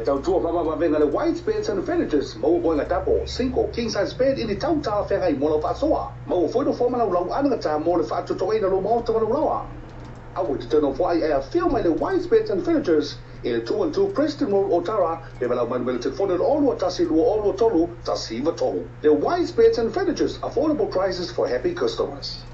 Tautua faamavaega le White Beds and Furnitures, maua moega double, single, king size bed i ni tau talafeagai mo lau faasoa. Maua foi nofoa ma laulau anagata mo le faatotogaina o lou maota ma lou laoa. Aua e te toe nofoai ae afio mai le Wise Beds and Furnitures i le 212 Preston Road, Otara, pe valaau mai i le numera telefoni o le 021 223 193. Le Wise Beds and Furnitures, affordable prices for happy customers.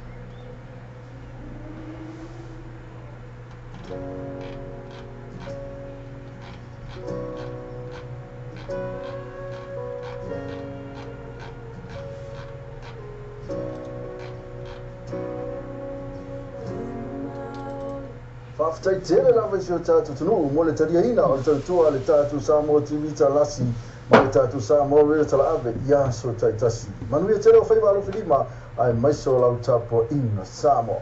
Faafetai tele lava i si o tatou atunuu mo le taliaina o le tautua a le tatou Samoa TV Talasi ma le tatou Samoa Radio Talaave i aso taitasi. Manuia tele o faiva alofilima aemaise o lau tapuaiga Samoa.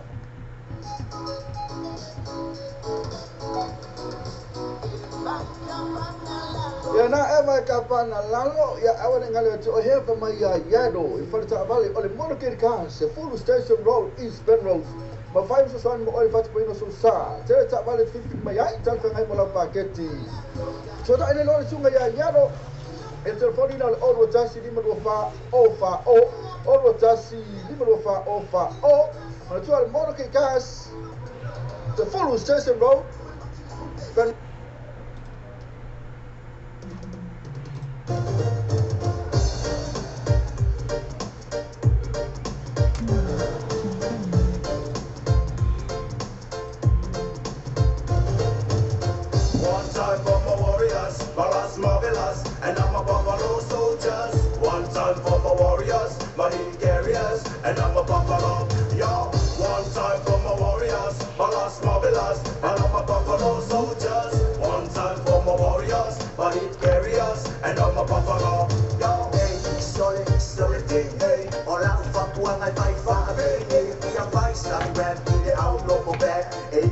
Ia na eva e ka pana lalo, ia aua ne ngale atu o hea fa mai ia iado i fale taavale o le Motorcade Car, 10 Station Road, East Penrose. Ma fai fesoasoani mo oe i le fatupaina o sou sa. Tele taavale e filifili mai ai, talafeagai mo lau paketi. Fesootai nei loa le susuga ia Iado i le telefoni na o le 021 524 040, 021 524 040. Manatua le Motorcade Cars, 10 Station Road, Penrose. One time for my warriors, my last marvelous, and I'm a buffalo soldiers. One time for my warriors, my heat carriers, and I'm a buffalo. Yo, one time for my warriors, my last marvelous, and I'm a buffalo soldiers. One time for my warriors, my heat carriers, and I'm a buffalo. Yo, hey, solid, solid, hey, all out fuck one, I fight for a hey, I fight some rap, get it out, no for back, hey,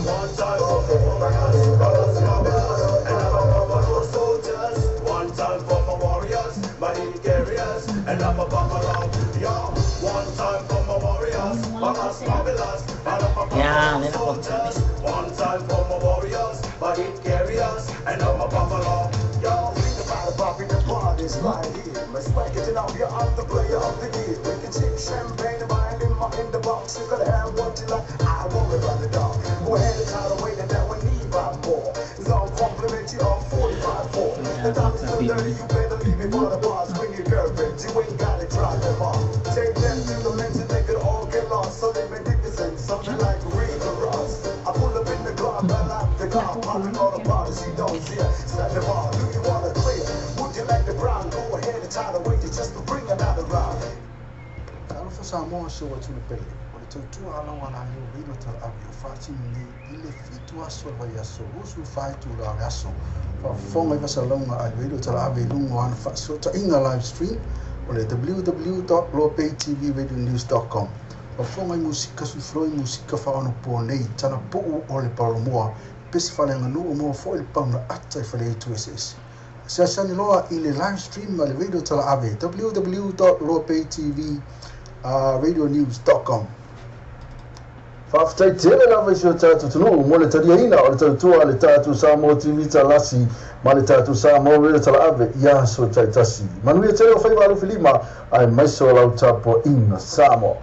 One time for the warriors, brothers, brothers, and I'm a buffalo soldiers. One time for my warriors, my heat carriers, and I'm a buffalo. Yo, one time for my warriors, brothers, brothers, and I'm a Yan, buffalo yan ako. soldiers. One time for my warriors, my heat carriers, and I'm a buffalo. Yo, think about it, Bobby, the party's right here. My swag it up, yeah, I'm the player of the year. We can chip champagne and wine in my in the box. You gotta have what you like. I worry about the dog. Go ahead and try to wait and that we need by more. It's all complimentary on 45-4. The time is 2:30, you better leave it for the boss. Bring your girlfriend, you ain't gotta drive them off. Take them to the mansion, they could all get lost. So they Dickinson, something like Rita Ross. I pull up in the club, I like the car, popping all the bottles you don't see. Set the bar, do you wanna clear? Would you like the brown? Go ahead and try to wait just to bring another round. Talofa Samoa se ua tuna pele, o le tautua ala wala leo reilo talaave o faatino nei i le 7 aso o le vaiaso, 24 itula o le aso. Faafofoga i fasalauga a le reilo talaave i luga o ana faasootaiga live stream o le www.loapaytvradionews.com. Faafofoga i musika suifloi musika faaonapoa nei, tala puu o le palomoa, pese faaleaganuu mo foi le pauna ata i fale itu eseese. Asiasi loa i le live stream a le radio talaave www.loapaytvradionews.com. Faafetai tele lava i si o tatou atunuu mo le taliaina o le tautua a le tatou Samoa TV Talasi ma le tatou Samoa Radio Talaave i aso taitasi. Manuia tele o faiva alofilima aemaise o lau tapuaiga Samoa.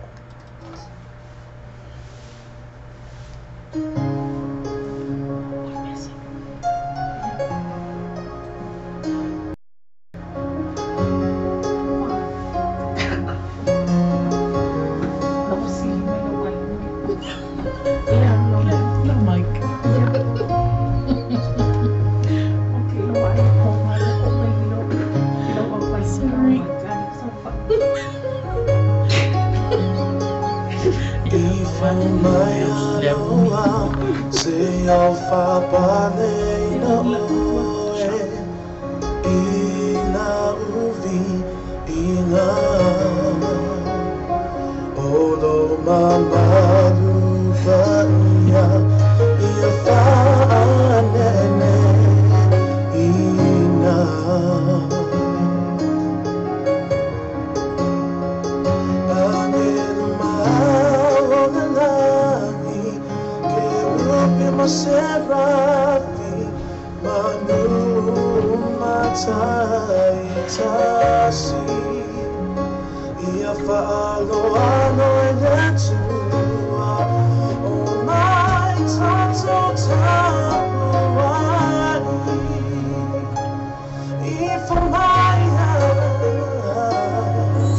Tai ia whaaloalo e le tua o mai tātou tapuai i whamaia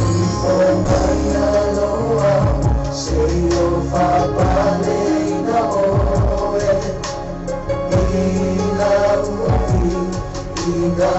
i whamaia loa se i o whapaleina oe i la upi ina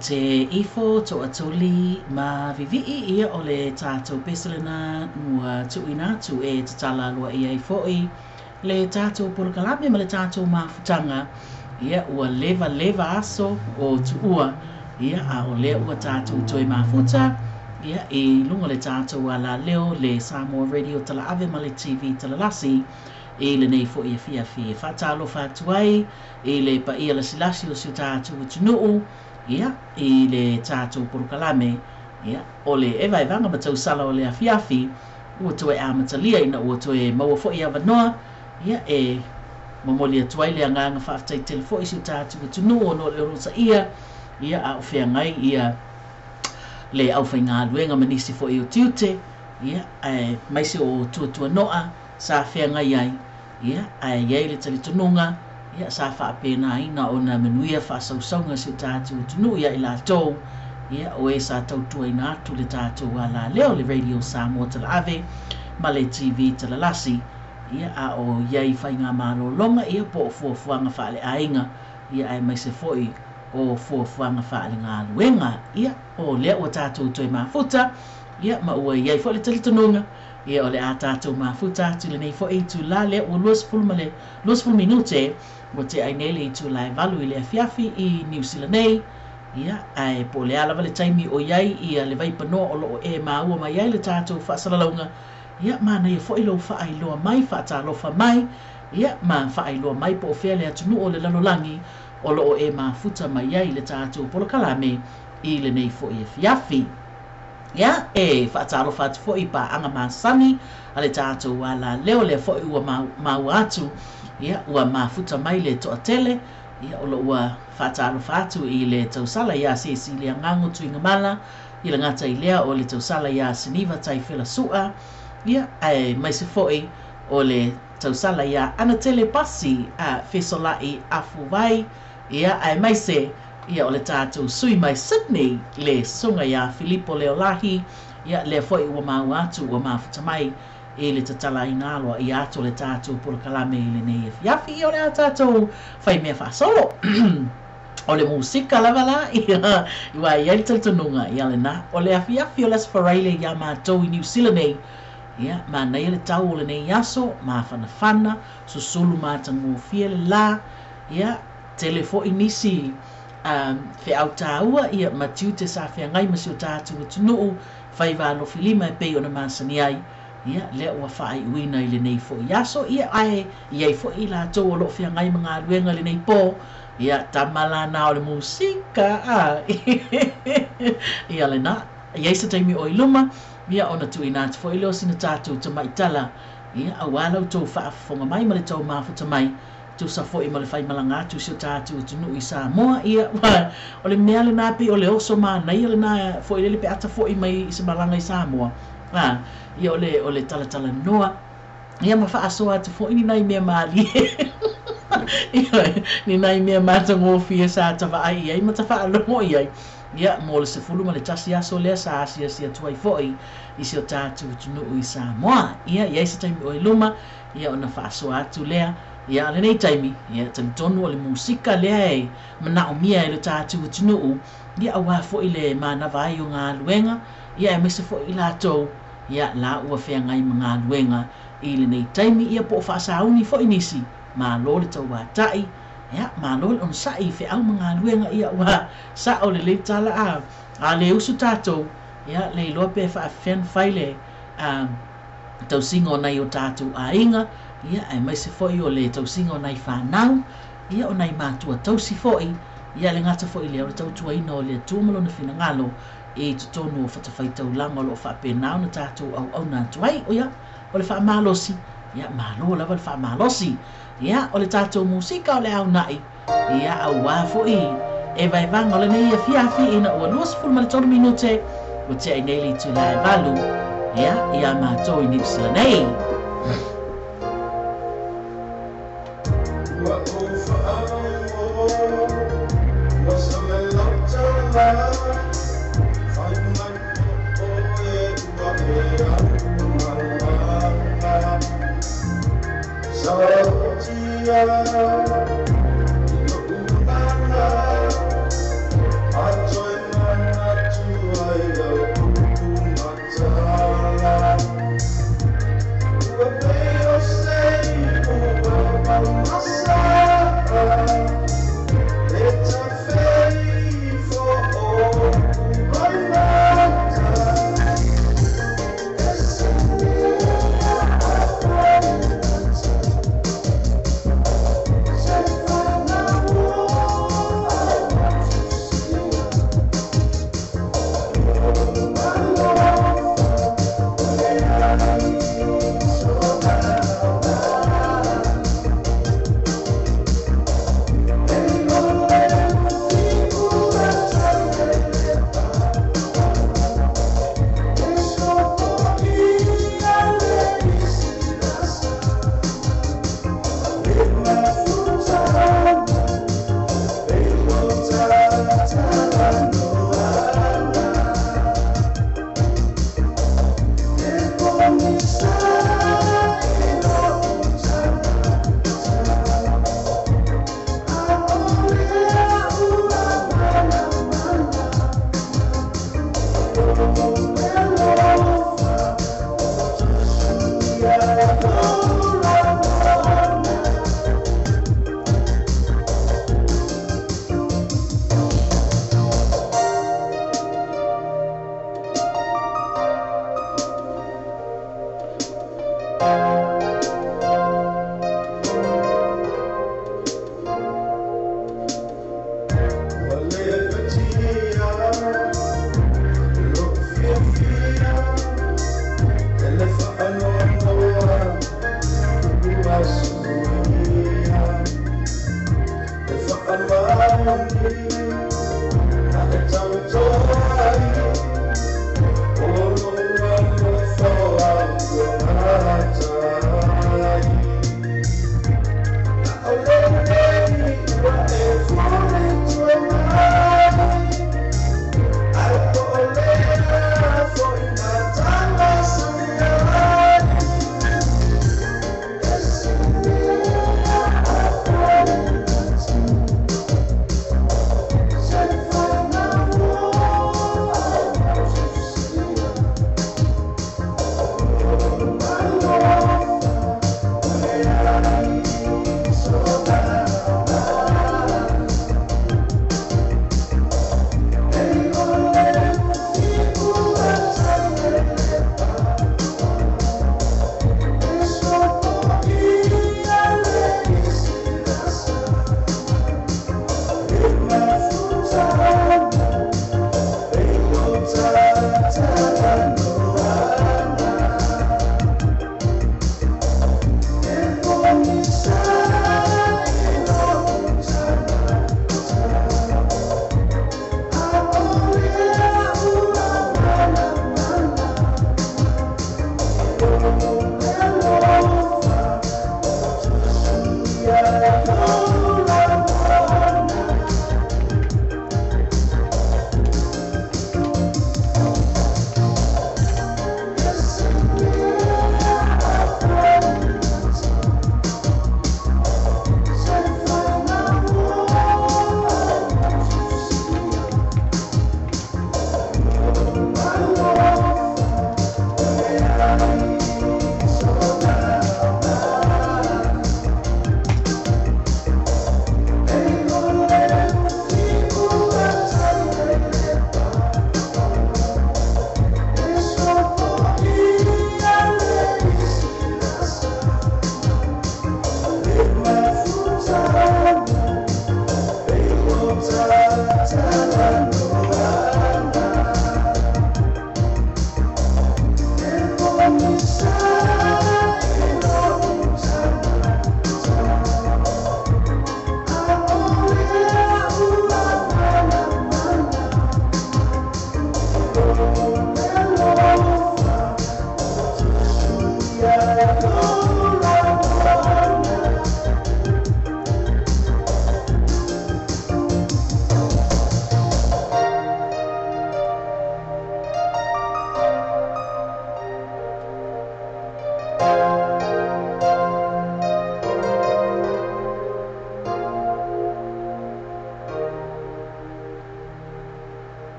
Te ifo toʻatoli ma vivii ia o le tatou pese lena ua tuuina atu e tatala aloaia ai foi le tatou polokalame ma le tatou mafutaga. Ia ua leva leva aso o tuua, ia a o lea ua tatou toe mafuta ia i luga o le tatou alaleo le Samoa Radio Talaave ma le TV Talalasi i lenei foi afiafi. E faatalofa atu ai i le paia lasilasi o si o tatou atunuu ia i le tatou polokalame ia o le evaevaga ma tausala o le afiafi ua toe amatalia ina ua toe maua foi avanoa ia e momoli atu ai le agaga faafetai tele foi i si o tatou atunuu ona o le onosaia ia a o feagai ia le aufaigaluega ma nisi foi o tiute ia aemaise o tuatuanoa sa feagai ai ia ae i ai le talitonuga ia sa faapenaina ona manuia faasausauga si o tatou atunuu ia i latou ia o e sa tautuaina atu le tatou alaleo le Radio Samoa Talaave ma le TV Talalasi ia a o i ai faigamalologa ia po o fuafuaga faaleaiga ia aemaise foi o fuafuaga faalegaluega ia o lea ua tatou toe mafuta ia ma ua i ai foi le talitonuga ia o le a tatou mafuta atu i lenei foi itulā lea ua 20 ma le 20 minute ua tea ai nei le itulā e 8 i le afiafi i Niu Sila nei ia ae po o le a lava le taimi o i ai ia le vaipanoa o loo e maua mai ai le tatou faasalalauga ia manaia foi lou faailoa mai faatalofa mai ia ma faailoa mai po o fea le atunuu o le lalolagi o loo e mafuta mai ai le tatou polokalame i lenei foi afiafi. Ia e faatalofa atu foi i paaga masani a le tatou alaleo lea foi ua maua atu ia ua mafuta mai le toatele ia o loo ua faatalofa atu i le tausala ia Cecilia Gago Tuigamala i le gata i lea o le tausala ia Siniva Taifela Sua ia aemaise foi o le tausala ia Anatele Pasi a Fesolai Afuvai ia aemaise ia o le tatou sui mai Sydney le susuga ia Filipo Leolahi ia lea foi ua maua atu ua mafuta mai i le tatalaina aloaia atu o le tatou polokalame i lenei afiafi. Ia o le a tatou faimea faasolo o le musika lava la ia ua i ai le talitonuga ia lena o le afiafi o le Aso Faraile ia matou i Niu Sila nei ia manaia le tau o lenei aso mafanafana susulu matagofie le la ia tele foi nisi feau taua ia ma tiute sa feagai ma si o tatou atunuu faiva alofilima e pei ona masani ai ia lea ua faaiuina i lenei foi aso ia ae i ai foi i latou o loo feagai ma galuega lenei po ia tama lana o le musika a ia lena i ai se taimi o i luma ia ona tuuina atu foi lea o sina tatou tamaitala ia auā la outou faafofoga mai ma le tou mafuta mai tusa foi ma le faimalaga atu i si o tatou atunuu i Samoa ia o le mea lena pei o le oso manaia lena foi lele pe ata foi mai i se malaga i Samoa a ia o le talatalanoa ia ma faasoa atu foi ni nai mea malie ia ni nai mea matagofie sa tavaai i ai ma tafaalogo i ai ia mo le 11 aso lea sa asiasi atu ai foi i si o tatou atunuu i Samoa ia i ai se taimi o i luma ia ona faasoa atu lea ia lenei taimi ia talitonu o le musika lea e manaomia e le tatou atunuu ia auā foi le manava ai o galuega ia aemaise foi i latou ia la ua feagai ma galuega i lenei taimi ia po o faasauni foi nisi malo le tauatai ia malo le onosai i feau ma galuega ia ua sao lelei tala a le usu tatou ia le iloa pe faafefea ona fai le tausiga o nai o tatou aiga ia aemaise foi o le tausiga o nai fanau ia o nai matua tausi foi ia le gata foi lea o le tautuaina o le Atua ma lona finagalo i totonu o fatafaitaulaga o loo faapena ona tatou auauna atu ai o ia o le faamalosi ia malo lava le faamalosi ia o le tatou musika o le aunai ia auā foi e vaevaga o lenei afiafi ina ua 23 minute ua tea ai nei le itulā e 8 ia ia matou i Niu Sila nei. Ua ou faalogo ua samelota fai mai oe ua e alu Saotia i lo'u nana a toe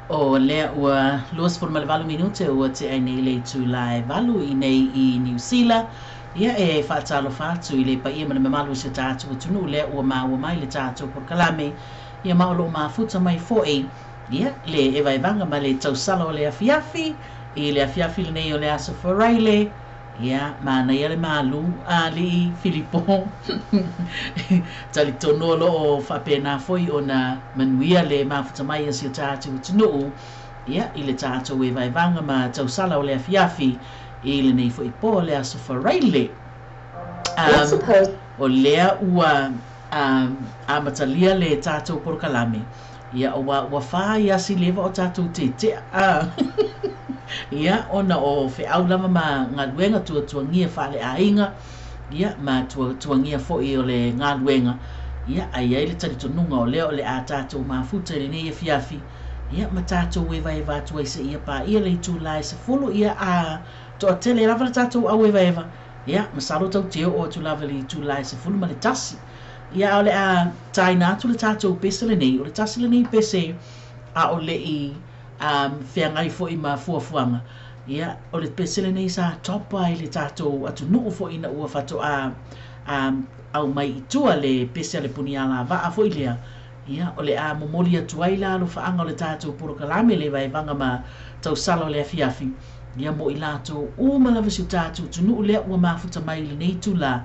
O lea ua 28 minute ua tea nei le itula e 8 i nei i Niu Sila. Ia e faatalofa atu i le paia ma le mamalu o si o tatou atunuu lea ua maua mai le tatou polokalame. Ia ma o loo mafuta mai foi ia le evaevaga ma le tausala o le afiafi i le afiafi lenei o le aso Faraile. Ia manaia le malu alii Filipo. Talitonu o loo faapena foi ona manuia le mafuta mai a si o tatou atunuu ia i le tatou evaevaga ma tausala o le afiafi i lenei foi po o le aso Faraile. O lea ua amatalia le tatou polokalame. Ia ua fā ia asi leva o tatou tetea. Ia ona o feau lava ma galuega tuatuagia faaleaiga, ia ma tuatuagia foi o le galuega. Ia ai ai le talitonuga o lea o le a tatou mafuta i lenei afiafi, ia ma tatou evaeva atu ai seia paia le itula e 10. Ia a toatele lava le tatou auevaeva, ia masalo tau te oo atu lava le itula e 11. Ia o le a taina atu le tatou pese lenei, o le tasi lenei pese a o lei feagai foi ma fuafuaga. Ia o le pese lenei sa topa i le tatou atunuu foi ina ua faatoa au mai i tua le pese a le puniala vaa foi lea. Ia o le a momoli atu ai la alofaaga o le tatou polokalame le vaevaga ma tausala o le afiafi, ia mo i latou uma lava si o tatou atunuu lea ua mafuta mai i lenei itulā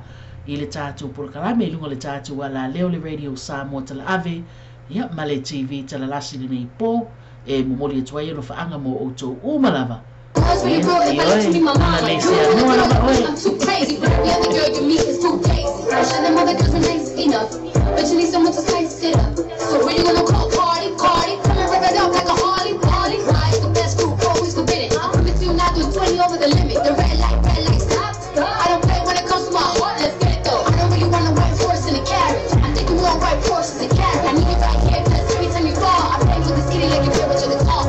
i le tatou polokalame i luga o le tatou alaleo le Radio Samoa Talaave, ia ma le TV talalasi lenei po e momoli atu ai alofaaga mo outou uma lava. Ia ioe ana le seanoa lava oe. I'm too crazy, but every other girl you meet is too crazy. And them other girls were nice enough, but you need someone to spice it up. So when you gonna call party, party? Come and rev it up like a Harley, Harley. Why is the best group always forbidden? I'm coming to you now, doing 20 over the limit. The red light, stop. I don't play when it comes to my heart, let's get it though. I don't really want a white horse in a carriage. I'm thinking more white horses and carriage. I need you right here, 'cause every time you fall, I play with this kitty like you play with your guitar.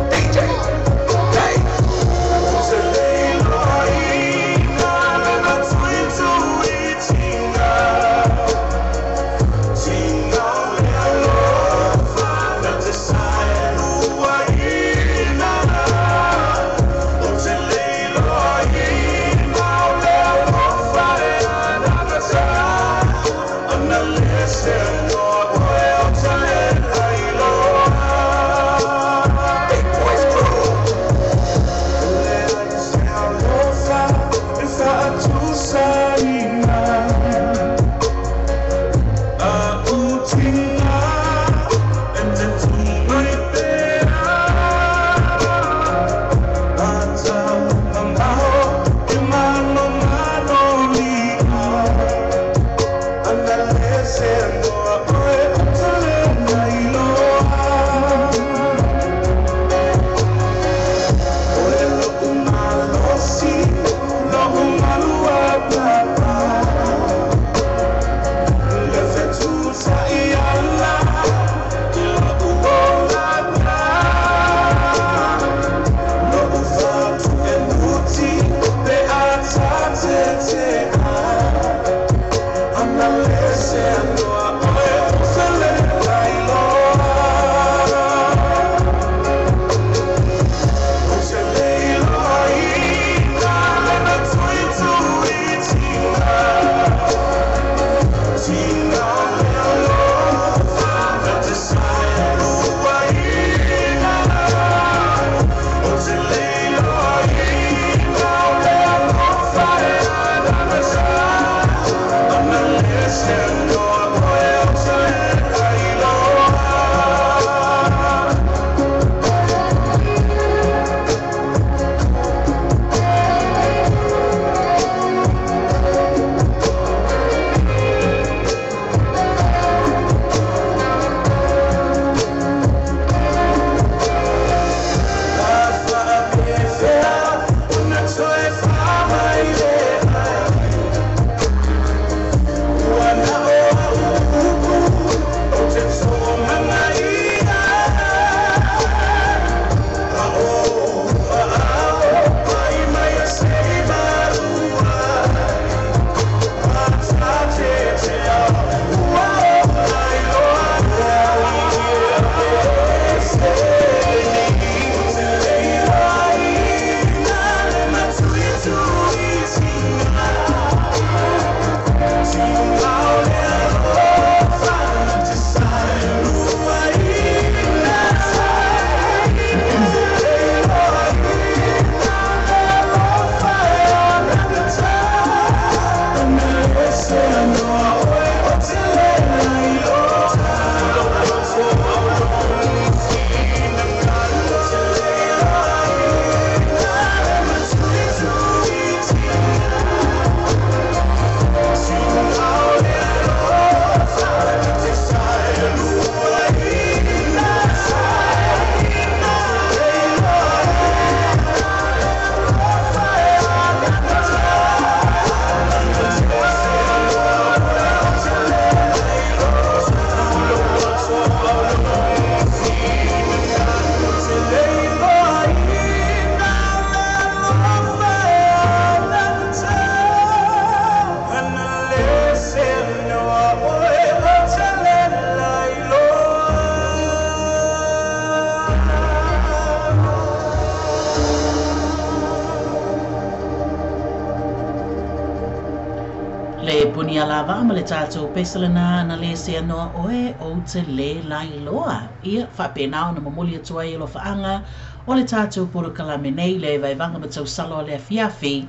Punialavaa ma le tatou pese lena na le seanoa oe ou te lē lailoa. Ia faapena ona momoli atu ai alofaaga o le tatou polokalame nei le vaevaga ma tausala o le afiafi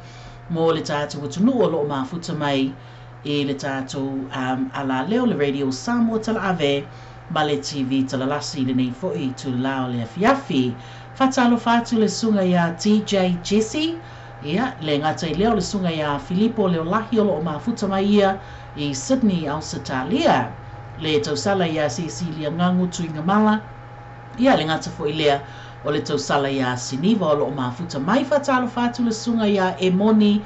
mo le tatou atunuu o loo mafuta mai i le tatou alaleo le Radio Samoa Talaave ma le TV Talalasi i lenei foi itulā o le afiafi. Faatalofa atu le susuga iā TJ Jesse, ia, le gata i lea o le susuga iā Filipo Leolahi o loo mafuta mai ia i Sydney, Ausetalia, le tausala iā Cecilia Gagu Tuigamala, ia, le gata foi lea o le tausala iā Siniva o loo mafuta mai. Faatalofa atu le susuga iā Emoni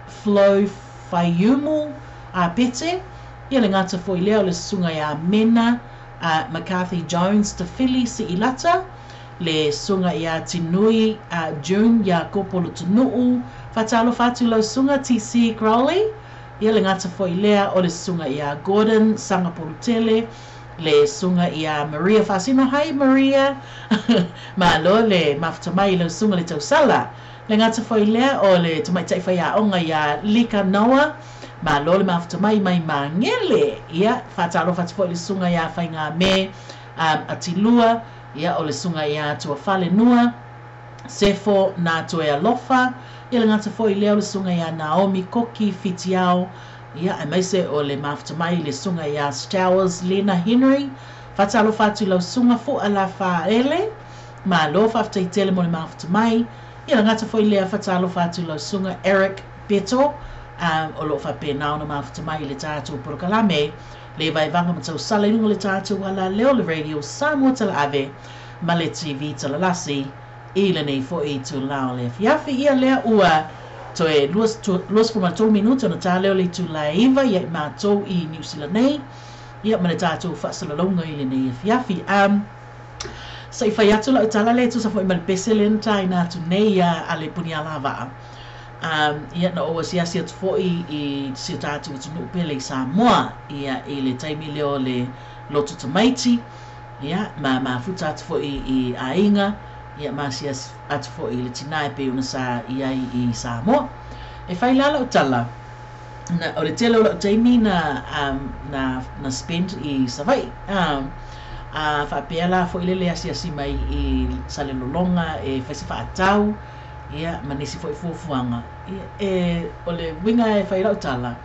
Flo Faiumu Pete, ia, le gata foi lea o le susuga iā Mena McCarthy Jones Tafili Siilata, le susuga iā Tinui June Iakopo Lutunuu. Faatalofa atu lau susuga TC Crowley, ia, le gata foi lea o le susuga iā Gordon Sagapolutele, le susuga iā Maria Faasino. Hi Maria, malo le mafuta mai lau susuga le tausala. Le gata foi lea o le tamaitai faiaoga iā Lika Noa, malo le mafuta mai mai Magele. Ia, faatalofa atu foi le susuga iā Faigame Atilua, ia, o le susuga iā Tuafalenua Sefo na Toe Alofa, ia, le gata foi lea o le susuga iā Naomi Koki Fitiao, ia, aemaise o le mafuta mai le susuga iā Stowers Lena Henry. Faatalofa atu lau susuga Fo'a Lafaele, malo faafetai tele mo le mafuta mai. Ia, le gata foi lea, faatalofa atu lau susuga Eric Beto o loo faapena ona mafuta mai i le tatou polokalame le vaevaga ma tausala i luga o le tatou alaleo le Radio Samoa Talaave ma le TV Talalasi i lenei foi itulā o le afiafi. Ia, lea ua toe 23 minuti ona ta lea o le itulā e 9 ia i matou i Niu Sila nei, ia, ma le tatou faasalalauga i lenei afiafi. Se i fai atu lau tala lea e tusa foi ma le pese lea na taina atu nei ia a le Punialavaa. Ia, na ou asiasi atu foi i si o tatou atunuu pele i Samoa, ia, i le taimi lea o le lotu tamaiti, ia, ma mafuta atu foi i aiga, ia, ma asiasi atu foi i le tinā e pei ona sa i ai i Samoa. E fai la lau tala, na, o le tele o lau taimi na spend i Savaii. A faapea la foi lele asiasi mai i Salelologa e fai se faatau, ia, ma nisi foi fuafuaga. Ia, e o le uiga e fai lau tala,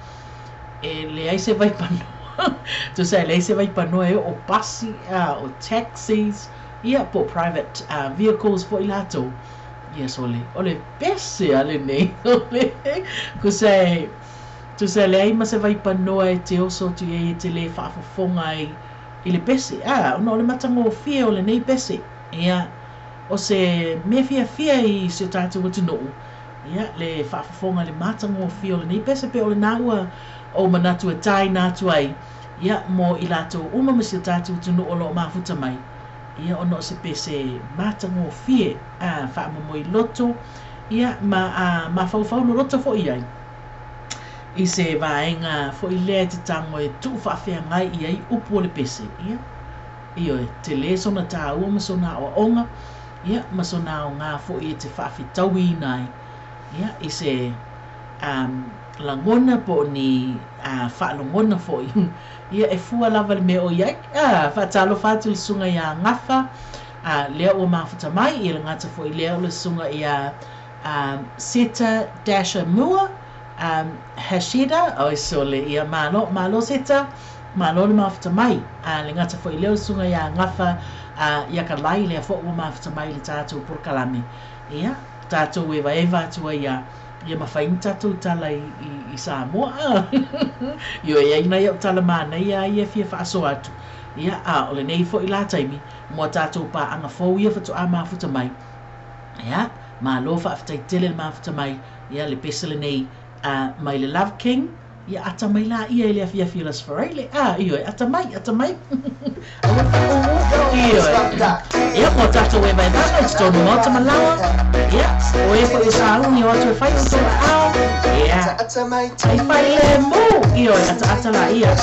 e leai se vaipanoa, tusa e leai se vaipanoa e oo pasi o taxis, ia, po private vehicles foi latou. Ia, sole, o le pese a lenei, o le tusa e tusa e leai ma se vaipanoa e te oso atu i ai e te lē faafofoga ai i le pese ona o le matagofie o lenei pese. Ia, o se mea fiafia i si o tatou atunuu, ia, le faafofoga i le matagofie o lenei pese pe o lenā ua ou manatu e taina atu ai, ia, mo i latou uma ma si o tatou atunuu o loo mafuta mai, ia, ona o se pese matagofie faamomoe loto, ia, ma mafaufau loloto foi ai i se vaega foi lea e te tago e tuu faafeagai i ai upu o le pese. Ia, ioe, telē sona tāua ma sona aoaoga, ia, ma sona aogā foi e te faafetauiina ai, ia, i se lagona po o ni faalogona foi, ia, e fua lava le mea o i ai. Faatalofa atu le susuga iā Gafa, lea ua mafuta mai. Ia, le gata foi lea o le susuga iā Seta Dasher Mua Hashida. Oi sole, ia, malo, malo Seta, malo le mafuta mai. Le gata foi lea o le susuga iā Gafa ia ka lai lea foi ua mafuta mai le tatou polokalame. Ia, tatou evaeva atu ai ia, ia mafai ni tatou tala i Samoa. Ioe, e ai nai au tala manaia ia fia faasoa atu. Ia, a o lenei foi la taimi mo a tatou paaga fou ia faatoa mafuta mai. Ia, malo faafetai tele le mafuta mai. Ia, le pese lenei mai le Love King. Ia, ata mai la ia i le afiafi o le Aso Faraile. Ioe, ata mai, ata mai. Aua le Ioe. Ia, mo tatou evaevaga i totonu maota malaoa. Ia, o e foi o sauni o atu e fai o tou laau. Ia, ai fai le mu. Ioe, ataata la ia.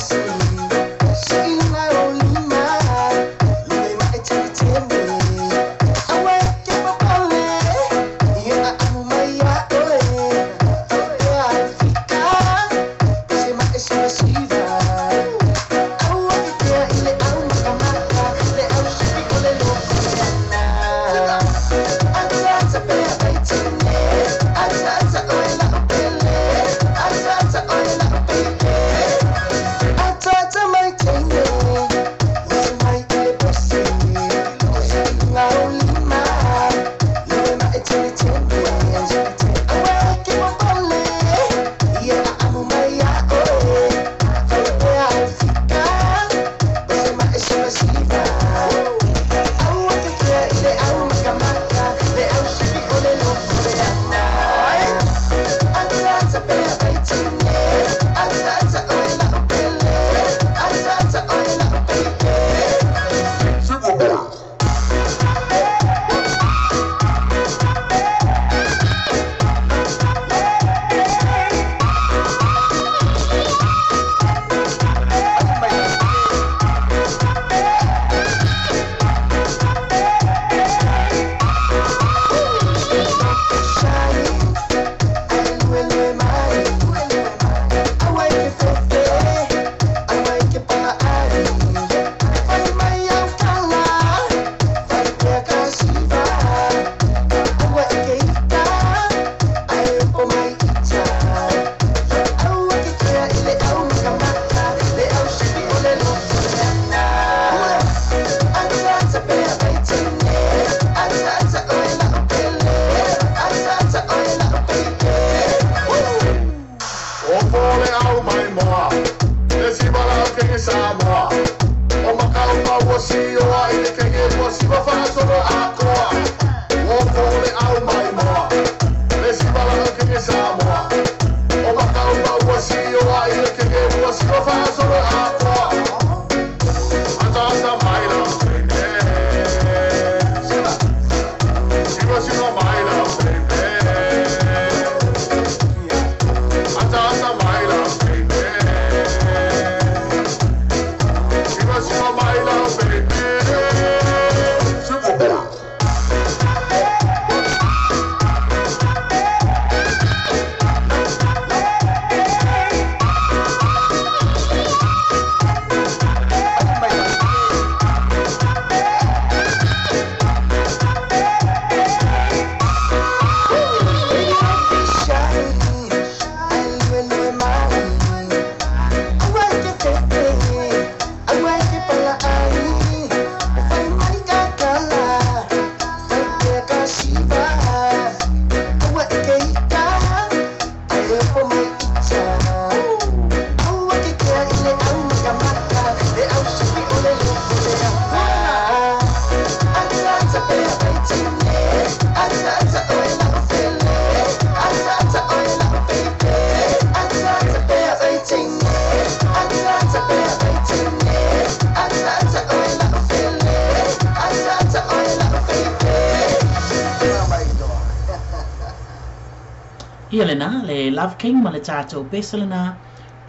Ia lena le Love King ma le tātou pese lena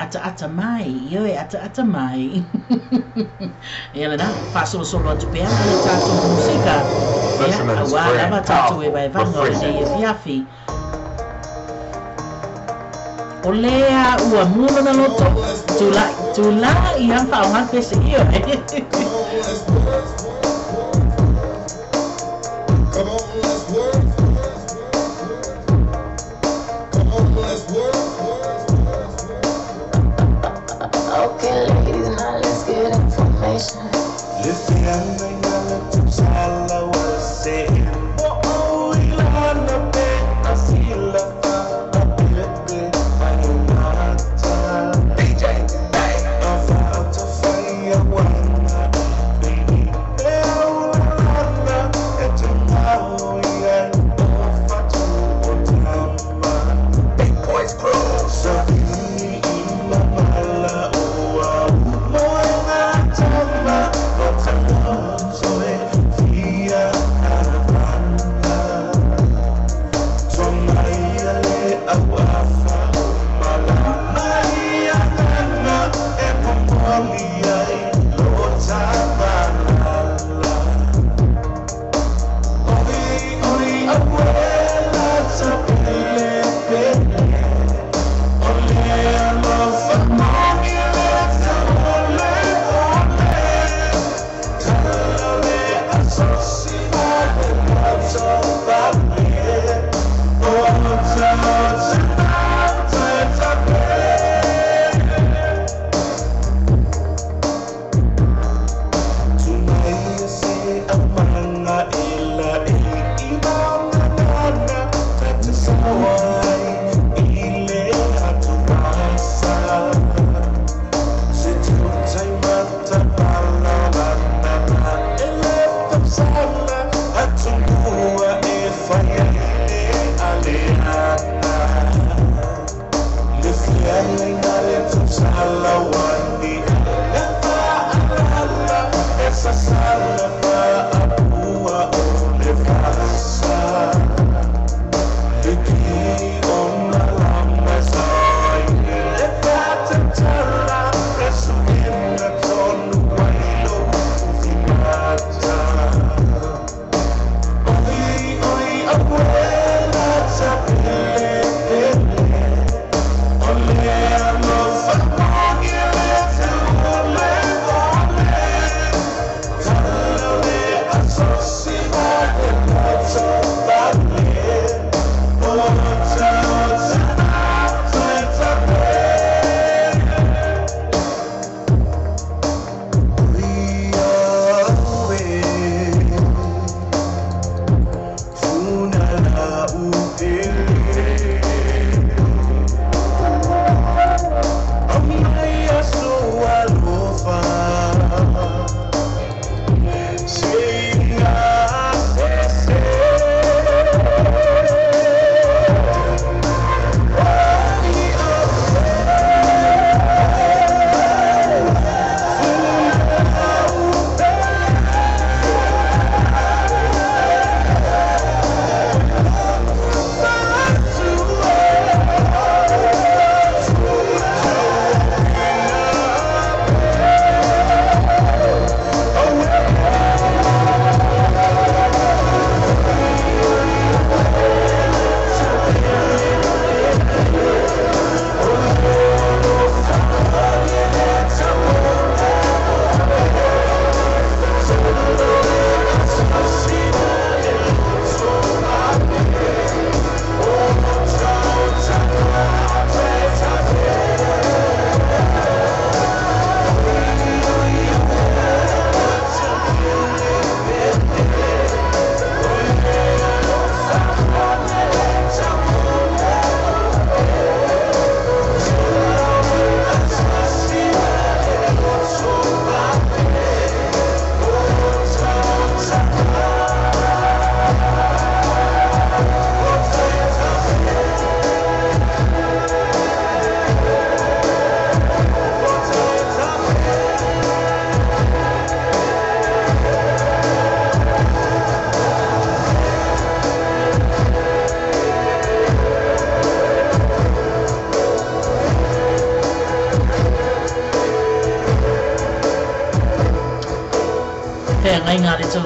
ata ata mai, ioe ata ata mai. Ia lena, faasolosolo atu pea le tātou musika. Ia, Fisherman's auā Friend, lava tātou e powerful, vaevaga o lenei refreshing. afiafi. O lea ua mua lona loto, tula'i, tula'i ia ma faaaoga le pese, ioe. Okay, ladies, now let's get information.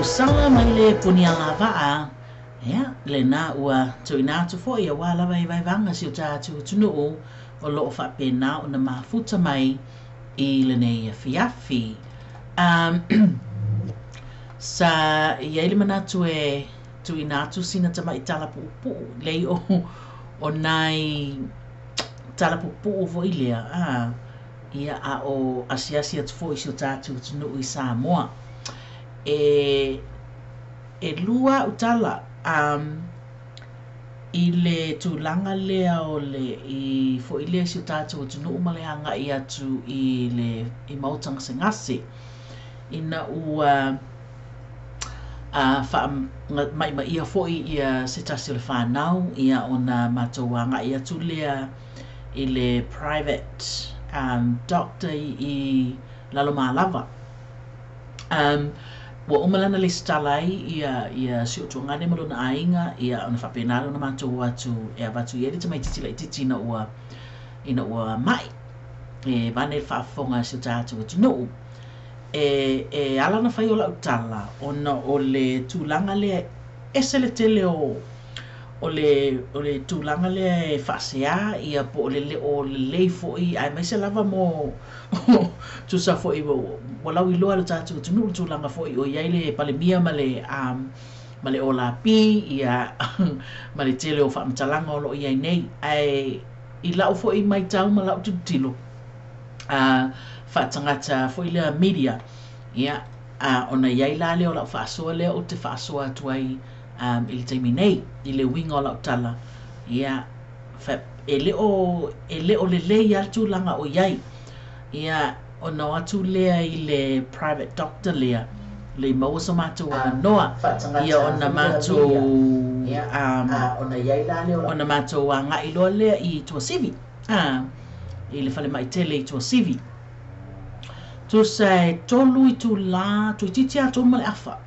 Tausala mai le Punialavaa, ia, lena ua tuuina atu foi aua lava i vaevaega si o tatou atunuu o lo o faapena ona mafuta mai i lenei afiafi. Um, sa i ai le manatu e tuuina atu sina tamai tala puupuu, lei o, o nai tala puupuu foi lea, ah, ia, a o asiasi atu foi i si o tatou atunuu i Samoa. E, elua a'u tala, um, i le tulaga lea o le i foi lea i si o tatou atunuu ma le agai atu i le i maota gasegase ina ua a faama'ima'i'a foi ia se tasi o le fanau, ia ona matou agai atu lea i le private doctor i Lalomalava. Um, ua uma lana lesitala ai ia, ia si ou tuagane ma lona aiga, ia ona faapena lea ona matou o atu e avatu i ai le tamaitiiti laitiiti ina ua, ina ua ma'i. E vaeane le faafofoga a si o tatou atunuu. E, e ala ona fai o lau tala, ona o le tulaga lea e ese le tele o, o le, o le tulaga lea e faasea ia po o le le o lelei foi aemaise lava mo tusa foi ua lauiloa le tatou atunuu le tulaga foi o i ai le Palemia ma le um, ma le OLAP ia ma le tele o faamatalaga o lo o i ai nei ae i lau foi maitau ma lau tilotilo a faatagata foi lea media ia a ona i ai la lea o lau faasoa lea ou te faasoa atu ai um, i le taimi nei i le uiga o lau tala ia fa, e le o e le o lelei lava le tulaga o i ai ia ona o atu lea i le private doctor lea le i maua so matou avanoa ia ona matou um, ona matou agai loa lea i Tuasivi a i le falemai tele i Tuasivi. Tusa e tolu itulā, toeitiiti lava tolu ma le afa,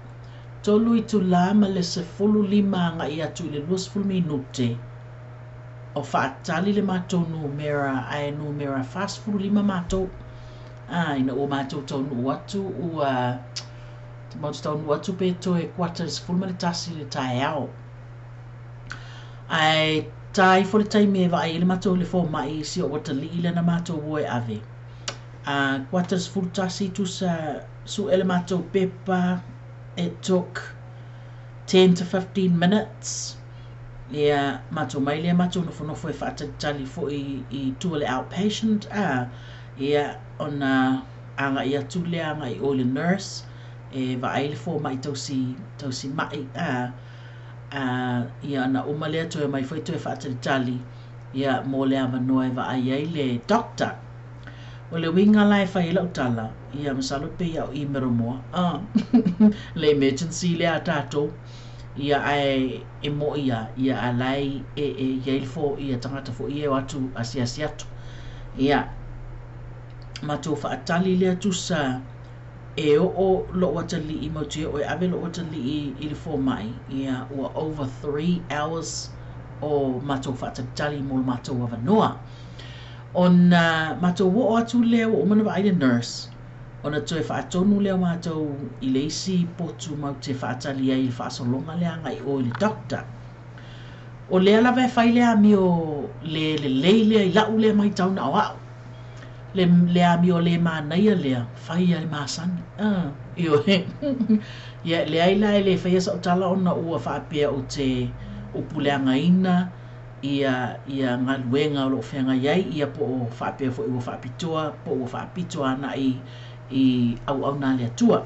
tolu itulā ma le 15 agai atu i le 20 minute o faatali le matou numera ae numera 45 matou. A, ina ua matou taunuu atu ua matou taunuu atu pe toe kuata i le 11 i le taeao. Ae ta ifo le taimi e vaai ai le matou i le fomai i si ou atalii lea na matou o e ave. A kuata i le 11 tusa suʻe le matou pepa, it took 10 to 15 minutes. Ia, matou mai lea matou nofonofo e faatalitali foi i tua le outpatient, a, ia, ona agai atu lea agai i o i le nurse e vaai le fomai tausi, tausi maʻi, a, a, ia ona uma lea toe omai foi toe faatalitali ia mo le avanoa e vaai ai le doctor. O le uiga la e fai ai lau tala, ia masalo pei a o email moa, a, le emergency lea a tatou, ia ae e mo'i a, ia a la e, e, e i ai le fo, ia tagata foi ia e o atu asiasi atu. Ia, matou faatali lea tusa e oo lou atalii matou te oo e ave lou atalii i le fomai, ia ua over 3 hours o matou faatalitali mo le matou avanoa. Ona matou oo atu lea ua uma ona vaai le nurse, ona toe faatonu lea o matou i le isi potu matou te faatali ai i le faasologa lea agai i o i le doctor. O lea lava e fai le amio le lelei lea i lau lea maitau na o a'u. Le, le amio le manaia lea, fai a le masani. Ah, ioe. Ia, leai la e le faia sau tala ona ua faapea ou te upuleagaina ia, ia galuega o lo o feagai ai, ia po o faapea foi ua faapitoa, po o ua faapito agai i auauna a le Atua.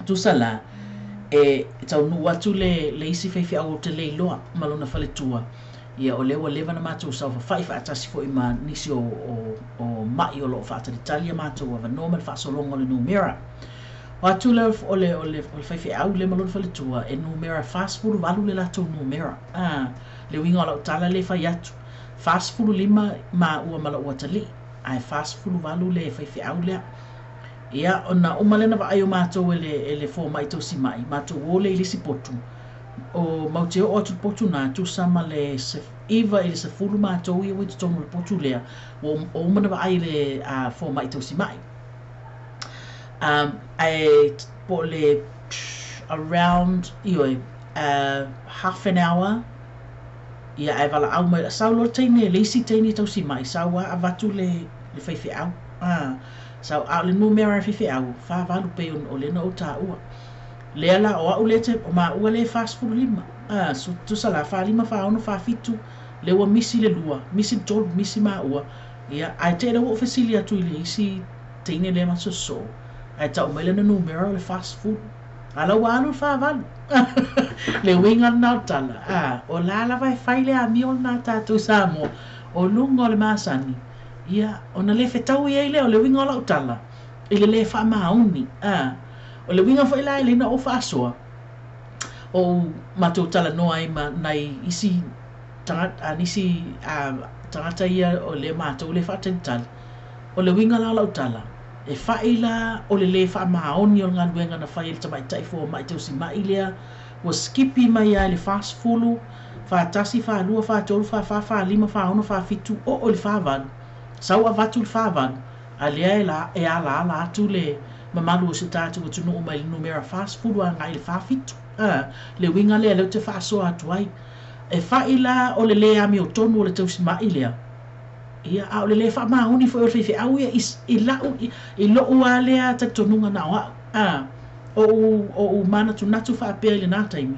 Tusa la, e taunuu atu le, le isi faifeau ou te le iloa ma lona faletua, ia o lea ua leva ona matou saofafai faatasi foi ma nisi o, o, o ma'i o lo o faatalitali a matou avanoa ma le faasologa o le numera. O atu le, o le, o le, o le faifeau lea ma lona faletua, e numera 48 le latou numera. Ah, le uiga o lau tala lea e fai atu, 45 maua ma lou atalii, ae 48 le faifeau lea. Ia, ona uma lea ona vaai o matou e le, e le fomai tausi ma'i, matou o lea i le isi potu, o matou te oo atu i le potu lena, tusa ma le 9 i le 10 matou ia ua i totonu o le potu lea, ua uma ona vaai i le fomai tausi ma'i. Um, ae po o le around, ioe, half an hour, ia ae valaau mai, sau loa le teine, le isi teine tausi mai, sau lava avatu le le faifeau, a, sau, a o le numera a le faifeau, 48 pei o lea na ou taua. Lea la o au lea te, o maua lea e 45, a, tusa la, 45, 46, 47, lea ua misi le lua, misi le tolu, misi maua, ia, ae te i lea ua ou fesili atu i le isi teine lea ma sosoo, ae tau mai lana numera o le 40. A la ua alu le 48. Le uiga lena o le tala, a, o la lava e fai le amio lena a tatou i Samoa, o luga o le masani, ia, ona le fetaui ai lea, o le uiga o lau tala, i le le faamaoni, a. O le uiga foi la e lei na ou faasoa, o ou matou talanoa ai ma nai isi tagata, a nisi a, tagata ia o lea matou le faatalitali, o le uiga la o lau tala, e fa'i la o le lē faamaoni o le galuega na fai e le tamaitai fomai tausima'i lea, ua sikipi mai lava i le 40, 41, 42, 43, 44, 45, 46, 47, oo i le 48, sau avatu le 48, a lea e la, e alaala atu le mamalu o si o tatou atunuu mai le numera 40 agai i le 47. A, le uiga lea lea ou te faasoa atu ai. E fa'i la o le lē amiotonu o le tausima'i lea, ia, a o le lē faamaoni foi o le faifeau ia i, i la'u, i lo'u lava lea talitonuga na o a'u. A, o ou, o ou manatunatu faapea i lenā taimi,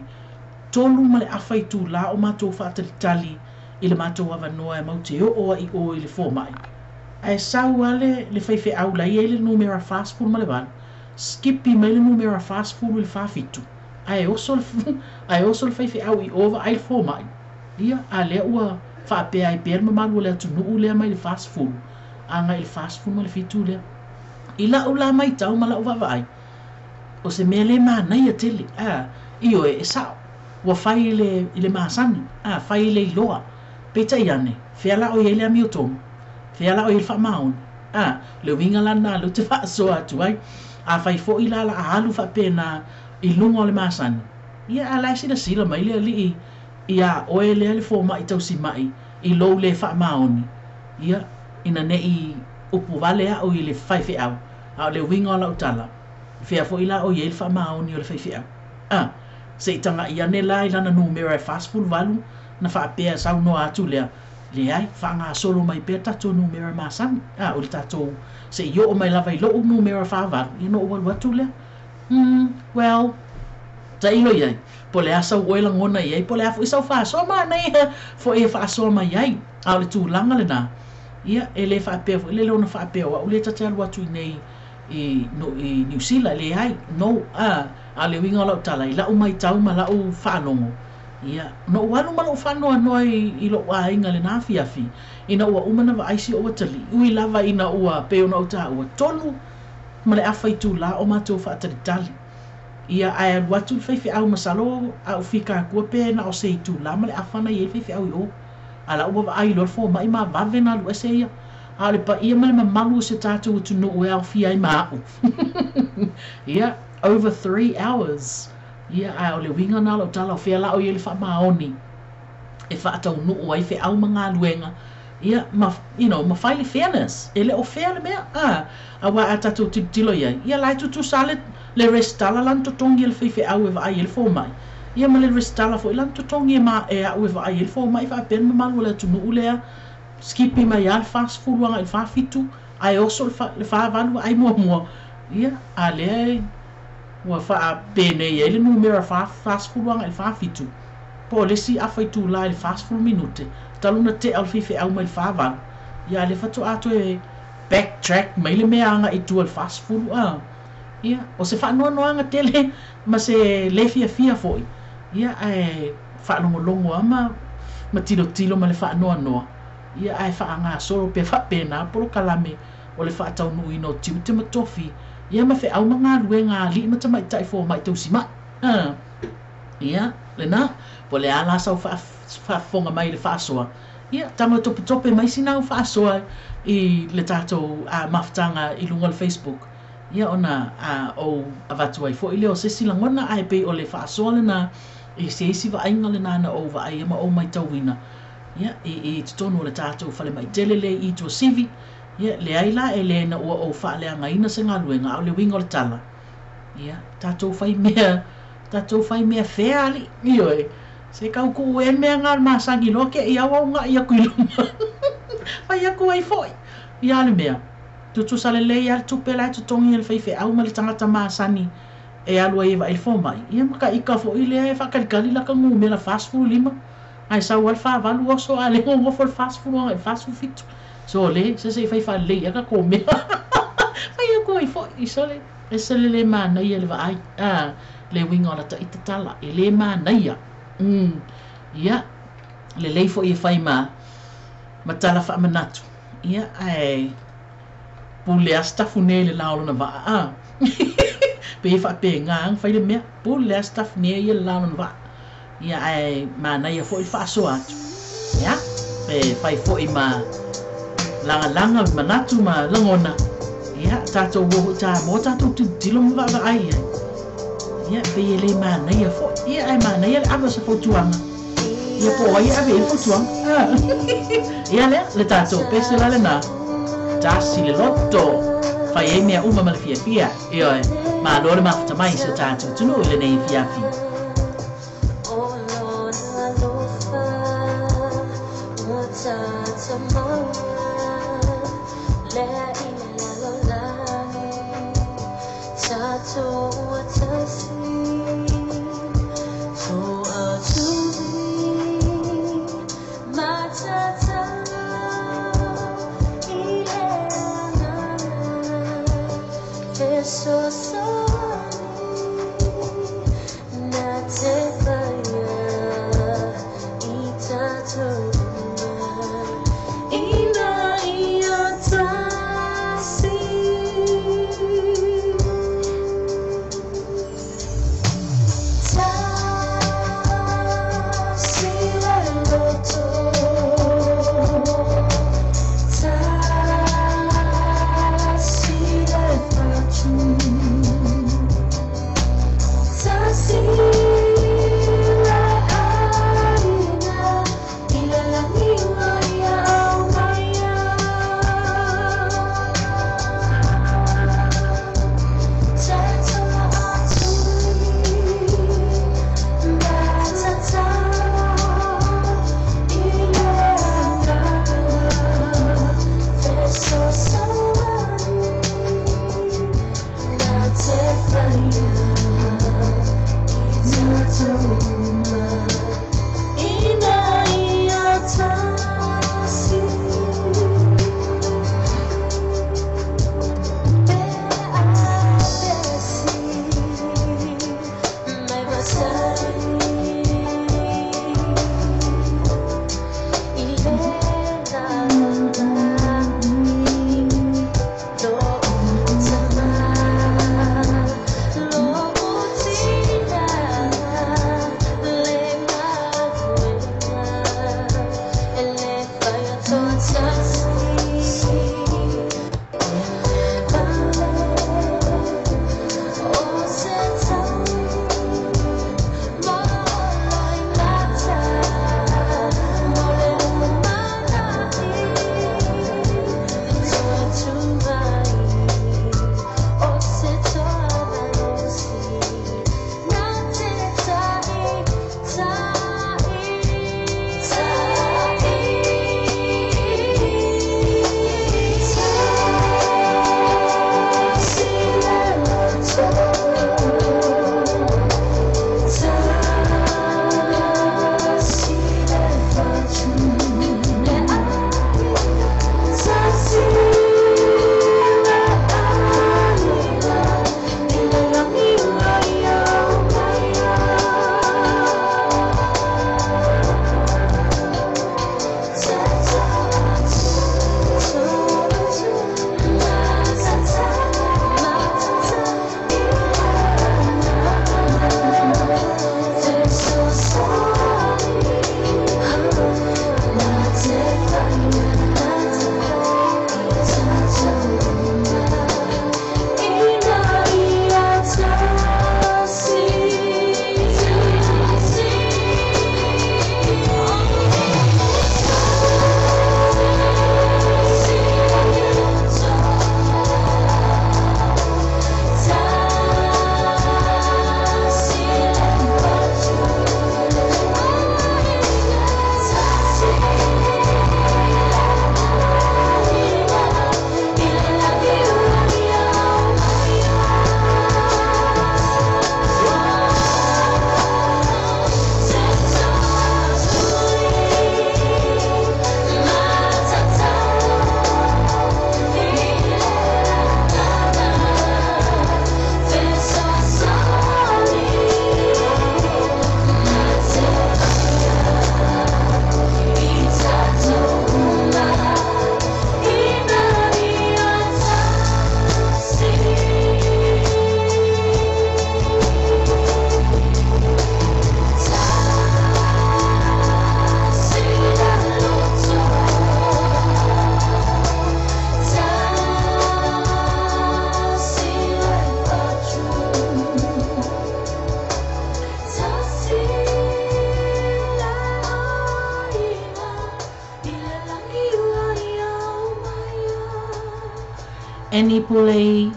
3.30 itulā o matou faatalitali i le matou avanoa e matou te oo ai i o i le fomai, ae sau lava le, le faifeau la e i ai le numera 48, sikipi mai le numera 40 i le 47, ae oso le, ae oso le faifeau i o vaai le fomai. Ia, a lea ua faapea ai pea le mamalu o le atunuu lea mai le 40 agai i le 47 lea. I la'u la maitau ma la'u vaavaai, o se mea lē manaia tele, a, ioe, e sa'o, ua fai i le, i le masani, a, fai i le iloa. Peitai ane, fea la o i ai le amiotonu? Fea la o i ai le faamaoni? A, le uiga la lena lea ou te faasoa atu ai. Afai foi la la a alu faapena i luga o le masani, ia a la e silasila mai le Alii iā oe lea le fomai tausima'i i lou lē faamaoni, ia, ina ne i upu vale a'u i le faifeau, a o le uiga o lau tala, fea foi la o i ai le faamaoni o le faifeau? A, se i taga'i ane la i lana numera e 48 na faapea saunoa atu lea, Leai, faagasolo mai pea tatou numera masani, a, o le tatou, se i oo mai lava i lo'u numera 48, ia ona ou alu atu lea. Umm, well, tailo i ai, po o le a sau oe lagona i ai, po o le a foi sau faasoa, manaia foi e faasoa mai ai. A o le tulaga lena, ia, e le faapea foi lele ona faapea o au lea ta te alu atu i nei i, i Niu Sila, leai, no, a, a o le uiga o lau tala, i la'u maitau ma la'u faalogo, ia, na ou alu ma lo'u faanoanoa i, i lo'u aiga i lena afiafi, ina ua uma ona vaai si o'u atalii, ui lava ina ua, pei ona ou taua, 3.30 itulā o matou faatalitali. Ia, ae alu atu le faifeau, masalo a ou fika atua pe na o se itulā ma le afa na i ai le faifeau i o. A la ua vaai loa le fomai ma vave ona alu ese ia. A o le paia ma le mamalu o si o tatou atunuu e aofia ai ma a'u. Ia, over 3 hours. Ia, ae o le uiga lena o lau tala, o fea la o i ai le faamaoni e faataunuu ai feau ma galuega, ia, ma, you know, ma fai le fairness. E le o fair le mea, a, aua a tatou tilotilo i ai, ia la e tutusa lava le, le resitala la na totogi e le faifeau e vaai ai le fomai, ia ma le resitala foi la na totogi e ma, e a'u e vaai ai le fomai faapea le mamalu o le atunuu lea, sikipi mai lava le 40 agai i le 47, ae oso le, le 48 vaai muamua, ia, a lea e ua faapenei ai le numera 40 agai i le 47, po o le isi afa itulā i le 40 minute, talu ona tea o le faifeau mai le 48, ia a lea faatoa toe backtrack mai le mea agai i tua i le 40, a. Ia, o se faanoanoaga tele ma se lē fiafia foi, ia, ae faalogologo lava ma, ma tilotilo ma le faanoanoa, ia, ae faagasolo pea faapena polokalame o le faataunuuina o tiute ma tofi, ia ma feau ma galuega a alii ma tamaitai fomai tausima'i. A. Ia, lena, po o le a la sau faafofoga mai i le faasoa, ia, tago e topetope mai sina au faasoa i le tatou mafutaga i luga o le Facebook, ia ona ou avatu ai foi lea o se isi lagona, ae pei o le faasoa lena i se isi vaaiga lena na ou vaaia ma ou maitauina, ia, i totonu o le tatou falemai tele lea i Tuasivi. Ia, leai la, e le ina ua ou faaleagaina se galuega, a o le uiga o le tala, ia, tatou fai mea. Tatou fai mea fea alii. Ioe. Se kau kuu e mea ngā masani loa ke i au au ngā i aku i luma. Fai aku ai foi. Ia le mea. Tutusa lelei a le tupe la e totogi e le faifeau ma le tagata masani e alu ai e vaai i le fomai. Ia ma ka ika foi lea e faakalikali laka numera 45 ae sau a le 48 oso a le gogofo le 40 agai i le 47. Sole, se se i fai faalelei ia tatou mea. Fai aku ai foi, sole, ese le le manaia le vaai. Ah, le uiga o lata ita tala, e le manaia. Ia, lelei foi e fai ma ma tala faamanatu. Ia, ae pule a Sitafune i le la o lona vaa. Ah. Pei e faapena ona fai le mea. Pule a Sitafune ia i le la o lona vaa. Ia, ae manaia foi le faasoa atu. Ia, e fai foi ma lagalaga manatu ma lagona. Ia, tatou o foi Samoa, tatou tilotilo ma vaavaai i ai. Ia, pei e le manaia foi. Ia, ae manaia le ave o se fautuaga. Ia, po o ai e ave i ai le fautuaga. Ia lea, le tatou pese la lena. Tasi le loto. Fai ai mea uma ma le fiafia. Ioe, malo le mafuta mai i si o tatou atunuu i lenei afiafi. Annie Pulei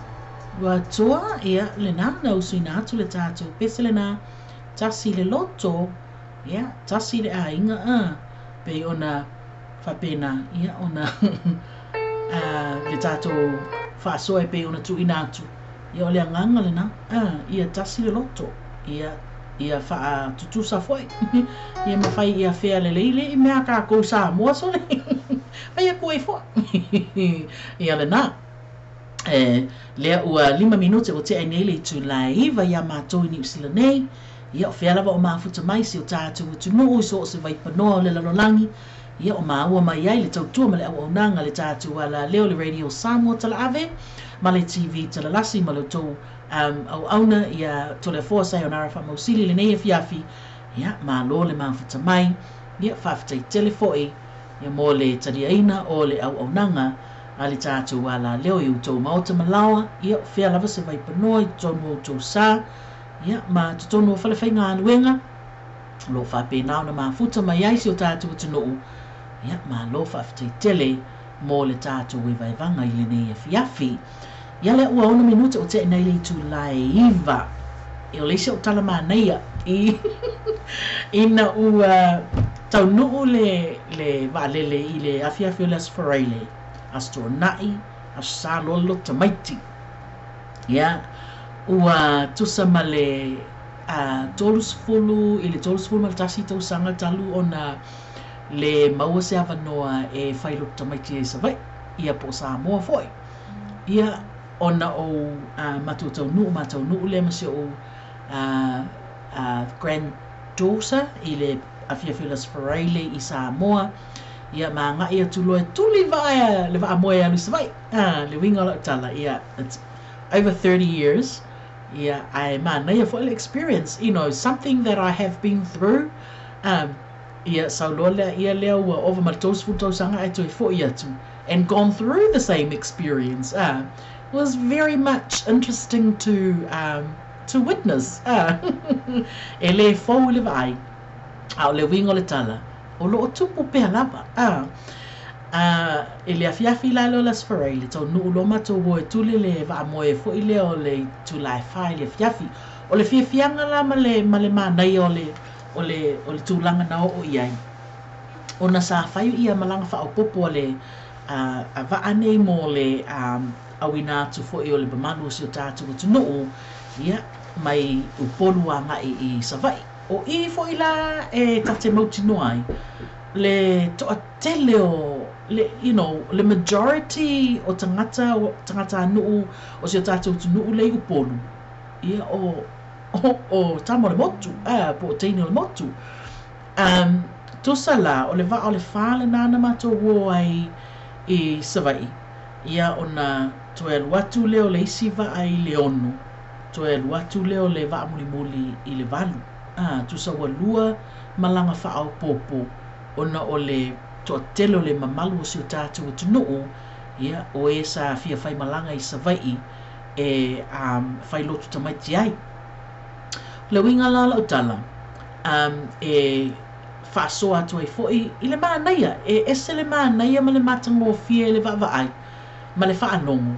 Luatoa, ia, lena na usuina atu le tatou pese lena, tasi le loto, ia, tasi le aiga, a, pei ona faapena, ia, ona le tatou faasoa e pei ona tuuina atu, ia, o le agaga lena, a, ia tasi le loto, ia, ia faatutusa foi, ia mafai ia fea lelei le i mea a kākou Samoa sole, fai atu ai foi, ia lena. E, lea ua 5 minute ua tea nei le itula e 9 iā matou i Niu Sila nei. Ia, o fea lava o mafuta mai si o tatou atunuu i so o se vaipanoa o le lalolagi, ia, o maua mai ai le tautua ma le auaunaga a le tatou alaleo, le Radio Samoa Talaave ma le TV Talalasi ma le tou auauna ia Toleafoa Sayonara Faamausili i lenei afiafi. Ia, malo le mafuta mai. Ia, faafetai tele foi ia mo le taliaina o le auaunaga a le tatou alaleo i outou maota ma laoa, ia, o fea lava se vaipanoa i totonu o outou sa, ia, ma totonu o falefaigaluega, o lo o faapena ona mafuta mai ai si o tatou atunuu, ia, malo faafetai tele mo le tatou evaevaga i lenei afiafi. Ia lea ua 6 minute ua tea nei le itula e 9. E o le isi o'u tala manaia i ina ua taunuu le le vaalele i le afiafi o le Aso Faraile, Aso Toonai, Aso Sa loa le loto tamaiti. Ia, ua tusa ma le 30 i le 31 tausaga talu ona le maua se avanoa e fai loto tamaiti ai i Savaii, ia po o Samoa foi. Ia, ona ou matou taunuu, ma taunuu lea ma si o'u granddaughter i le afiafi o le Aso Faraile i Samoa, ia ma agai atu loa e tuli vaa le vaamoe e alu i Savaii. Le uiga o lau tala, ia, it's over 30 years, ia, ae manaia foi le experience, you know, something that I have been through, ia, sau loa lea, ia lea ua ova ma le 30 tausaga ae toe fo'i atu and gone through the same experience, was very much interesting to to witness, e lē fou i le vaai, a o le uiga o le tala, o lo o tupu pea lava. I le afiafi la lea o le Aso Faraile, taunuu loa matou o e tuli le vaamoe foi lea o le itula e 4 i le afiafi. O le fiafiaga la ma le ma le manaia o le o le o le tulaga na oo i ai, ona sa fai ia malaga faaopoopo a le a vaa nei mo le auina atu foi o le mamalu o si o tatou atunuu, ia, mai Upolu agai i Savaii. O i foi la e ta te mautinoa ai le toatele o le, you know, le majority o tagata, tagatanuu o si o tatou atunuu lea i Upolu, ia, o, o, o tama o le motu, a, po o teine o le motu. Tusa la, o le vaa o le 4 lena na matou o ai i Savaii, ia ona toe alu atu lea o le isi vaa i le 6, toe alu atu lea o le vaa mulimuli i le 8. A, tusa ua lua malaga faaopoopo ona o le toatele o le mamalu o si o tatou atunuu, ia, o e sa fia faimalaga i Savaii e fai lotu tamaiti ai. O le uiga la o lau tala, e faasoa atu ai foi i le manaia, e ese le manaia ma le matagofie i le vaavaai ma le faalogo,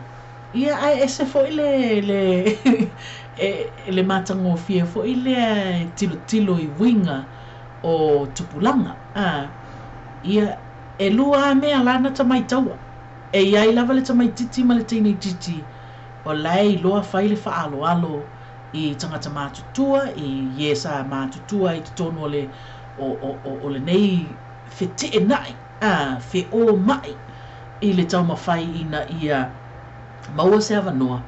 ia, ae ese foi le le e le matagofie foi lea e tilotilo i uiga o tupulaga. A, ia, e lua lava mea la na ta maitaua, e i ai lava le tamaitiiti ma le teineitiiti o la e iloa fai le faaaloalo i tagata matutua, i ie sa matutua i totonu o le o, o, o, o lenei feteenai, a, feomai i le taumafai ina ia maua se avanoa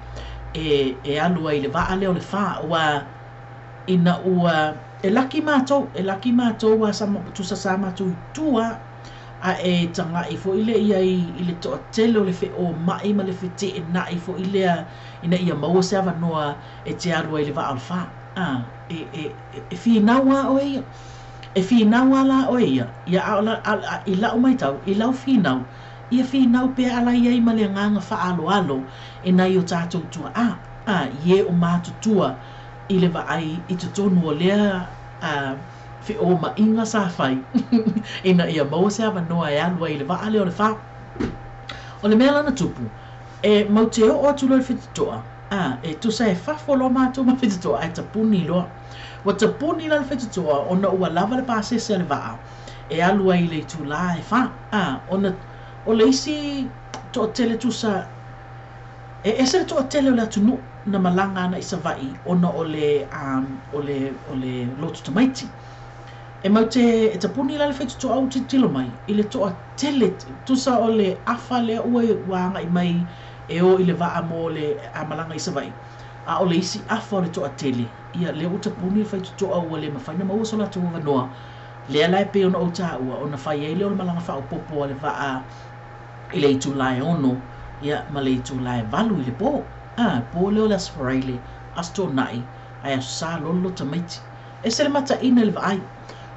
e, e alu ai i le vaa lea o le 4, aua ina ua e laki matou, e laki matou aua sa tusa sa matou i tua a e taga'i foi lea i ai i le toatele o le feomai ma le feteenai foi lea ina ia maua se avanoa e te alu ai i le vaa o le 4. A, e, e, e finau lava oe ia. E finau lava la oe ia, ia a o la, a, i lau matau, i lau finau, ia finau pea ala i ai ma le agaga faaaloalo i nai o tatou tuaa, a, i e o matutua i le vaai i totonu o lea feomaiga sa fai ina ia maua se avanoa e alu ai i le vaa lea o le 4. O le mea la na tupu, E mau te oo atu loa i le Fetitoa, a, e tusa e fafo loa matou ma Fetitoa ae tapuni loa. Ua tapuni la le Fetitoa ona ua lava le pasese a le vaa e alu ai i le itulā e fa, a, ona o le isi toatele tusa e ese le toatele o le atunuu na malaga ana i Savaii ona o le, a, o le, o le lotu tamaiti. E mau te e tapuni la le faitotoa ua tilotilo mai i le toatele tusa o le afa lea ua ua agai mai e o i le vaa mo le a malaga i Savaii a o le isi afa o le toatele ia lea ua tapuni le faitotoa ua le mafai ona maua so latou avanoa lea la e pei ona ou taua ona fai ai lea o le malaga faaopoopo a le vaa i le itula e 6 ia ma le itula e 8 i le po. A po lea o le Aso Faraile, Aso Toonai ae Aso Sa lolo tamaiti. Ese le mataina i le vaai.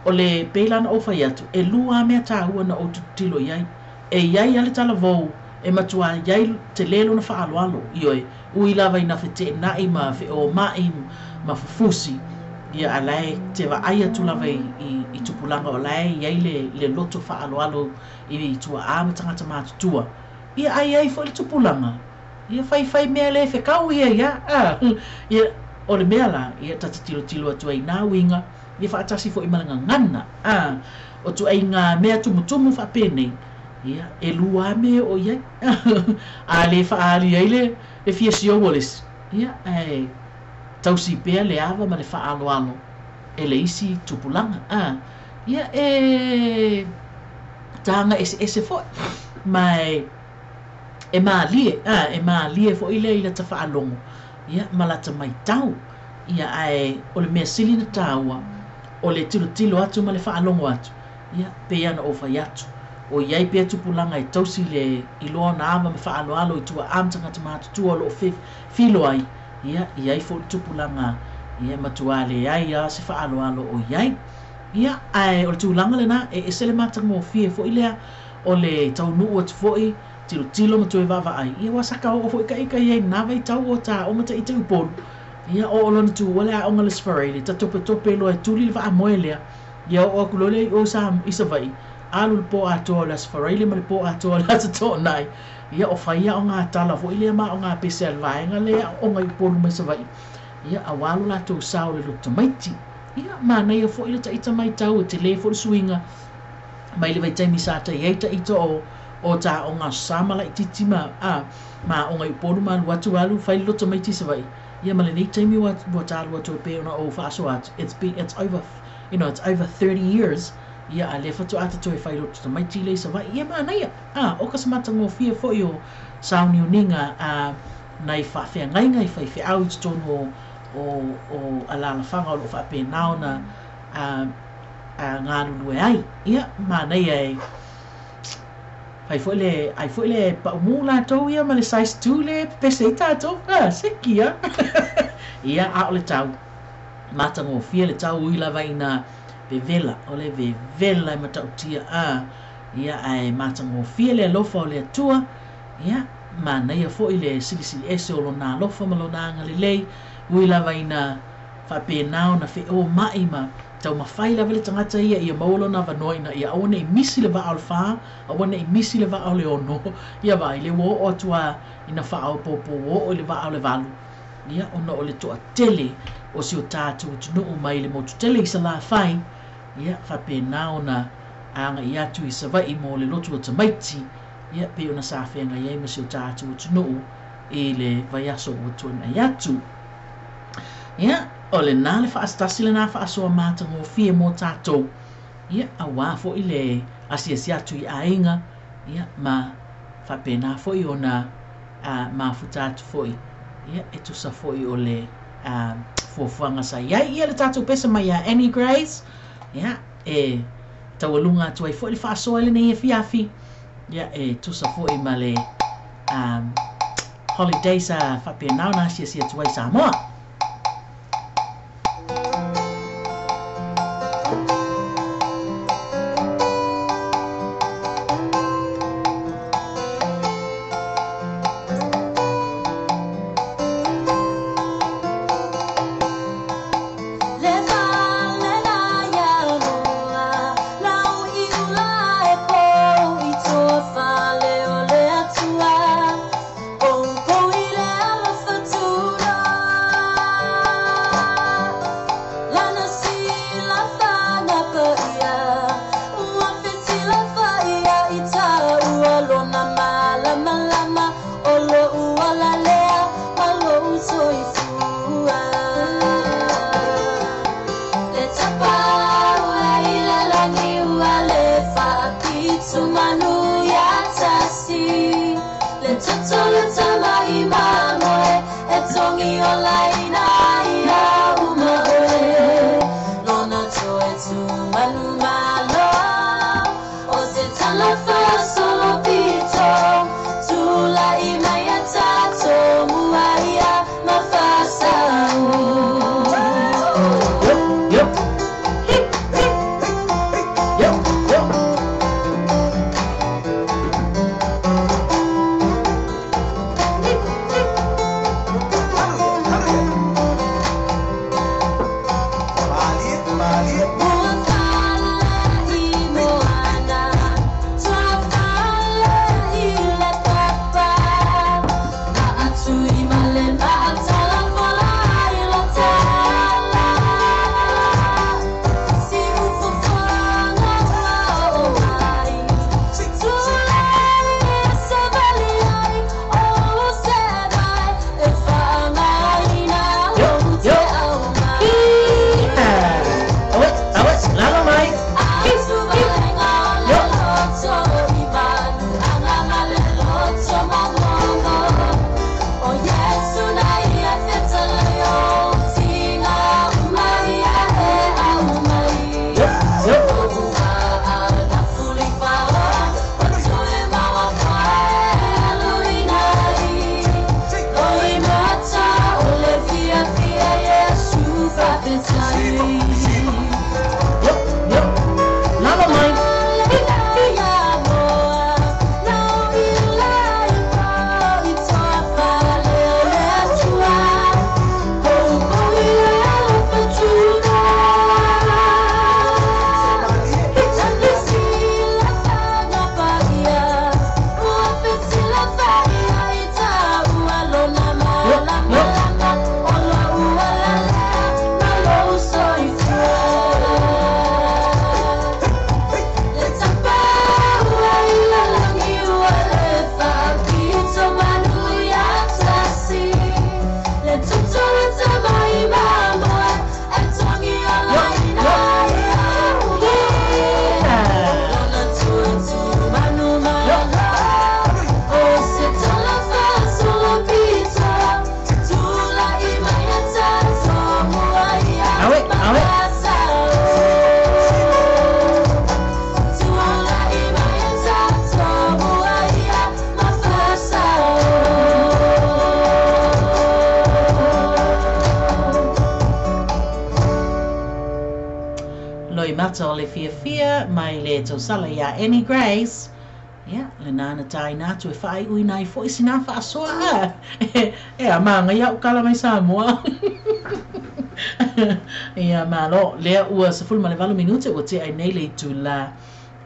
O le, pei la ona ou fai atu, e lu a mea taua na ou tilotilo i ai. E i ai a le talavou e matua i ai tele lona faaaloalo, ioe, ui lava ina feteenai ma feoma'i ma fufusi, ia a la e te vaai atu lava i, i, i tupulaga o la e i ai le, le loto faaaloalo i tua'a ma tagata matutua. Ia a i ai foi le tupulaga, ia faifai mea le fekau ia ia, a, ia, o le mea la, ia ta te tilotilo atu ai i nā uiga, ia faatasi foi ma le gagana, a, o ituaiga mea tumutumu faapenei, ia, e lua lava mea e oo i ai, a le faaali ai le, le fia siou o le isi, ia, ae tausi pea le ava ma le faaaloalo e le isi tupulaga, a, ia, e taga eseese foi, ma e, e mālie, a, e mālie foi lea i lata faalogo, ia, ma lata maitau, ia, ae o le mea sili ona taua, o le tilotilo atu ma le faalogo atu, ia, pei lava ona ou fai atu, o i ai pea tupulaga e tausi le iloa ona ava ma faaaloalo i tua'a ma tagata matutua o lo o filo ai, ia, i ai foi le tupulaga, ia, e matua leai lava se faaaloalo o i ai. Ia, ae o le tulaga lena, e ese le matagofie foi lea o le taunuu atu foi, tilotilo ma toe vaavaai, ia ua saka oo foi ka ika i ai i lena vaitau o ta aoga taita i Upolu, ia oo loa ina tuua le aoga i le Sfaraile, ta topetope loa e tuli le vaamoe lea, ia oo atu loa lea i o i Savaii, alu le po atoa o le Aso Faraile ma le po atoa o le Aso Toonai, ia o fai aoga tala foi lea ma aoga pese a le vaega lea e aooga i Upolu mai Savaii, ia aua lo latou sao i le loto tamaiti. Ia, manaia foi le taita maitau e tele foi le suiga mai le vaitaimi sa tai ai taita o o ta aoga Aso Sa ma laitiiti ma a ma aoga i Upolu ma alu atu alu fai le loto tamaiti i Savaii, ia ma lenei taimi ua ua ta alu atu ai pei ona ou faasoa atu, it's been it's over you know it's over 30 years, ia a lea faatoa ta toe fai loto tamaiti lea i Savaii, ia manaia, a o ka se matagofie foi o sauniuniga a nai faafeagaiga i faifeau i totonu o o o alaalafaga o lo o faapena ona a a galulue ai. Ia, manaia e fai foi le ai foi le paumū latou ia ma le size 2 lea e pepese ai tatou. A, seki a! Ia, a o le tau, matagofie le tau ui lava ina vevela, o le vevela e matautia, a, ia, ae matagofie le alofa o le Atua, ia, manaia foi le silisili ese o Lona alofa ma Lona agalelei, ui lava ina faapena ona feoma'i ma taumafai lava le tagata ia ia maua lona avanoa ina ia aua ne i misi le vaa o le fa, aua ne i misi le vaa o le ono, ia vaai lea ua oo atu lava ina faaopoopo ua oo i le vaa o le valu, ia ona o le toatele o si o tatou atunuu mai le motu tele i Salafai, ia faapena ona agai atu i Savaii mo le lotu o tamaiti, ia pei ona sa feagai ai ma si o tatou atunuu i le vaiaso ua tuanai atu. Ia, o lena le faasitasi lena faasoa matagofie mo tatou, ia, auā foi le asiasi atu i aiga, ia, ma faapena foi ona a, mafuta atu foi, ia, e tusa foi o le a, fuafuaga sa i ai. Ia, le tatou pese mai ia Annie Grace, ia, e taualuga atu ai foi le faasoa i lenei afiafi, ia, e tusa foi ma le a, holiday sa faapena ona asiasi atu ai Samoa. Mata o le fiafia mai le tausala ia Annie Grace. Ia, le nana taina atu e whaai ui nai fo isi nā whaasoa a. E a maanga ia ukala mai Samoa. Ia malo, lea ua 18 minute ua te ai nei le tula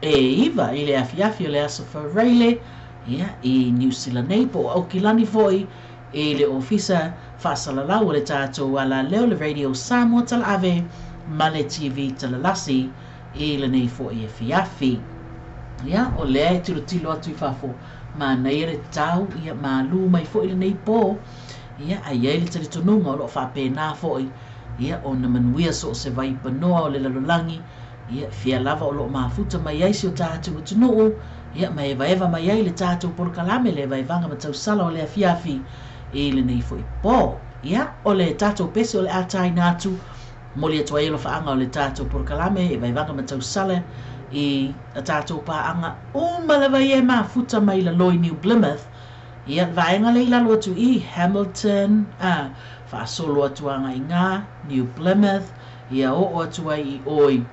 e iwa i le afiafi o le aso Faraile. Ia, i New Zealand nei po o Aukilani foi i le ofisa whaasalalau o le tātou ala leo le Radio Samoa Talaave ma le TV talalasi i le nei foi e fiafi. Ia, o lea e tilo tilo atu i fafo ma nei le tau, ia malu mai foi le nei pō. Ia, ai ai le talitonunga o loo whapēnā foi. Ia, o na manuia so o se vai panoa o le lalolangi. Ia, fia lava o loo mafuta mai ai si o tātou utunuu. Ia, ma eva eva mai ai le tātou porokalame le vaivanga ma tausala o le afiafi i le nei foi pō. Ia, o le tātou pese o le ātaina atu moli atu ai lo whaanga o le tātou porokalame e vaivanga ma tausala i a tātou pāanga o malawa e mafuta mai la loi New Plymouth. Ia, vaenga le ilalo atu i Hamilton, whaasolo atu anga i ngā New Plymouth, ia o atu ai i oi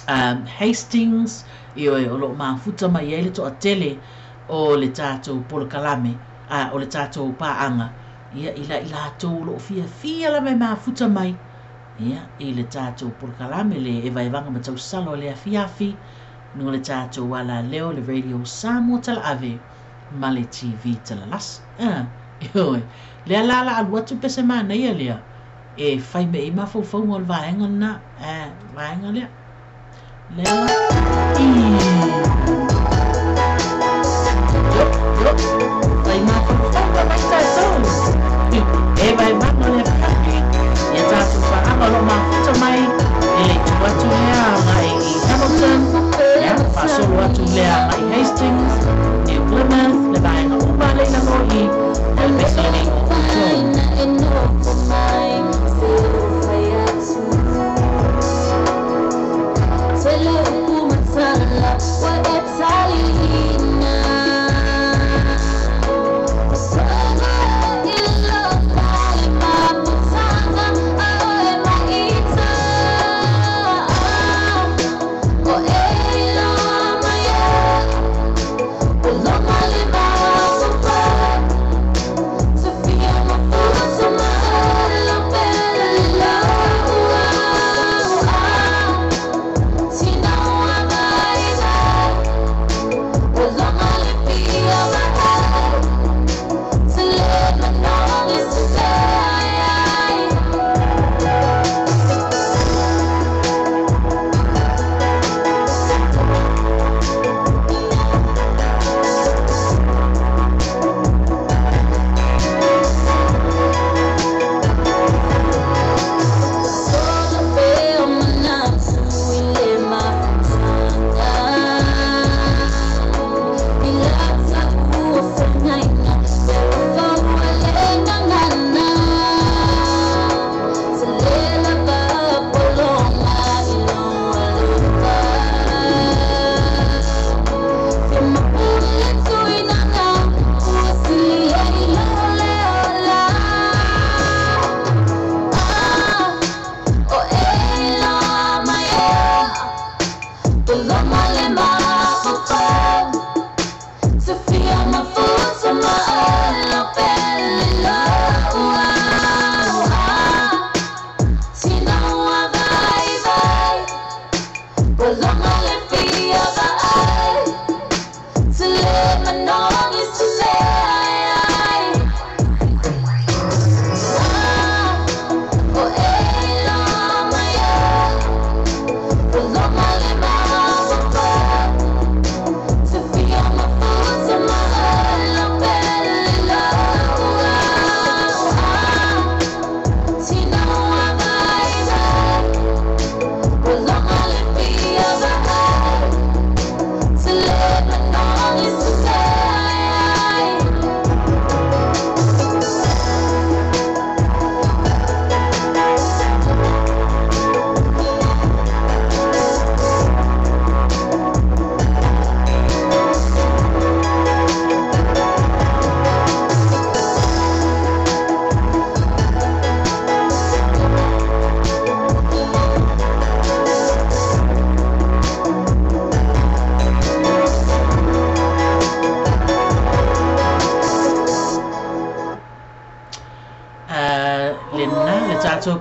Hastings, i oi o lo mafuta mai ai le toa tele o le tātou porokalame, o le tātou pāanga. Ia, ila ila tō lo fia fia la mai mafuta mai. Ia, i le tātou porokalame le e vaivanga ma tausalo le afiafi no le tātou ala leo le Radio Samoa Talaave ma le TV talalasi. Ioi, lea la la alu atu pese mana ia lea e whai me i mafaufauga o le vaenga na vaenga lea. Lea la. Yo, yo, whai mafaufauga mai tātou. E vaivanga le afiafi. Ia tātou whaanga lo mafuta mai e le tu atu lea ngai i Hamilton. Ia, whaasolo atu lea ngai Hastings, New Plymouth, le vaenga o ma le ina loi o le pese lenei mo outou.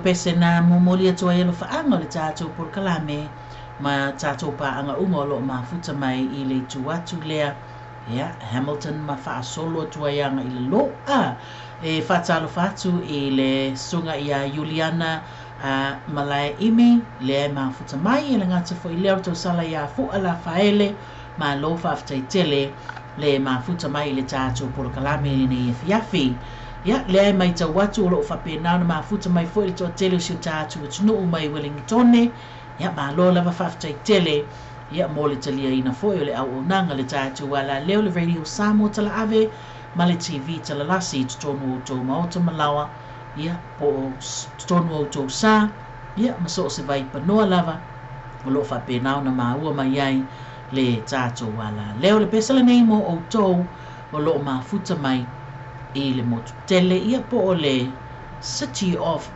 Pese na momoli atu ai alofaʻaga o le tatou polokalame ma tatou paʻaga uma o loo mafuta mai i le itu atu lea ia Hamilton ma faasolo atu ai aga i le loa e faatalofa atu i le susuga ia Juliana Malae Imi lea e mafuta mai e le gata foʻi lea o le tausala iā Fuʻa Lafaele malo faafetaitele le mafuta mai i le tatou polokalame lenei afiafi. Ia, lea e maitau atu o loo faapena ona mafuta mai foʻi le toatele o si o tatou atunuu mai Wellingtone. Ia, malo lava faafetaitele ia mo le taliaina foʻi o le auaunaga le tatou alaleo le Radio Samoa Talaave ma le TV Talalasi i totonu o outou maota malaoa ia po o totonu o outou sa ia ma so o se vaipanoa lava o loo faapena ona maua mai ai le tatou alaleo le pese lenei mo outou o loo mafuta mai i le motu tele ia po o le City of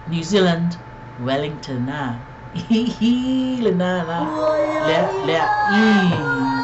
New Zealand Wellington a lena la lea lea i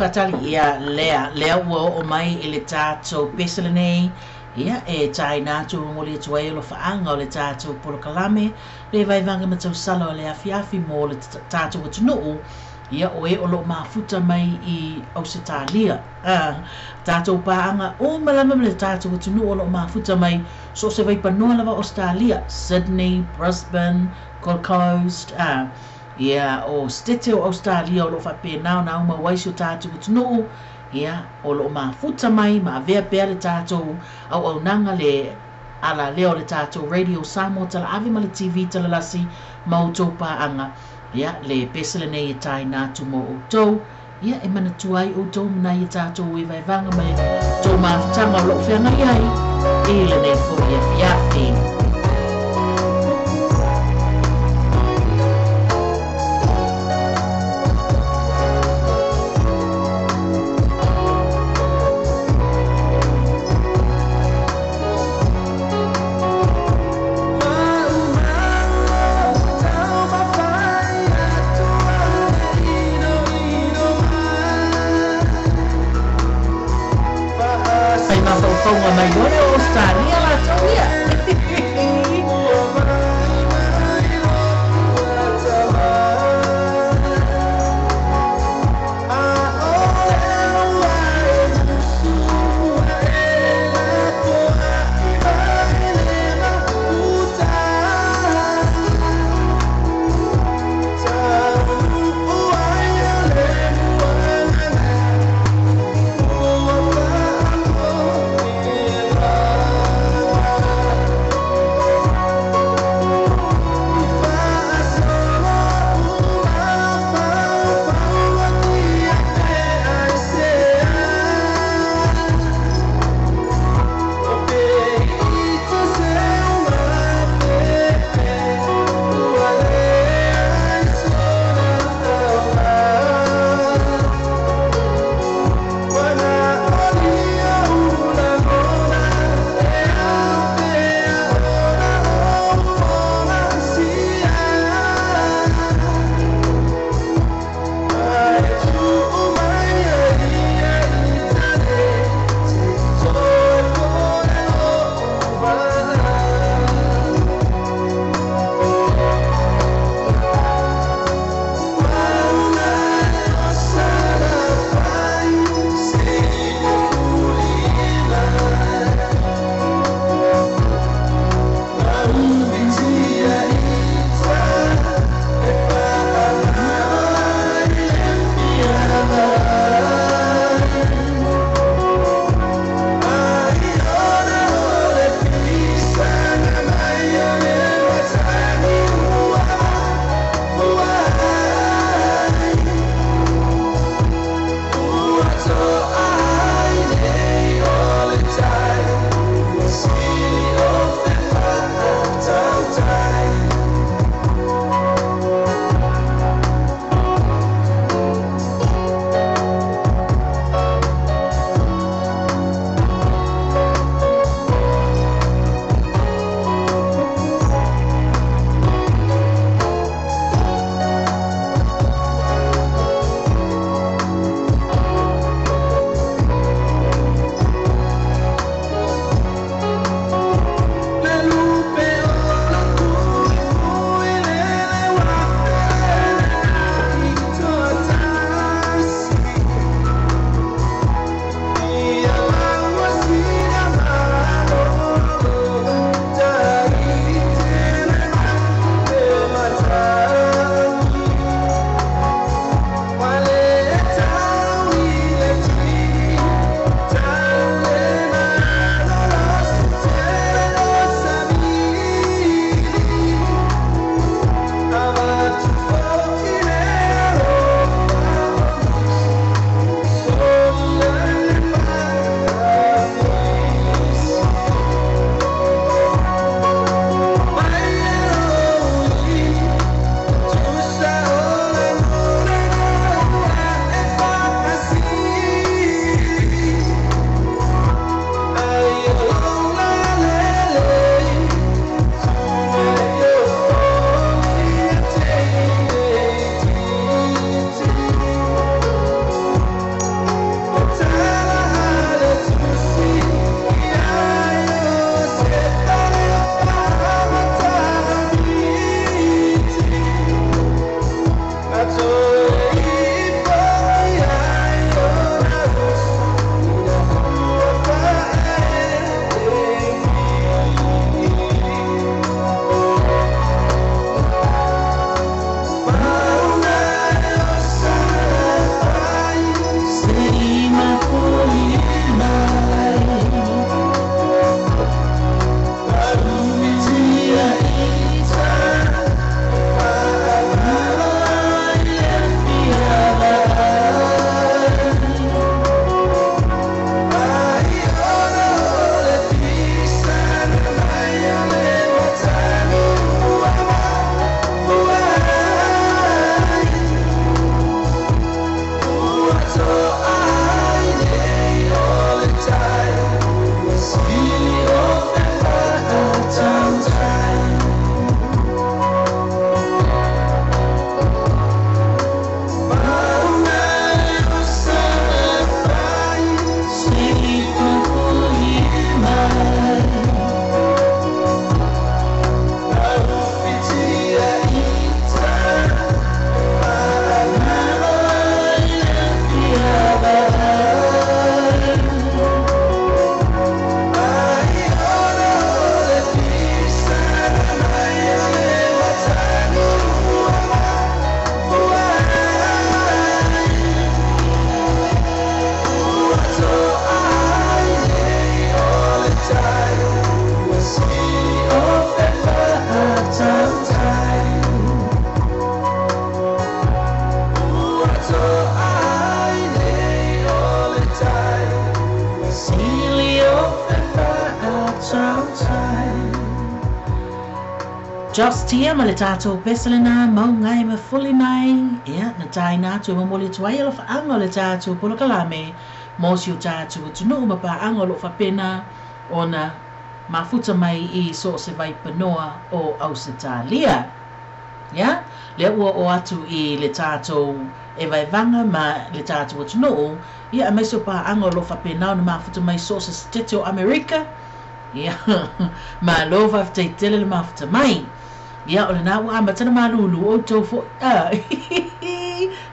Faatali, ia lea ua oo mai i le tatou pese lenei, ia e taina atu momoli atu ai alofaaga o le tatou polokalame le vaevaga ma tausala o le afiafi mo le tatou atunuu, ia o e o loo mafuta mai i Ausetalia. Tatou paaga uma lava ma le tatou atunuu o loo mafuta mai so o se vaipanoa lava Australia, Sydney, Brisbane, Gold Coast, ia o stete o Australia o loo faapena ona aumau ai si o tatou atunuu, ia o loo mafuta mai ma avea pea le tatou auaunaga le alalea o le tatou Radio Samoa Talaave ma le TV Talalasi ma outou paaga, ia le pese lenei e taina atu mo outou, ia e manatua ai outou ma nai e tatou e vaevaga ma le tou mafutaga o loo feagai ai i lenei foi afiafi. Fai mafaufauga mai loa lea o Australia latou ia. Jos Tia ma le tātou peselena maungai ma fuli mai. Ia, na tāina atu e momoli atu ai alofaaga o le tātou polokalame mo si o tātou atunuu ma paaga o loo faapena ona mafuta mai i so o se vaipanoa o Ausetalia. Ia, lea ua oo atu i le tātou e vaevaga ma le tātou atunuu, ia aemaise o paaga o loo faapena ona mafuta mai so o se setete o Amerika. Ia, malo faafetai tele le mafuta mai. Ia, o lenā ua amata ona malūlū outou foʻi. A,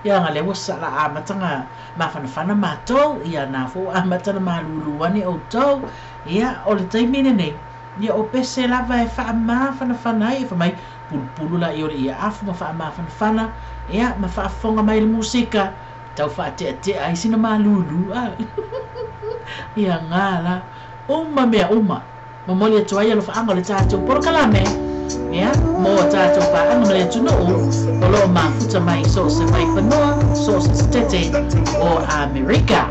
ia, ga lea ua sala amataga mafanafana matou. Ia, na foʻi ua amata ona malūlū ane outou. Ia, o le taimi lenei, ia o pese lava e faamafanafana ai e fai mai pulupulu laia o le ia afu ma faamafanafana, ia ma faafofoga mai le musika tau faateatea ai sina malūlū. A, ia gā la uma mea uma momoli atu ai alofaaga o le tatou polokalame, ia mo a tatou paaga ma le atunuu o loo mafuta mai so o se vaipanoa so o se setete o Amerika.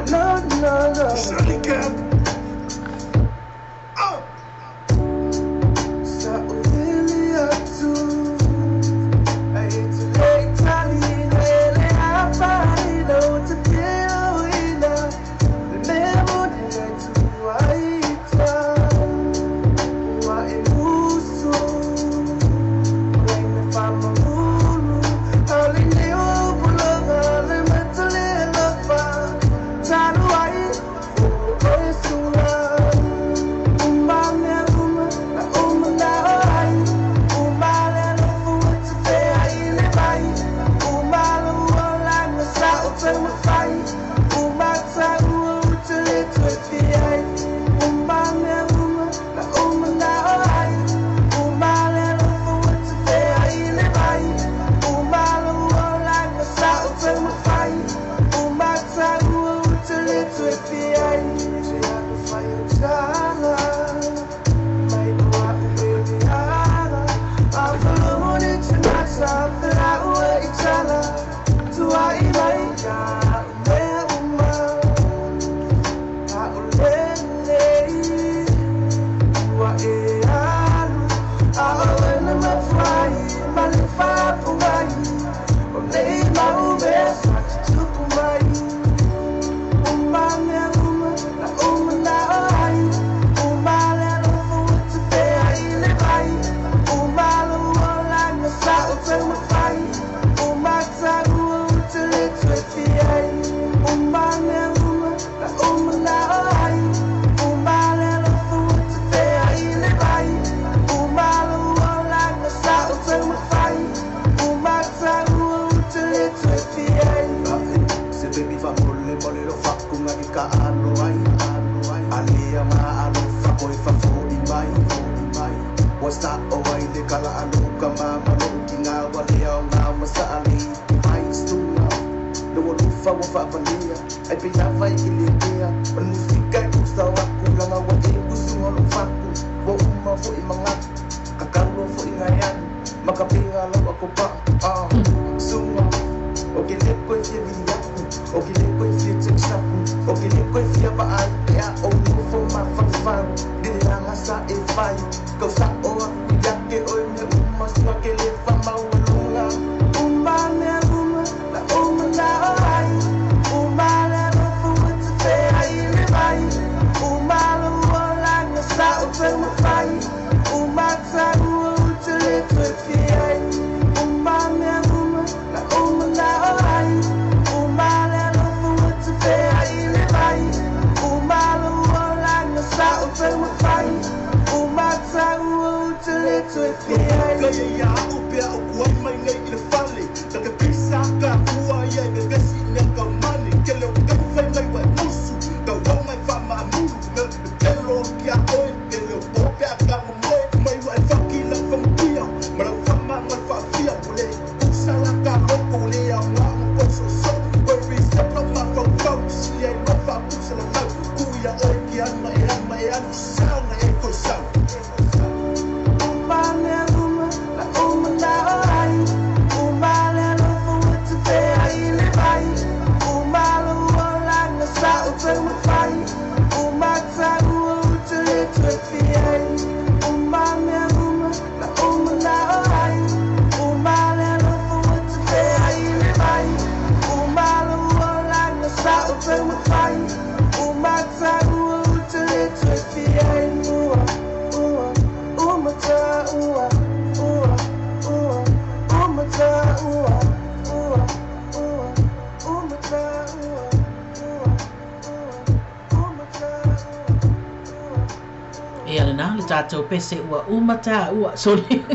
tatou pese ua uma tāua sole.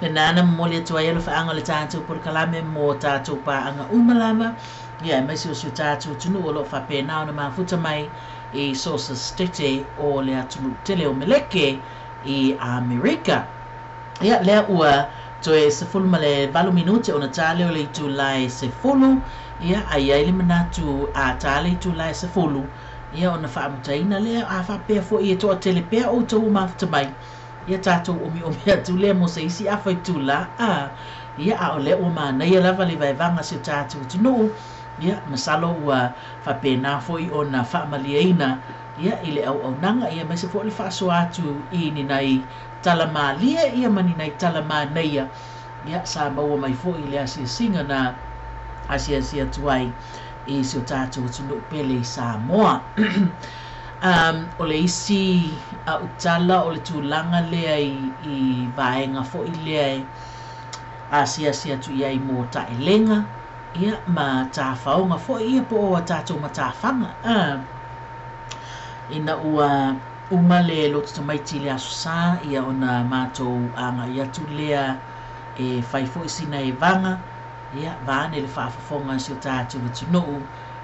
Lena na momoli atu ai alofaaga o le tatou polokalame mo tatou paaga uma lava, ia aemaise o si o tatou atunuu o loo faapena ona mafuta mai i so o se setete o le atunuu tele o Meleke i Amerika. Ia lea ua toe 18 minute ona ta lea o le itula e 10, ia a i ai le manatu a ta le itula e 10, ia ona faamutaina lea. A faapea foi e toatele pea outou ua mafuta mai, ia tatou omiomi atu lea mo se isi afa itula, a ia a o lea ua manaia lava le vaevaga a si o tatou atunuu, ia masalo ua faapena foi ona faamalieina ia i le auaunaga, ia aemaise foi le faasoa atu i ni nai tala malie ia ma ni nai tala manaia, ia sa maua mai foi i le asiasiga na asiasi atu ai i si o tatou atunuu pele i Samoa. O le isi au tala o le tulaga lea i vaega foi lea e asiasi atu i ai mo taelega ia ma tafaoga foi ia po o a tatou matafaga. Ina ua uma le loto tamaiti i le Aso Sa, ia ona matou agai atu lea e fai foi sina evaga, ia vaeane le faafofoga a si o tatou atunuu,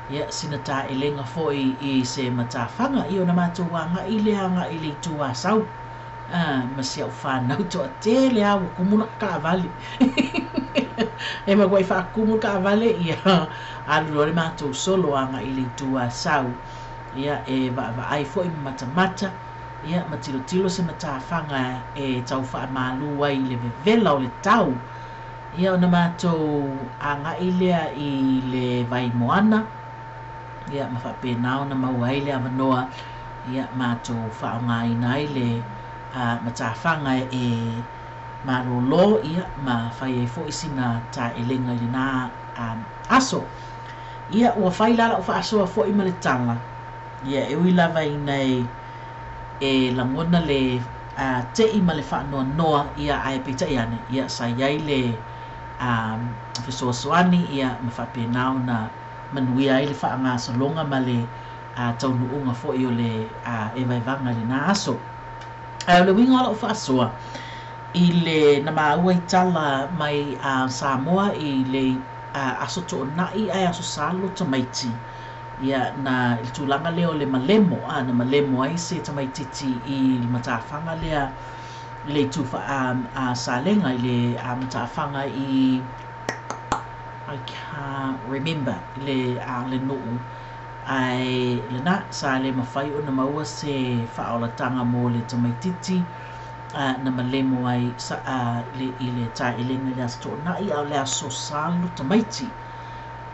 ia sina taelega foi i se matafaga, ia ona matou agai lea agai i le itu Asau, ma si au fanau toatele lava ua kumu laka kaavale. E matuai faakumu le kaavale, ia alu loa le matou solo agai i le itu Asau, ia e vaavaai foi ma matamata, ia ma tilotilo se matafaga e tau faamalu ai i le vevela o le tau. Ia ona matou agai lea i le vai moana, ia ma faapena ona maua ai le avanoa, ia matou faaaogaina ai le matafaga e malolo, ia ma fai ai foi sina taelega i lena aso. Ia ua fai la lau faasoa foi ma le tala, ia e ui lava ina e lagona le te'i ma le faanoanoa, ia ae peitai ane, ia sa i ai le fesoasoani, ia ma faapena ona manuia ai le faagasologa ma le taunuuga foi o le evaevaga i lena aso. Ae o le uiga o lau faasoa i le na maua i tala mai Samoa i le Aso Toonai ae Aso Sa le loto tamaiti, ia na i le tulaga lea o le malemo, a na malemo ai se tamaitiiti i le matafaga lea i le itu Salega i le matafaga i I can't remember le le nuu, ae lena sa le mafai ona maua se faaolataga mo le tamaitiiti na malemo ai i le taelega i le Aso Toonai a o le Aso Sa le loto tamaiti.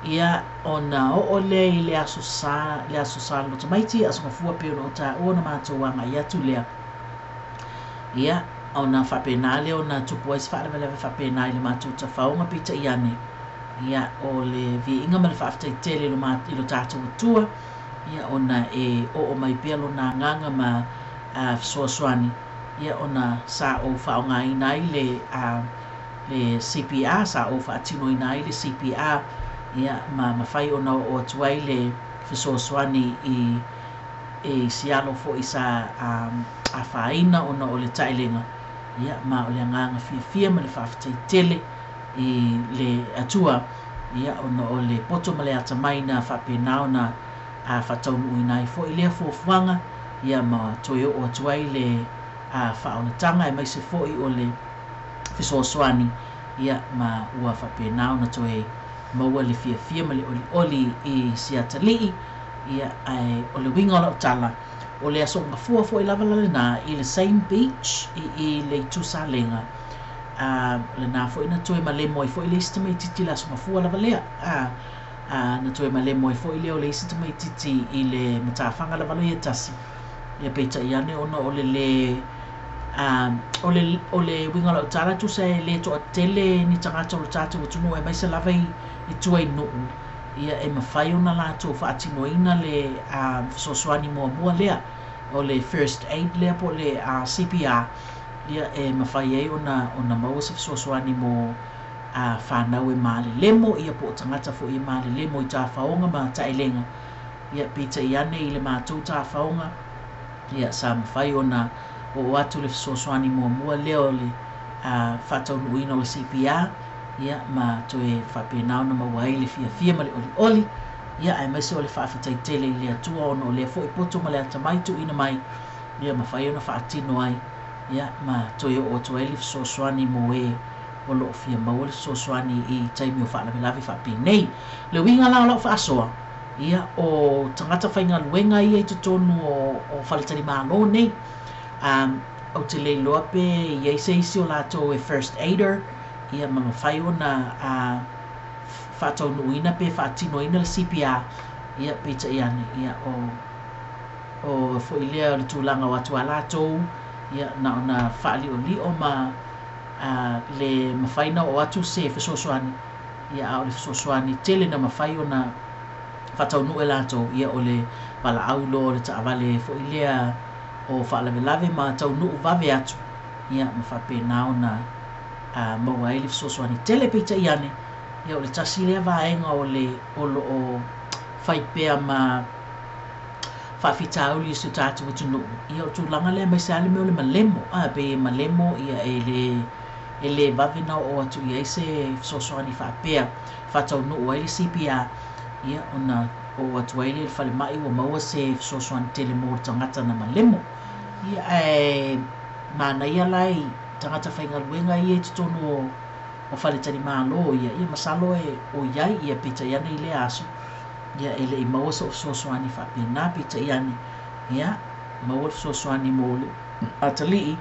Ia ona oo lea i le Aso Sa, le Aso Sa le loto tamaiti, Aso Gafua pei ona ou taua ona matou agai atu lea. Ia ona faapena lea ona tupu ai se faalavelave faapena i le matou tafaoga, peitai ane, ia o le viiga ma le faafetai tele i lo tatou Atua, ia ona e oo mai pea lona agaga ma fesoasoani, ia ona sa ou faaaogaina ai le le CPR, sa ou faatinoina ai le CPR, ia ma mafai ona oo atu ai le fesoasoani i i si alo foi sa afaina ona o le taelega, ia ma o le agaga fiafia ma le faafetai tele i le Atua, ia ona o le poto ma le atamai na faapena ona faataunuuina ai foi lea fuafuaga, ia ma toe oo atu ai le faaolataga aemaise foi o le fesoasoani, ia ma ua faapena ona toe maua le fiafia ma le olioli i si atalii. Ia ae o le uiga o lau tala, o le Aso Gafua foi lava la lena i le same beach i le itu Salega, lena foi na toe malemo ai foi le isi tamaitiiti i le Aso Gafua lava lea, na toe malemo ai foi lea o le isi tamaitiiti i le matafaga lava ia e tasi. Ia peitai ane ona o le lē o le uiga o lau tala, tusa e le toatele ni tagata o le tatou atunuu aemaise lava i tua i nuu, ia e mafai ona latou faatinoina le fesoasoani muamua lea o le first aid lea po o le CPR, ia e mafai ai ona maua se fesoasoani mo fanau e malelemo, ia po o tagata foi e malelemo i tafaoga ma taelega. Ia peitai ane i le matou tafaoga, Ia, sa mafai ona oo atu le fesoasoani muamua lea o le faataunuuina o le CPR, ia, ma toe faapena ona maua ai le fiafia ma le olioli, ia, aemaise o le faafetai tele i le Atua ona o lea foi poto ma le atamai tuuina mai, ia mafai ona faatino ai, ia, ma toe oo atu ai le fesoasoani mo e o lo o fia maua le fesoasoani i taimi o faalavelave faapenei. Le uiga la o lau faasoa, ia, o tagata faigaluega ia i totonu o faletalimalo nei, ou te le iloa pe i ai se isi o latou e first aider, ia, ma mafai ona faataunuuina pe faatinoina le CPR, ia, peitai ane, ia, o foi lea o le tulaga o atu a latou, ia, na ona faaliolio ma le mafai na oo atu se fesoasoani, ia, a o le fesoasoani tele na mafai ona faataunuu e latou, ia, o le valaau loa o le taavale foi lea o faalavelave ma taunuu vave atu, ia, ma faapena ona maua ai le fesoasoani tele. Peitai ane, ia, o le tasi lea vaega o le o lo o fai pea ma faafitauli i si o tatou atunuu, ia, o tulaga lea aemaise lava le mea o le malemo, pei e malemo, ia, e le vave na oo atu i ai se fesoasoani faapea faataunuu ai le CPR, ia, ona oo atu ai lea i le falemai ua maua se fesoasoani tele mo le tagata na malemo. Ia, ae manaia la i tagata faigaluega ia i totonu o faletalimalo, ia, ia, masalo e o i ai, ia, peitai ane i lea aso, ia, e le i maua so'u fesoasoani faapena, peitai ane, ia, maua le fesoasoani mo le atalii,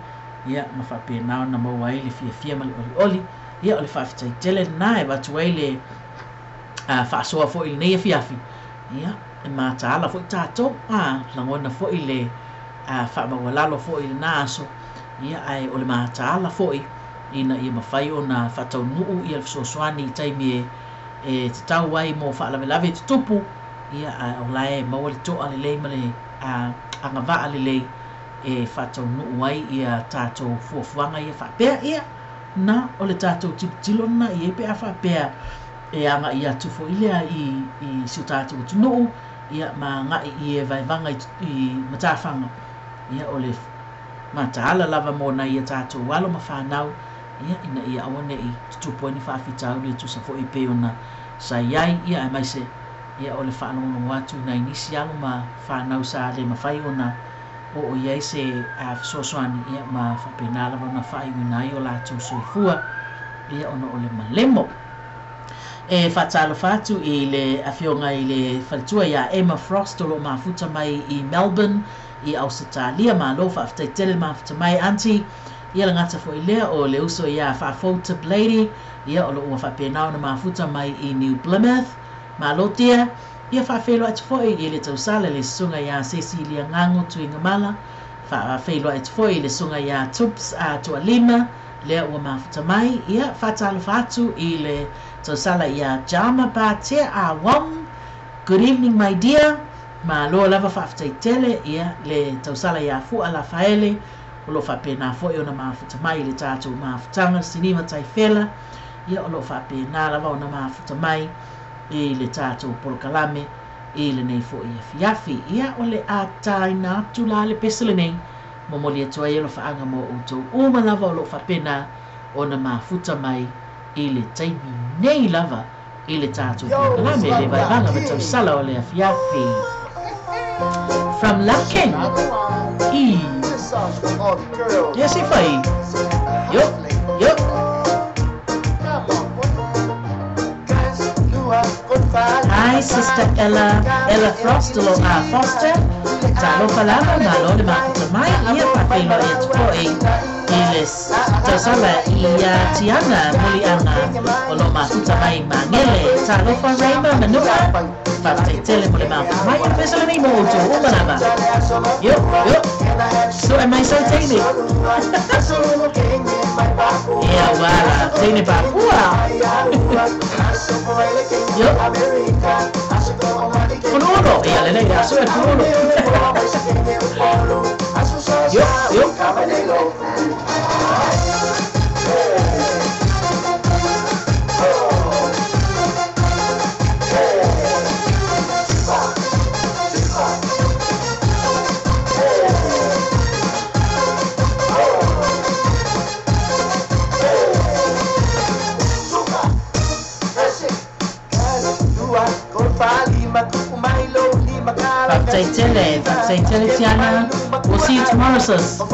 ia, ma faapena ona maua ai le fiafia ma le olioli. Ia, o le faafetai tele lena e avatu ai le faasoa foi i lenei afiafi. Ia, e mataala foi tatou, lagona foi le faamaualalo foi i lena aso, ia, ae o le mataala foi ina ia mafai ona faataunuu ia le fesoasoani i taimi e tatau ai mo faalavelave e tutupu, ia, ae o la e maua le to'a lelei ma le agavaa lelei e faataunuu ai ia tatou fuafuaga ia faapea. Ia, na o le tatou tilotilo lena i ai pe a faapea e agai atu foi lea i si o tatou atunuu, ia, ma agai i e vaevaga i matafaga, ia, o le mataala lava mo nai a tatou alo ma fanau, ia, ina ia aua ne'i tutupu ai ni faafitauli e tusa foi pei ona sa i ai, ia, aemaise, ia, o le faalogologo atu i nai nisi alo ma fanau sa le mafai ona oo i ai se fesoasoani, ia, ma faapena lava ona faaiuina ai o latou soifua, ia, ona o le malemo. E faatalofa atu i le afioga i le faletua iā Emma Frost o lo o mafuta mai i Melbourne i Ausetalia. Malo faafetai tele le mafuta mai, aunty. Ia, le gata foi lea o le uso iā Faafouta Blady, ia, o lo o ua faapena ona mafuta mai i New Plymouth. Malo tia. Ia, faafeiloai atu foi i le tausala le susuga iā Cecilia Gago Tuigamala. Faafeiloai atu foi i le susuga iā Tups Tualima lea ua mafuta mai. Ia, faatalofa atu i le tausala iā Jama Patea Awong. Good evening, my dear. Malo lava faafetai tele. Ia, le tausala iā Fua Lafaele o lo o faapena foi ona mafuta mai i le tatou mafutaga Siniva Taifela, ia, o lo o faapena lava ona mafuta mai i le tatou polokalame i lenei foi afiafi. Ia, o le a taina atu la le pese lenei, momoli atu ai alofaaga mo outou uma lava o lo o faapena ona mafuta mai i le taimi nei lava i le tatou polokalame le Vaevaga ma Tausala o le afiafi. From Love King. I. Ia se fai. Yo, yo. Hi, Sister Ella, Ella Frost, o a Foster. Talofa lava, malo le mafuta mai. Ia, faafeiloai atu foi i le tausala ia Tiana Muliaga o lo o mafuta mai Magele. Talofa Raima Manua. Faafetai tele mo le mafuta mai. O le pese lenei mo outou uma lava. Yo, yo. So am I so teine? Ia wala, teine papua. Yo. Fununo. Ia lelei, aso e fununo. Yo, yo. Faafetai tele, faafetai tele Tiana. We'll see you tomorrow, sis. Hi,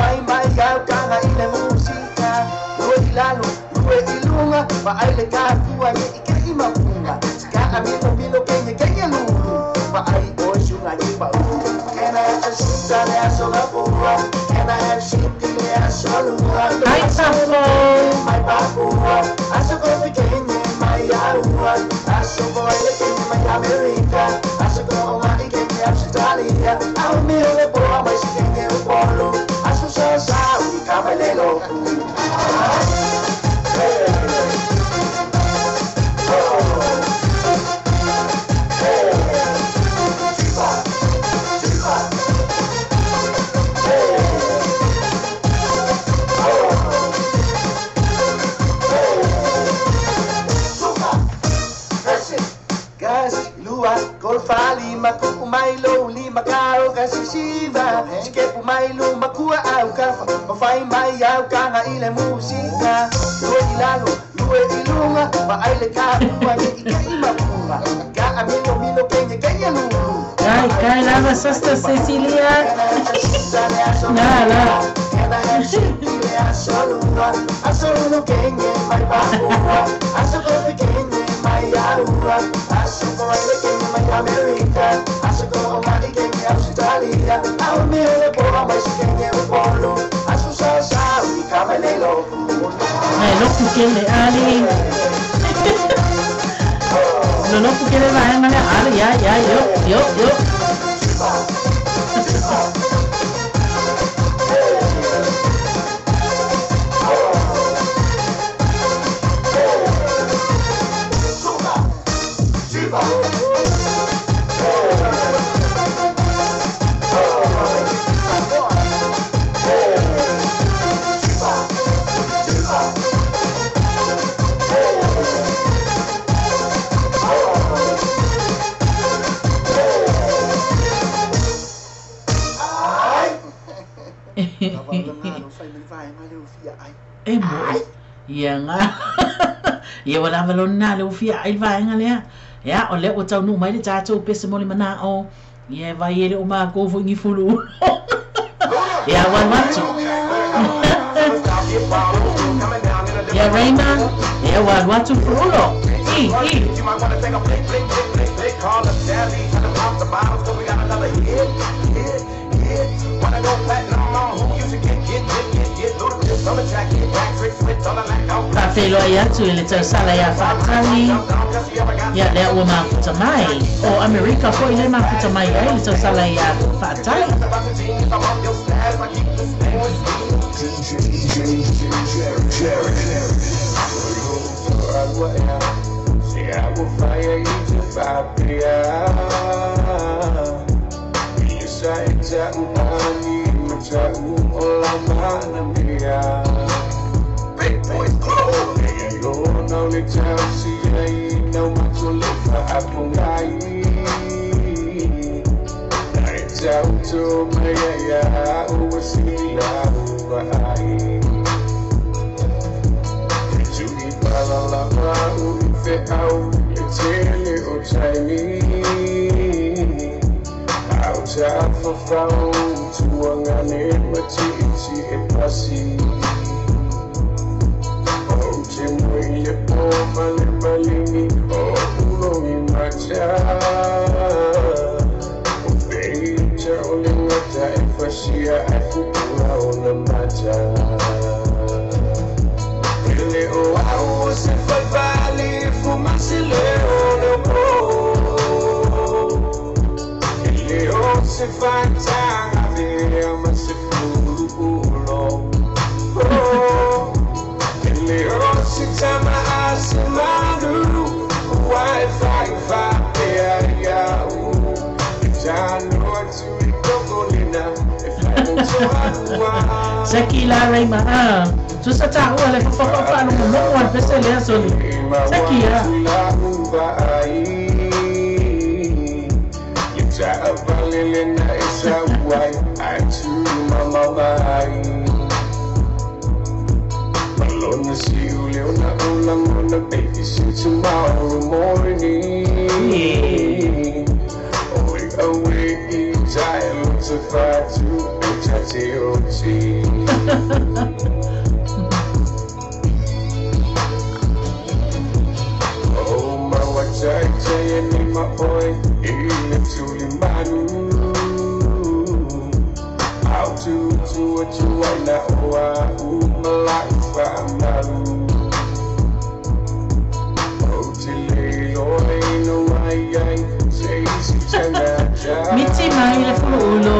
Tafo. Kai, kai lava, sister Cecilia. Na. Nai loku kele ali. Lo loku kele vaenga lea ali, ia, ia, yo, yo, yo. E mo ia nga ia wala valona le ufia ai vaenga lea ia o le o tau nu mai le tatou pese mo le manao ia vai ele o ma ko fo ngi fulu ia wan watu ia Raima ia wan watu fulo i Faafeiloai atu i le tausala ia Faatali ia lea ua mafuta mai o Amerika fo'i le mafuta mai ai le tausala ia Faatali. Big boys club. Saki la Raima ah tusa ta ua le fa fa fa no mo mo pese le soli Saki ya Miti mai le fulu.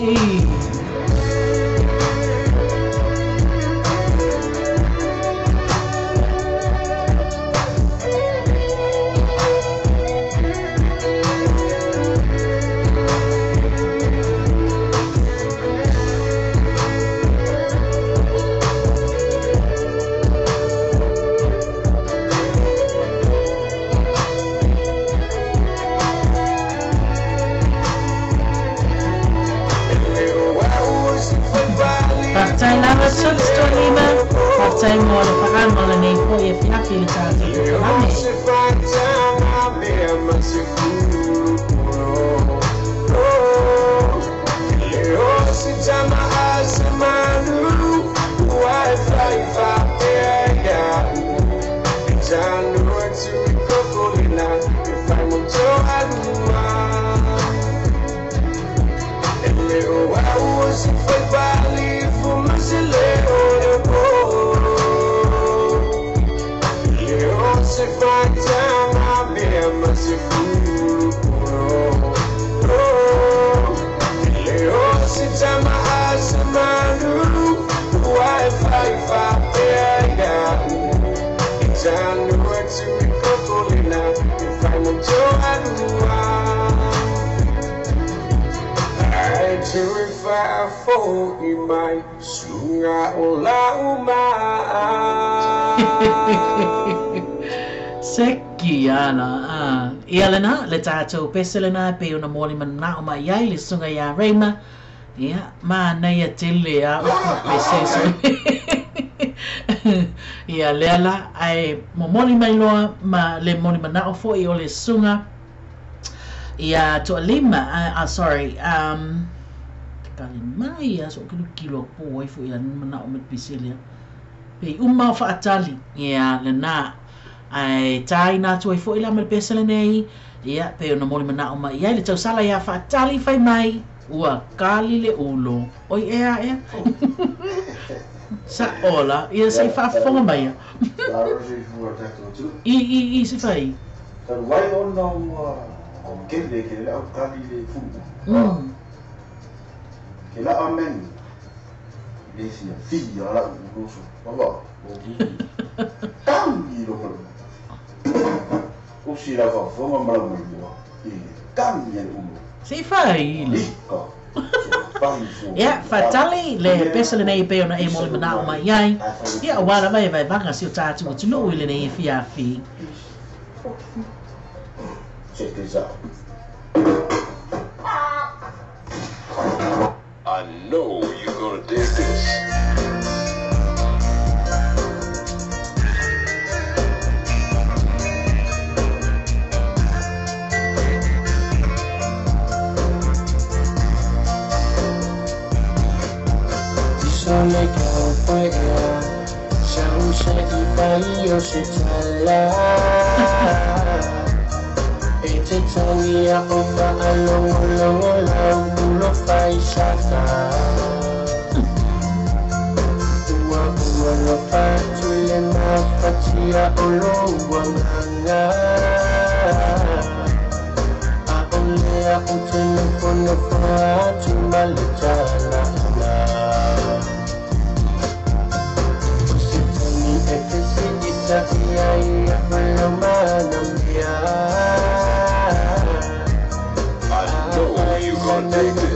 Hey. Faafetai lava Tuks Tualima. Faafetai mo le faaga o lenei fo'i afiafi i le tatou polokalame. Seki ala ia lena le tatou pese lena pe ona moli manao mai ai le susuga ia Raima. Ia manaia tele a upu pese so. Ia lea la ae momoli mai loa ma le moli manao fo'i o le susuga ia Tualima. Sorry, kali mai a so kilo kilo po ai fo'i la manao me pese lea pe uma o faatali ia lena ai tai na atu ai fo'i la ma le pese lenei. Ia pe ona moli manao mai ai le tausala ia faatali fai mai ua kali le ulo oi ea ea sa ola ia sai faafofoga mai i se fai wai ona ua kele ke le au kali le fu ke la amen le sia fi ala ulo so baba tangi lo ko o si la fa fonga mala mo i tangi le ulo se fai le ia faatali le pese lenei pe ona e moli manao mai ai ia auā lava e vaevaga si o tatou atunuu i lenei afiafi. Check this out. I know you're gonna dig this. gonna dig this.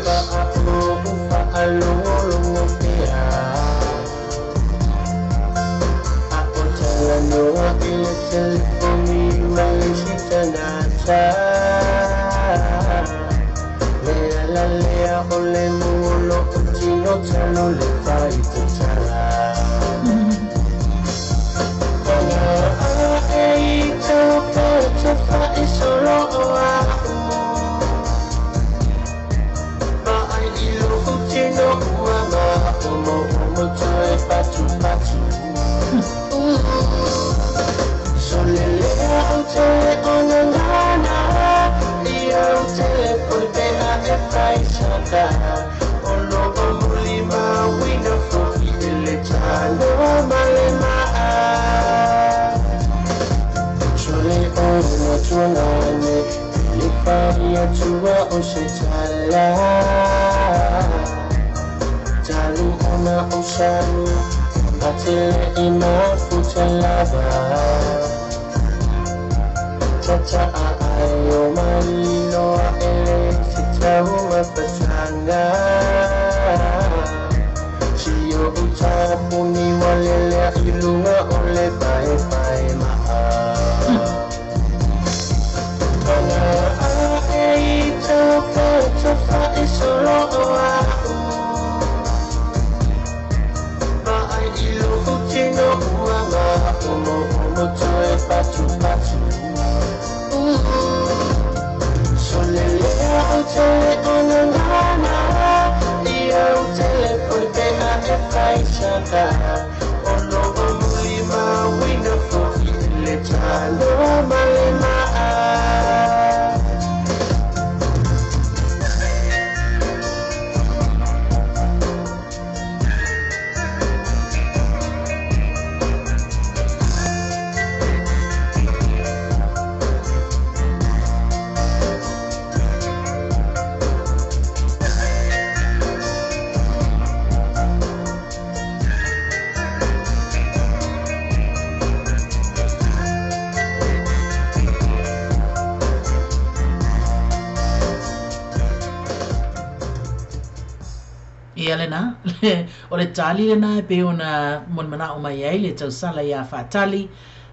O le tali lena e pe ona mon mana o mai ai le tausala ia whaatali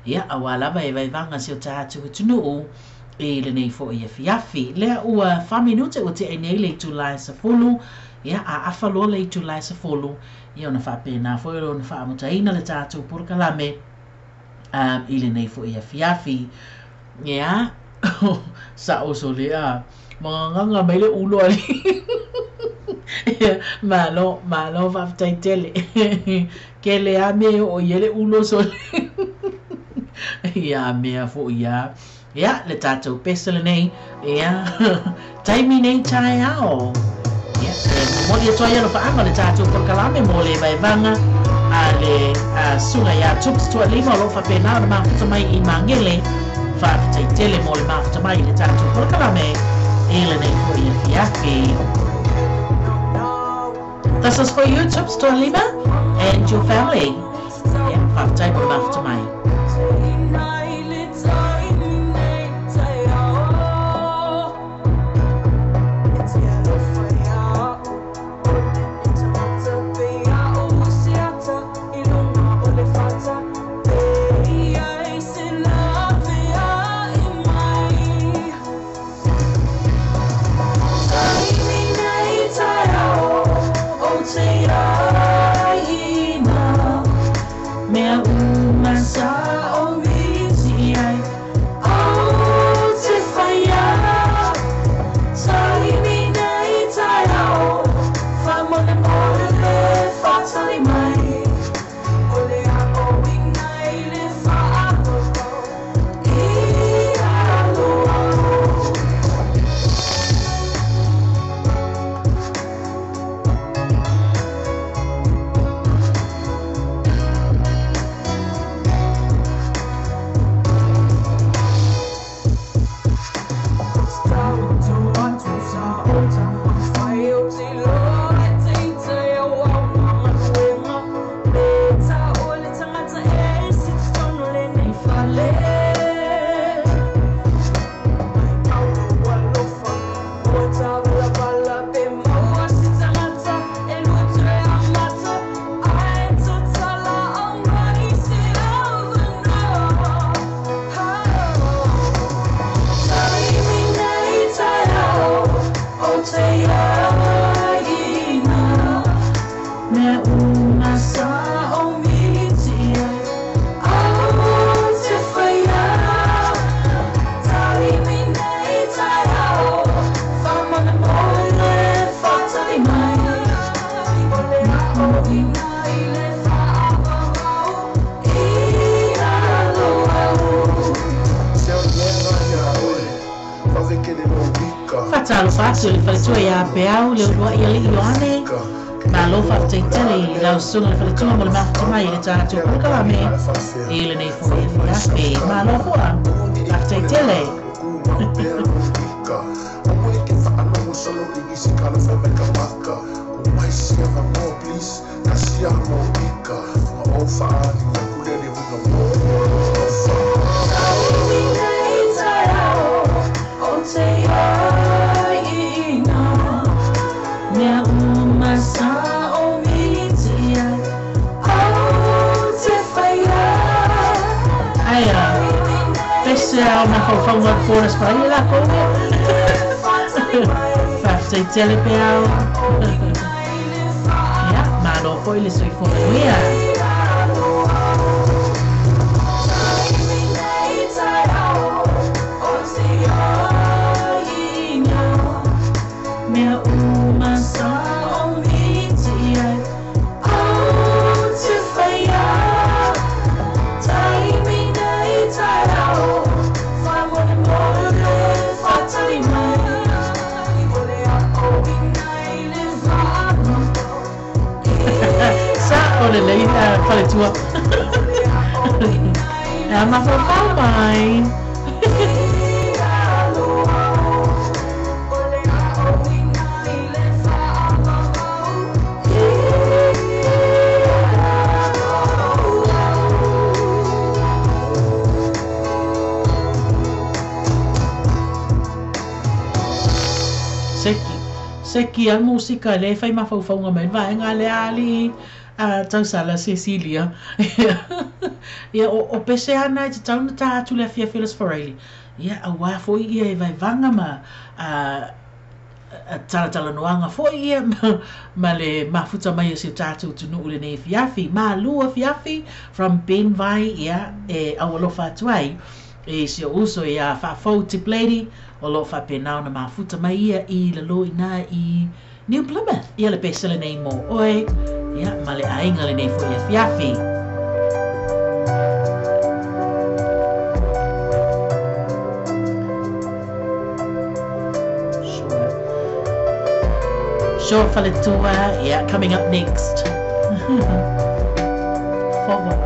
ia awa lava e vaivanga si o tātu utunuu i le nei fo i afiafi. Lea ua 4 minute o te nei le itulai sa fulu ia a afa loa le itulai sa fulu ia ona whaapena fo ona whaamutaina le tātu porokalame i le nei fo i afiafi. Ia sa oso lea manganga mai le ulo ali. Malo, malo whaftai tele. Ke le a me o ie le ulo sole. Ia mea fo ia. Ia, le tātou pesa le nei. Ia, taimi nei tai ao. Ia, moli atoa ia lo whaanga le tātou porokalame mo le vaivanga a le sunga ia tups tua lima o lo whapena o le mafuta mai i mangele. Whaftai tele mo le mafuta mai le tātou porokalame. E le nei fo ia fiafi. This is for you, Tups Tualima, and your family. Yeah, whaftai mo le mafuta mai. Mea uma sa Talofa atu i le faletua ia Peau le uluai alii Ioane. Malo faafetai tele i lau susuga le faletua mo le mafuta mai i le tatou polokalame i lenei foi afiafi. Malo fo'a, faafetai tele. Mea uma sa o mitia o te whaia. Ai a, pese au mafaufauga o chorus pa ia lākou ia. Faafetai tele Peau. Ia, malo foi le soifua manuia. Mea uma sa o mitia o te whaia. Taimi nei taeao, whamonemone whatari mai. Sa o le lei faletua. Ea mafaufau mai. Seki, seki a le musika le fai mafaufauga mai le vaega lea alii tausala Cecilia. Ia, o pese ana e tatau ona tā atu le afiafi o le Aso Faraile. Ia, auā foi ia e vaevaga ma talatalanoaga foi ia ma le mafuta mai o si o tatou atunuu i lenei afiafi. Malu afiafi from Ben Vai, ia, e aualofa atu ai i si ou uso ia Faafou Tiplady, o lo o faapena ona mafuta mai ia i lalo ina i New Plymouth. Ia le pese lenei mo oe, ia, ma le aiga lenei foi afiafi. Sure. Sure, faletua, yeah, coming up next. Forward.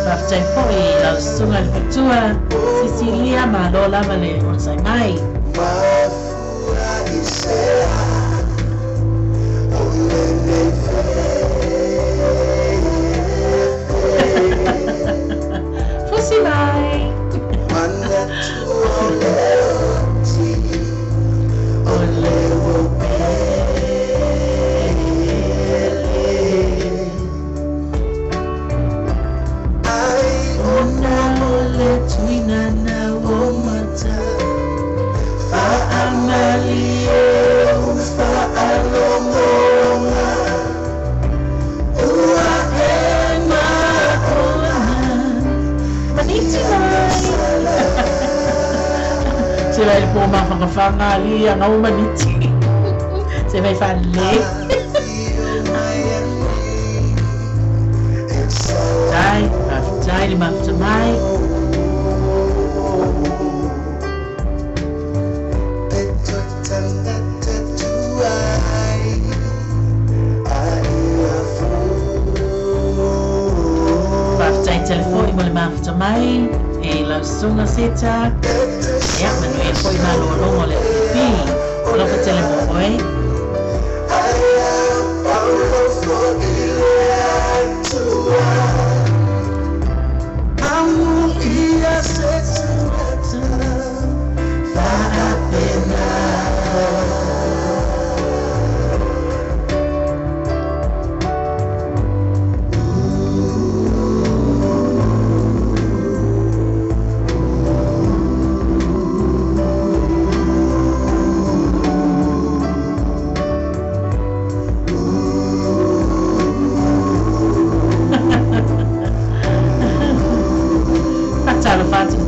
Faafetai foi i lau susuga i le faletua Cecilia, malo lava le onosai mai. Fusi mai. Se vai le po mawhangawhanga ali a ngau maniti. Se vai whale. Tai, tai le mafuta mai. Faafetai telefoni mo le mafuta mai e lau susuga Seta. Ia, manuia foi malologo le FP. Alofa tele mo oe.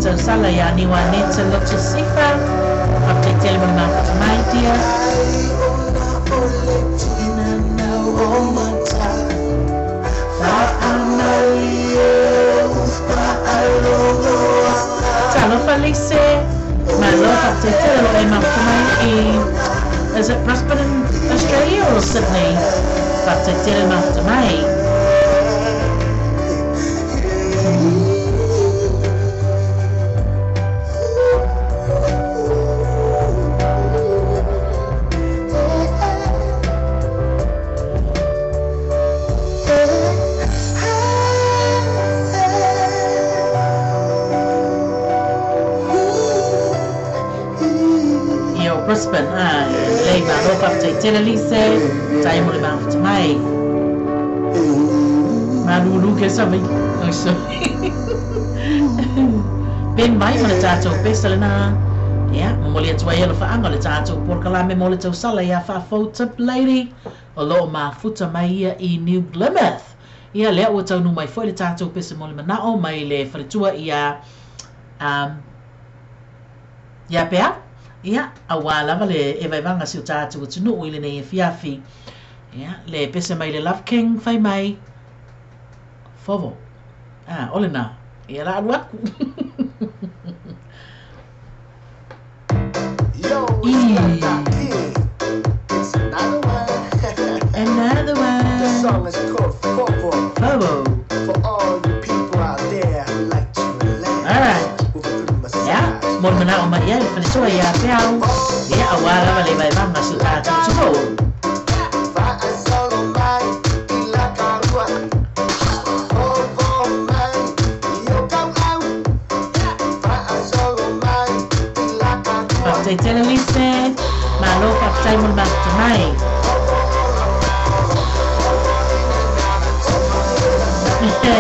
tausala ia Niuaneta Lotu Sifa. Faafetai tele mo le mafuta mai dear. Talofa Lise. Malo, faafetai tele lo e mafuta mai i Is it Brisbane in Australia or Sydney? Faafetai tele le mafuta mai. Ia o Brisbane, ah, lelei malo, faafetai tele Lise, tai mo le mafuta mai. Malulu ke sa mai. Oh, sorry. Ben mai ma le tātou pesa lena. Ia, momoli atu ai alofaaga o le tātou polokalame mo le tausala ia Faafou Tip Lady o lo o mafuta mai ia i New Plymouth. Ia, lea ua taunuu mai foi le tātou pese mo le manao mai le faletua ia um, ia Peau. Ia, auā lava le evaevaga si o tātou atunuu i lenei afiafi. Ia, le pese mai le Love King fai mai Fovo. Ah, o lena. Ia la alu aku. Yo, it's not that kid. It's another one. Another one. This song is called Fovo. Fovo. For all you people out there who like to relax. All right. With a good massage. Ia, mo le manao mai ai le faletua ia Peau. Ia, auā lava le vaevaga si o tātou atunuu. Faafetai tele Lise. Malo faafetai mo le mafuta mai.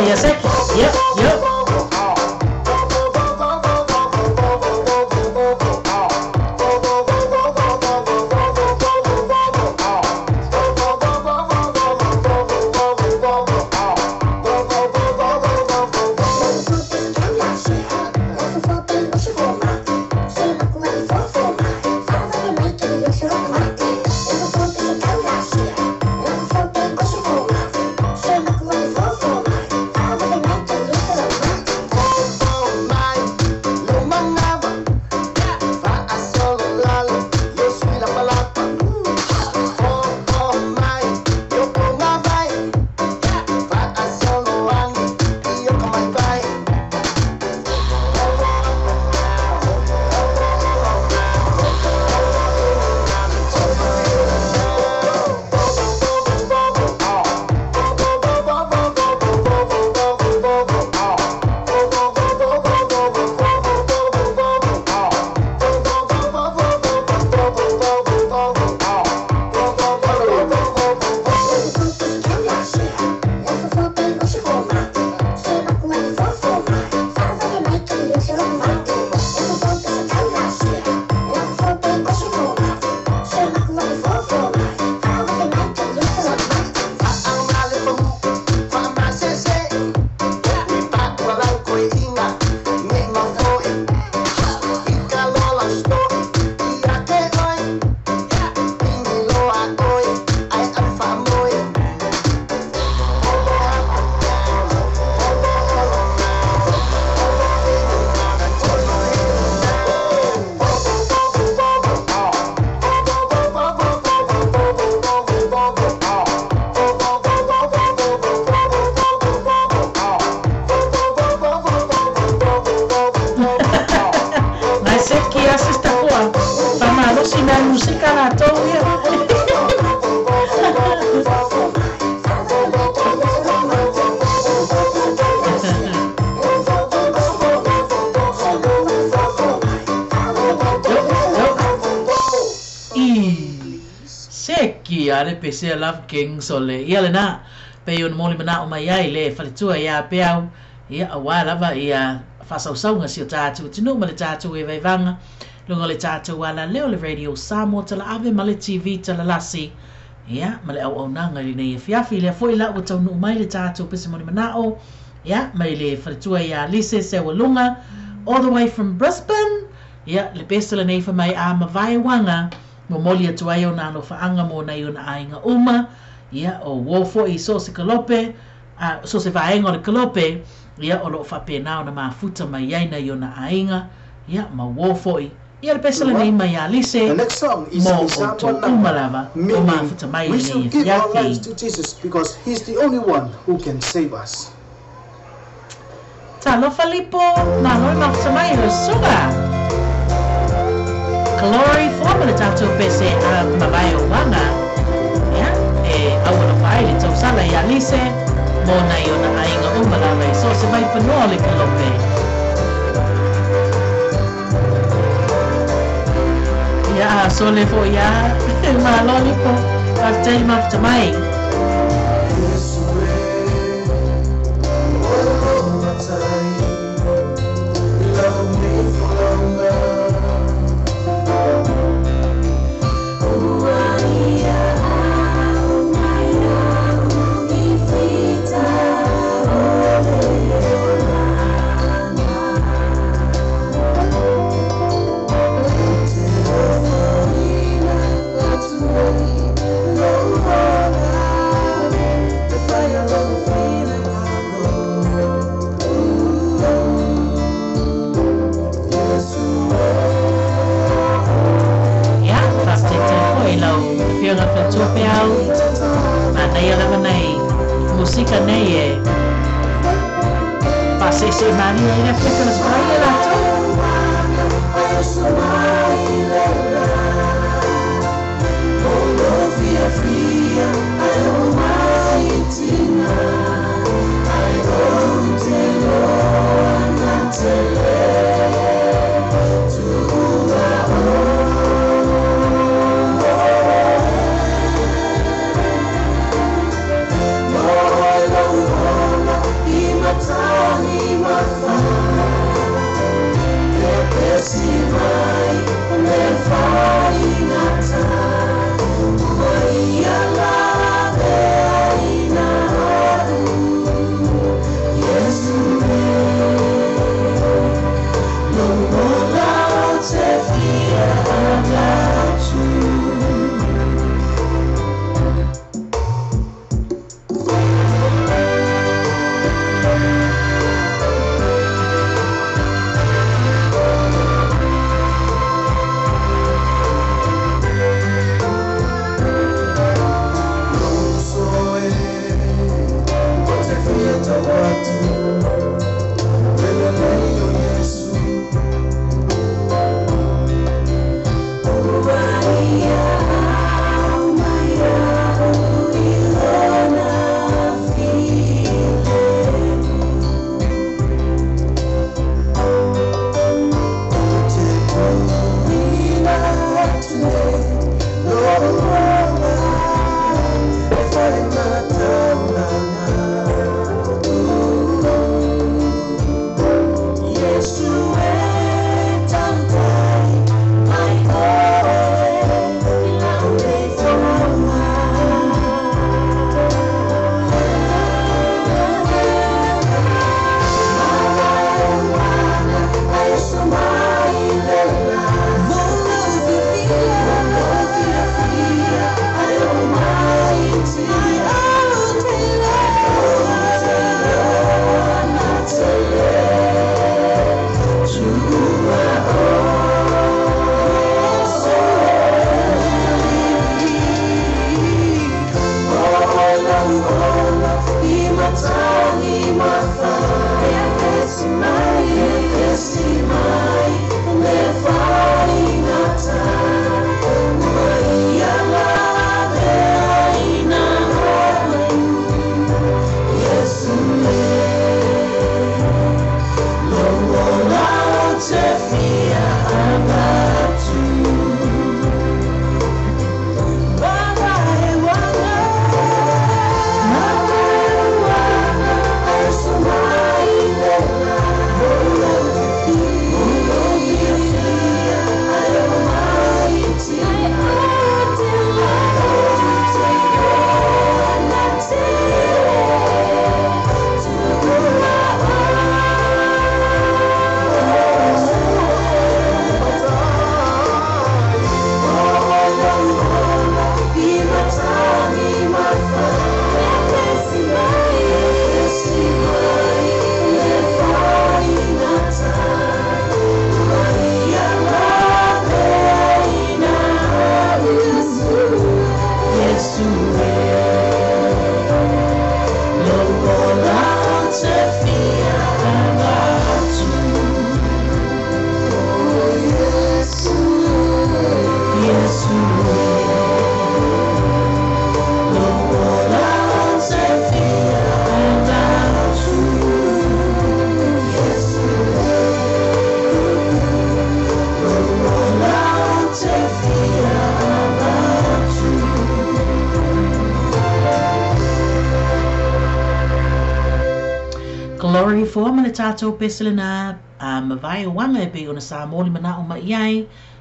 Ia Seki. Yep, yep. Nai Seki a Sister Pua. Faamalosi mea musika latou ia. Ii. Seki a le pese a Love Kings o le ia lena. Pei ona momoli manao mai ai le faletua ia Peau. Ia, auā lava ia faasausauga si o tātou atunuu ma le tātou evaevaga luga o le tātou alaleo le Radio Samoa Talaave ma le TV Talalasi. Ia, ma le auaunaga i lenei afiafi. Lea foi la ua taunuu mai le tātou pese moni manao, ia, mai le faletua ia Lise Seualuga, All the way from Brisbane. Ia, le pese lenei fai mai a mavae uaga, momoli atu ai ona alofaaga mo nai ona aiga uma, ia, o uō foi i so o se kalope, a, so o se vaega o le kalope, ia, o lo o faapena ona mafuta mai ai nai ona aiga, ia, ma uō foi. Ia le pese lenei mai Alise The next song is mo a outou Samoan uma number, lava o meaning mafuta mai we i lenei should give our afiafi. lives to Jesus because He's the only one who can save us. Talofa Lipo, malo e mafuta mai lau susuga. Glory for ma le tatou pese a mavae o uaga, ia, e aualofa ai le tausala i Alise mo nai ona aiga uma lava i so o se vaifanua o le kalope. Ia, sole foi ia. Malo Lipo, faafetai le mafuta mai. Ia, faafetai tele foi i lau Afioga Faletua Peau. Manaia lava nai musika nei e faaseesee malie ai le afiafi o le Aso Faraile latou. tātou pese lena mavae o aga e pei ona sa moli mana'o mai ai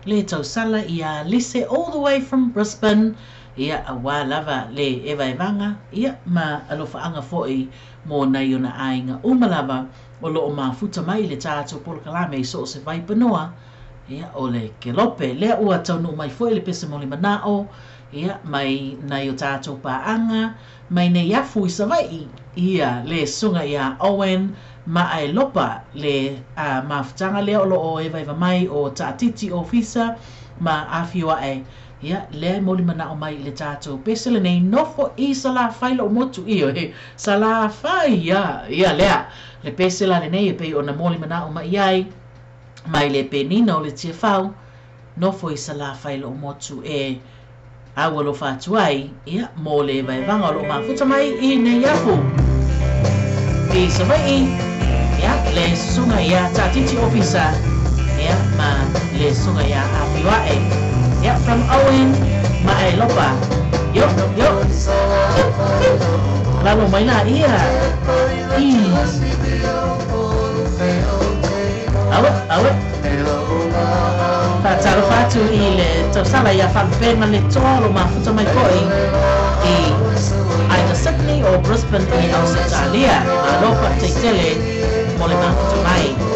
le tausala ia Lise all the way from Brisbane, ia auā lava le evaevaga ia ma alofaaga foʻi mo nai ona aiga uma lava o loo mafuta mai le tatou polokalame i so o se vaipanoa ia o le kelope lea ua taunuu mai foʻi le pese moli mana'o ia mai nai o tatou paaga mai nei afu i Savaiʻi ia le suga iā Owen Maaelopa le mafutaga lea o loo evaeva mai o taatiti ofisa ma afio aʻe ia lea e moli manao mai i le tatou pese lenei nofo i Salafai lou motu io he Salafai ia ia lea le pese la lenei e pei ona moli manao mai ai mai le penina o le Tiafau nofo i Salafai lou motu e aualofa atu ai ia mo le evaevaga o loo mafuta mai i nei afu i Savaiʻi ia le susuga ia Taatiti ofisa ia ma le susuga ia Afioaʻe ia from Owen Maaelopa yo yo lalo mai la ia awe awe faatalofa atu i le tausala ia Faalupe ma le toa o lo mafuta mai foʻi i either Sydney or Brisbane i Ausetalia malo faataitele mo le mafuta mai.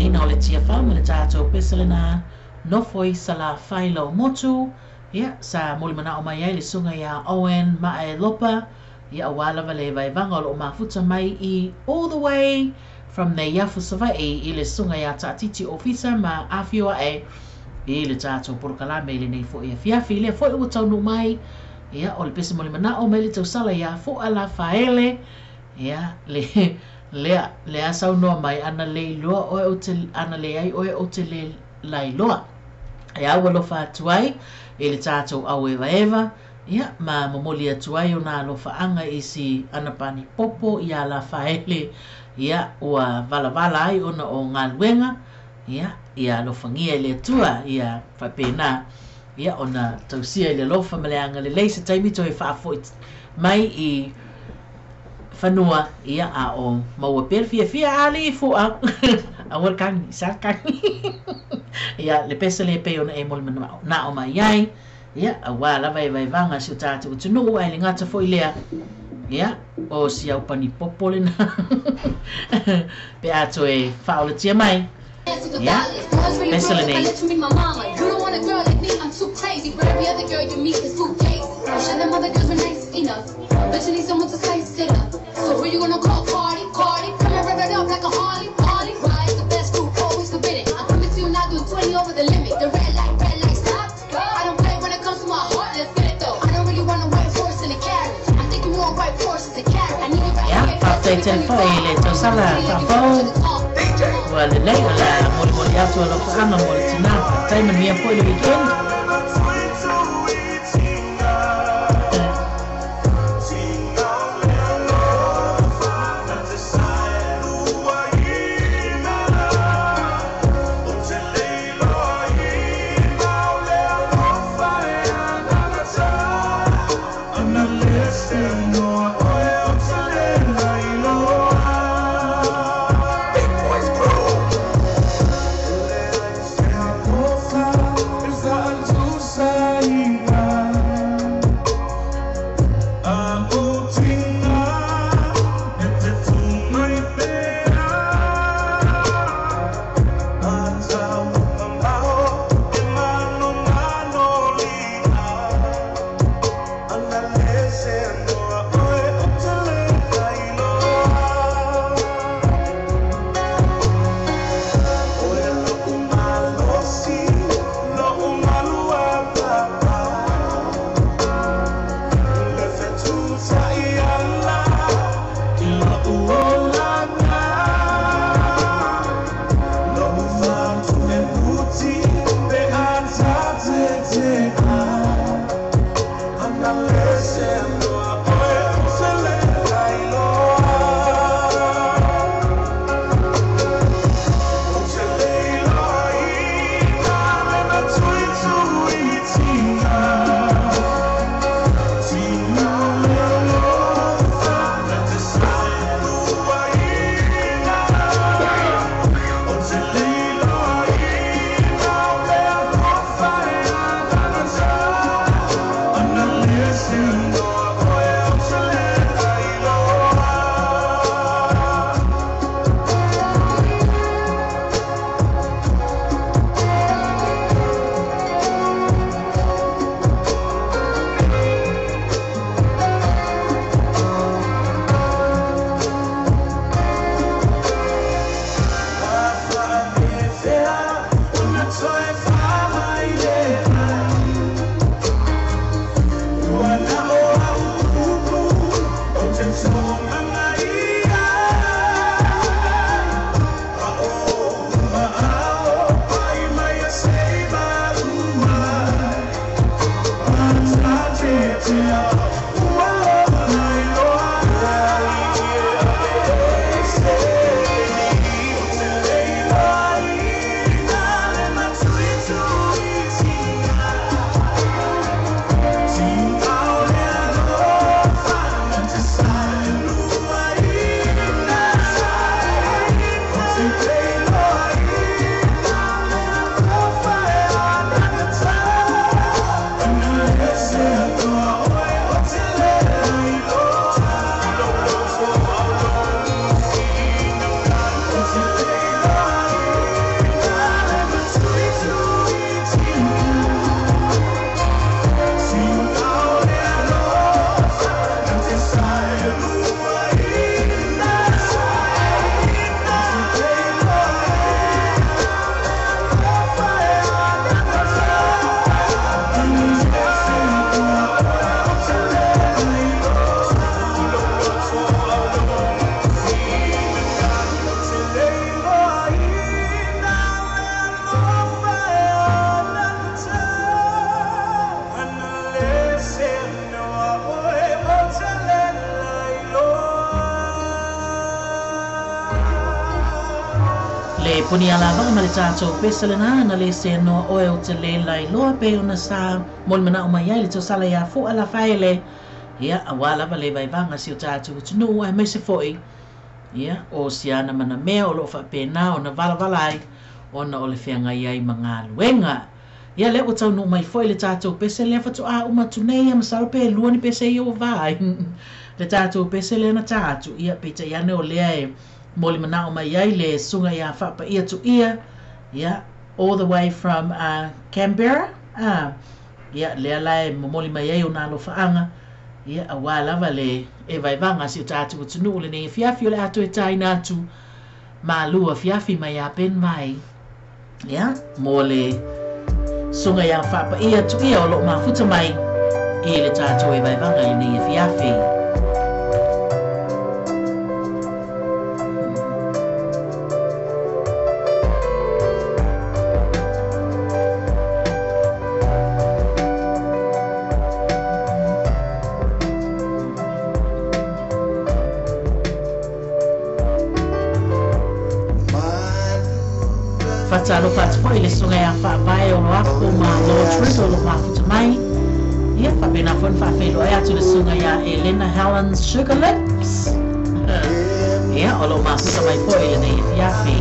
taitaiina o le Tiafau ma le tatou pese lena nofo i Salafai Laumotu. Ia, sa molimanao mai ai le susuga ia Owen Maaelopa, ia aua lava le vaevaga o loo mafuta mai i all the way from Neiafu Savaii i le susuga ia Taatiti Ofisa ma afio ae i le tatou polokalame i lenei foi afiafi. Lea foi ua taunuu mai, ia o le pese molimanao mai le tausala ia Fo'a Lafaele, ia le lea lea saunoa mai ana le iloa oe ou te ana leai oe ou te le lailoa. E au alofa atu ai i le tatou auevaeva, ia, ma momoli atu ai ona alofaaga i si ana pani popo iā Lafaele, ia, ua valavala ai ona o galuega, ia, ia alofagia e le Atua, ia faapena, ia, ona tausia i le alofa ma le agalelei se taimi toe faafoi mai i fanua, ia, a o maua pea le fiafia a alii fua, aua le kagi, sa le kagi, ia, le pese lea e pei ona e molimanao mai ai, ia, aua lava e vaevaga si o tatou atunuu, ae le gata foi lea, ia, o si au pani popo lena, pe a toe faaolatia mai, ia, pese lenei. Ia, faafetai tele foi i le tausala faafou. Ua lelei o le a molimoli atu alofaaga mo le tinā. Faafetai manuia foi le weekend. Le puni ala va'a ma le tatou pese lenā na lē senoa oe o te lē lailoa pe ona sa molimanaʻo mai ai le tausala iā fo'a lafaele ia auā lava le vaevaga si o tatou atunuu aemaise fo'i ia o siana manamea o loo faapena ona valavala ai ona o le feagai ai ma galuega. Ia lea ua taunuu mai fo'i le tatou pese lea fatoʻā uma atu nei ia masalo pe lua ni pese ia ua vā ai le tatou pese lea na tā atu ia peitai ane o lea e molimanao mai ai le suga iā faapaia tuia ia all the way from Canberra ia lea la e momoli mai ai ona alofaaga ia auā lava le e vaevaga si o tatou atunuu lenei afiafi o le a toe tāina atu malua afiafi mai iā Ben Vai ia mo le suga iā faapaia tuia o loo mafuta mai i le tatou e vaevaga lenei afiafi. Faatalofa atu foʻi le suga iā faavae o loapo ma Lord o loo mafuta mai ia faapena foi ona faafeiloai atu le suga iā Elena Helen Sugar Lips ia o loo mafuta mai foʻi lenei afiafi.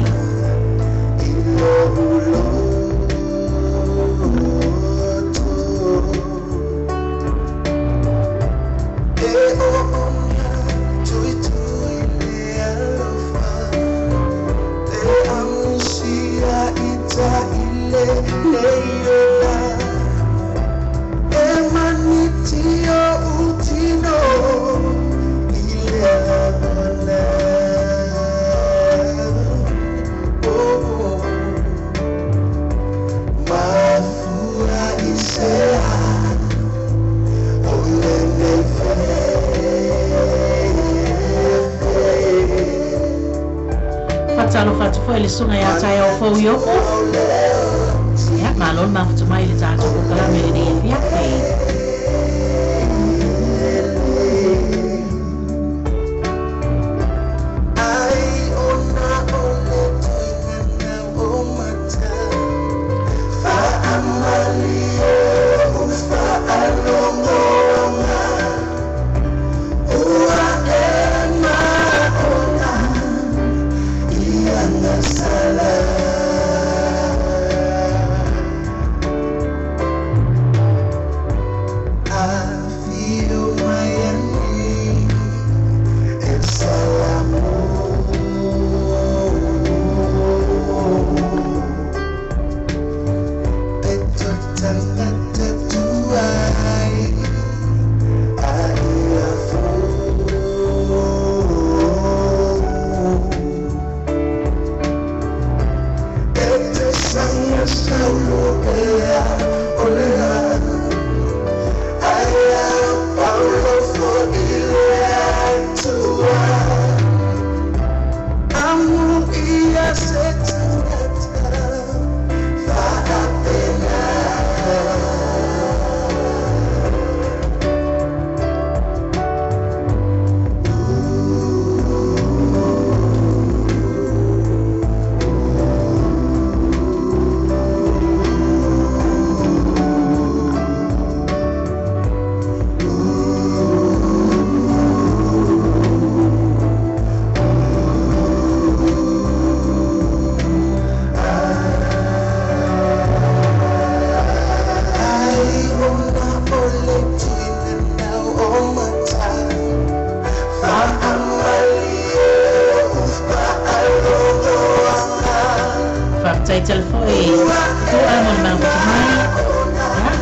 Faatalofa atu foʻi le suga iā taeao fou i o'o ia malo le mafuta mai le tatou polokalame lenei afiafi.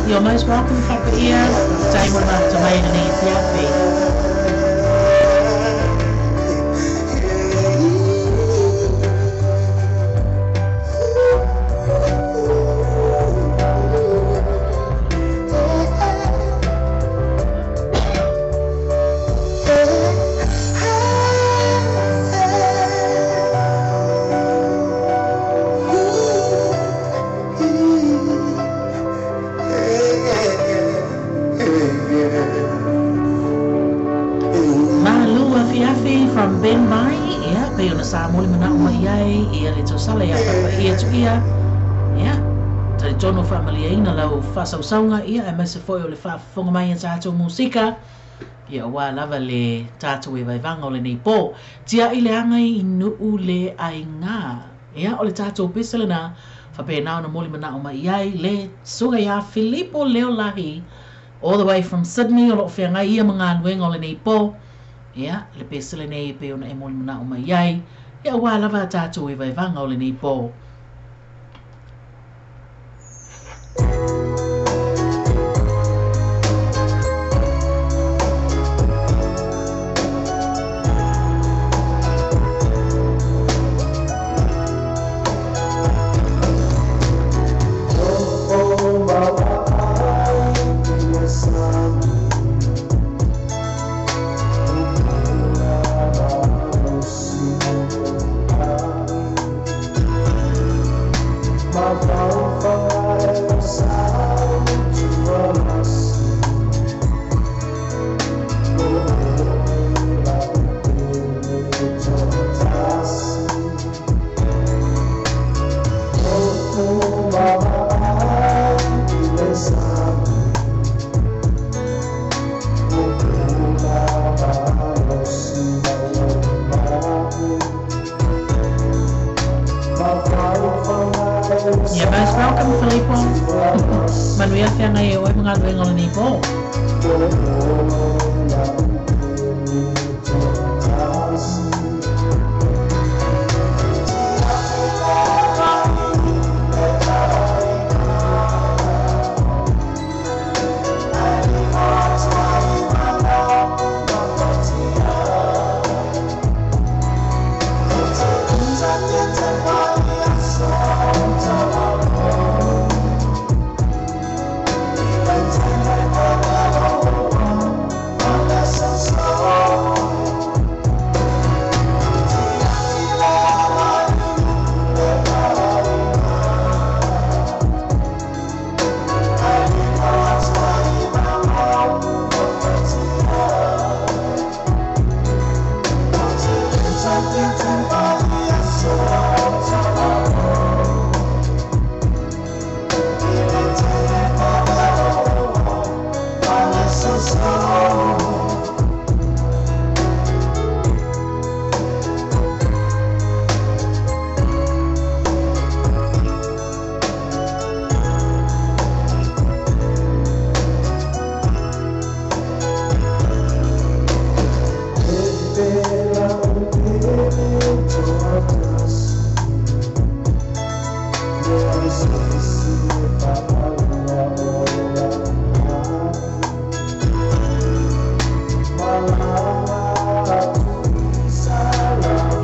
You're most welcome, Fapaia. Faafetai mo le mafuta mai lenei afiafi. tausala ia papa ia tu ia. Ia, talitonu faamaliaina lau faasausauga ia aemaise foi o le faafofoga mai a tatou musika ia ua lava le tatou e vaevaga o lenei pō. Tia'i le aga i nu'u le aigā. Ia o le tatou pese lenā faapena ona moli mana'o mai ai le suga iā Filipo Leolahi all the way from Sydney o lo'o feagai ia ma galuega o lenei pō. Ia le pese lenei e pei ona e moli mana'o mai ai ia ua lava tatou e vaevaga o lenei pō. You're most welcome, Filipo. Manuia feagai e oe ma galuega o lenei pō.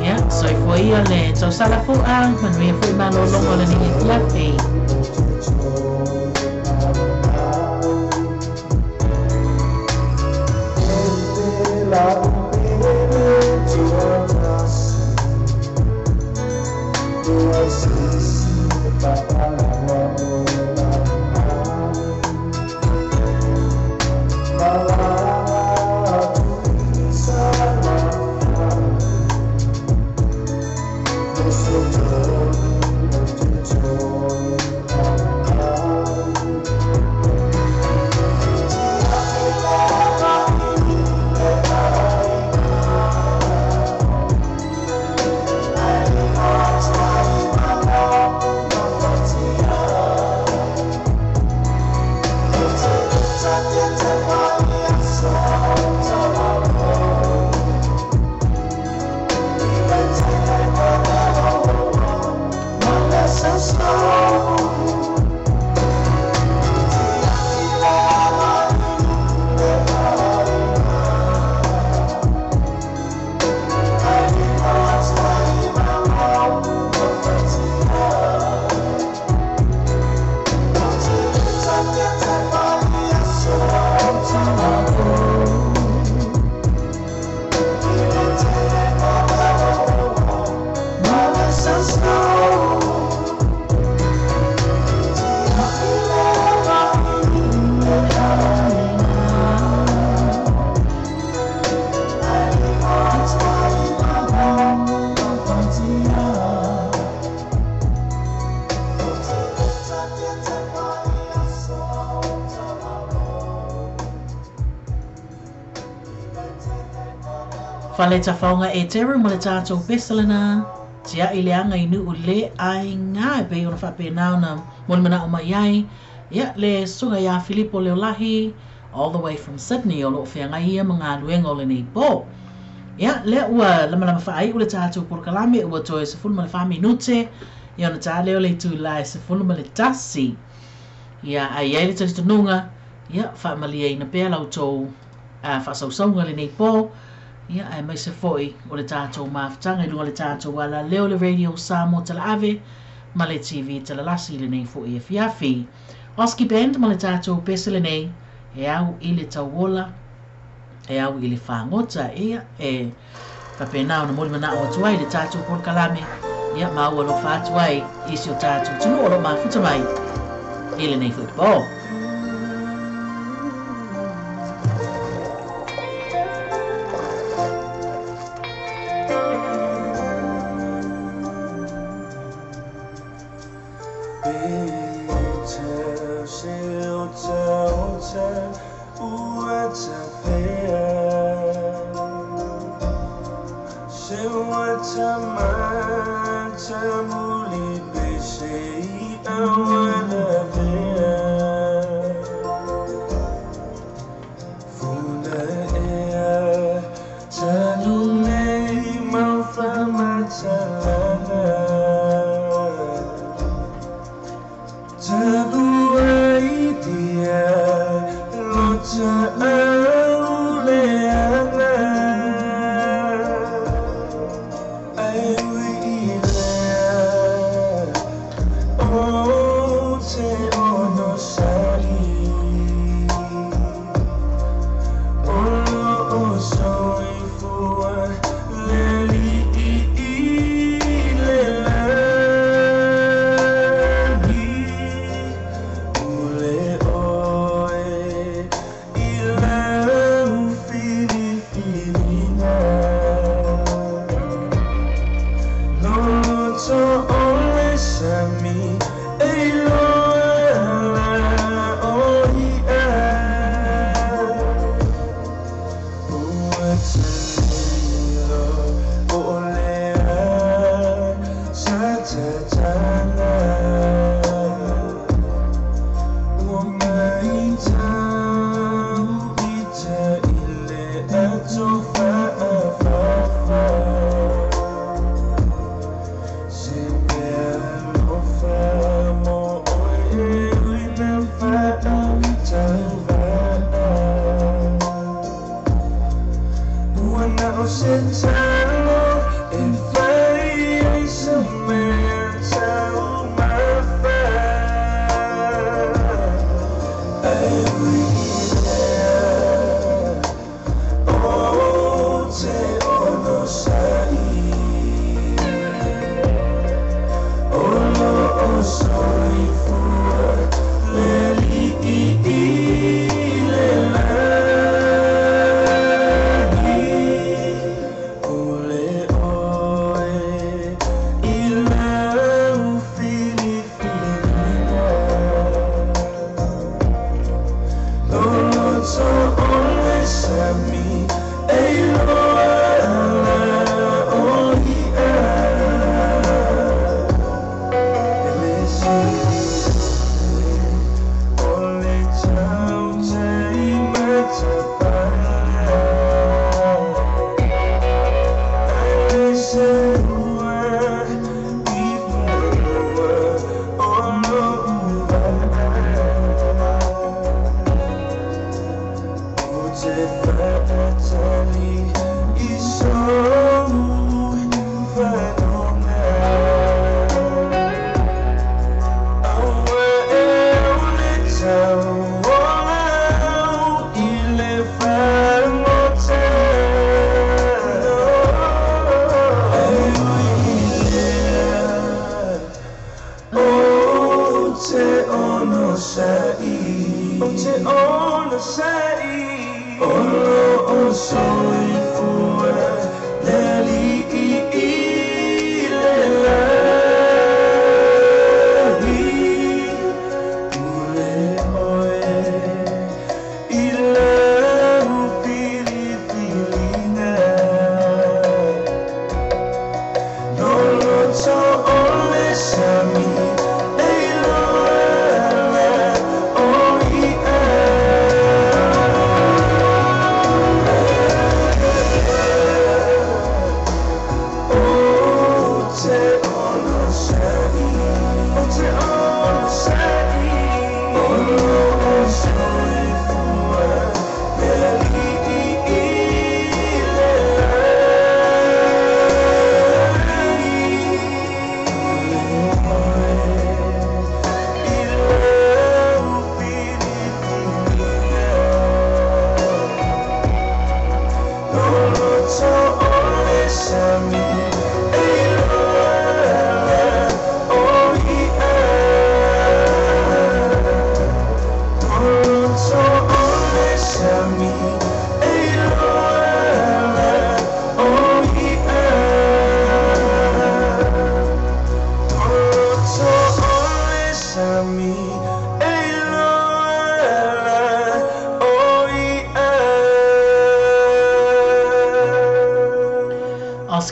Ia, soifua ia le tausala fu'a, manuia foi malōloga o lenei afiafi. Pale tafaoga e Teru ma le tatou pese lena tia'i leaga i nu'u lē aigā e pei ona fa'apena ona molimanaʻo mai ai ia le susuga iā Filipo Leolahi all the way from Sydney o lo'o feagai ia ma galuega o lenei pō. Ia lea ua lamalama fa'ai'u le tatou polokalame ua toe 14 minute ia ona tā lea o le itulā e 11. Ia ae i ai le talitonuga ia fa'amaliaina pea la outou fa'asausauga lenei pō ia aemaise fo'i o le tatou mafutaga i luga o le tatou alaleo le Radio Samoa Talaave ma le TV Talalasi i lenei fo'i afiafi. Oski Band ma le tatou pese lenei e au i le tauola e au i le fagota ia e faapena ona molimanaʻo atu ai le tatou polokalame ia ma ua alofa atu ai i si o tatou atunuu o loo mafuta mai i lenei fo'i pō.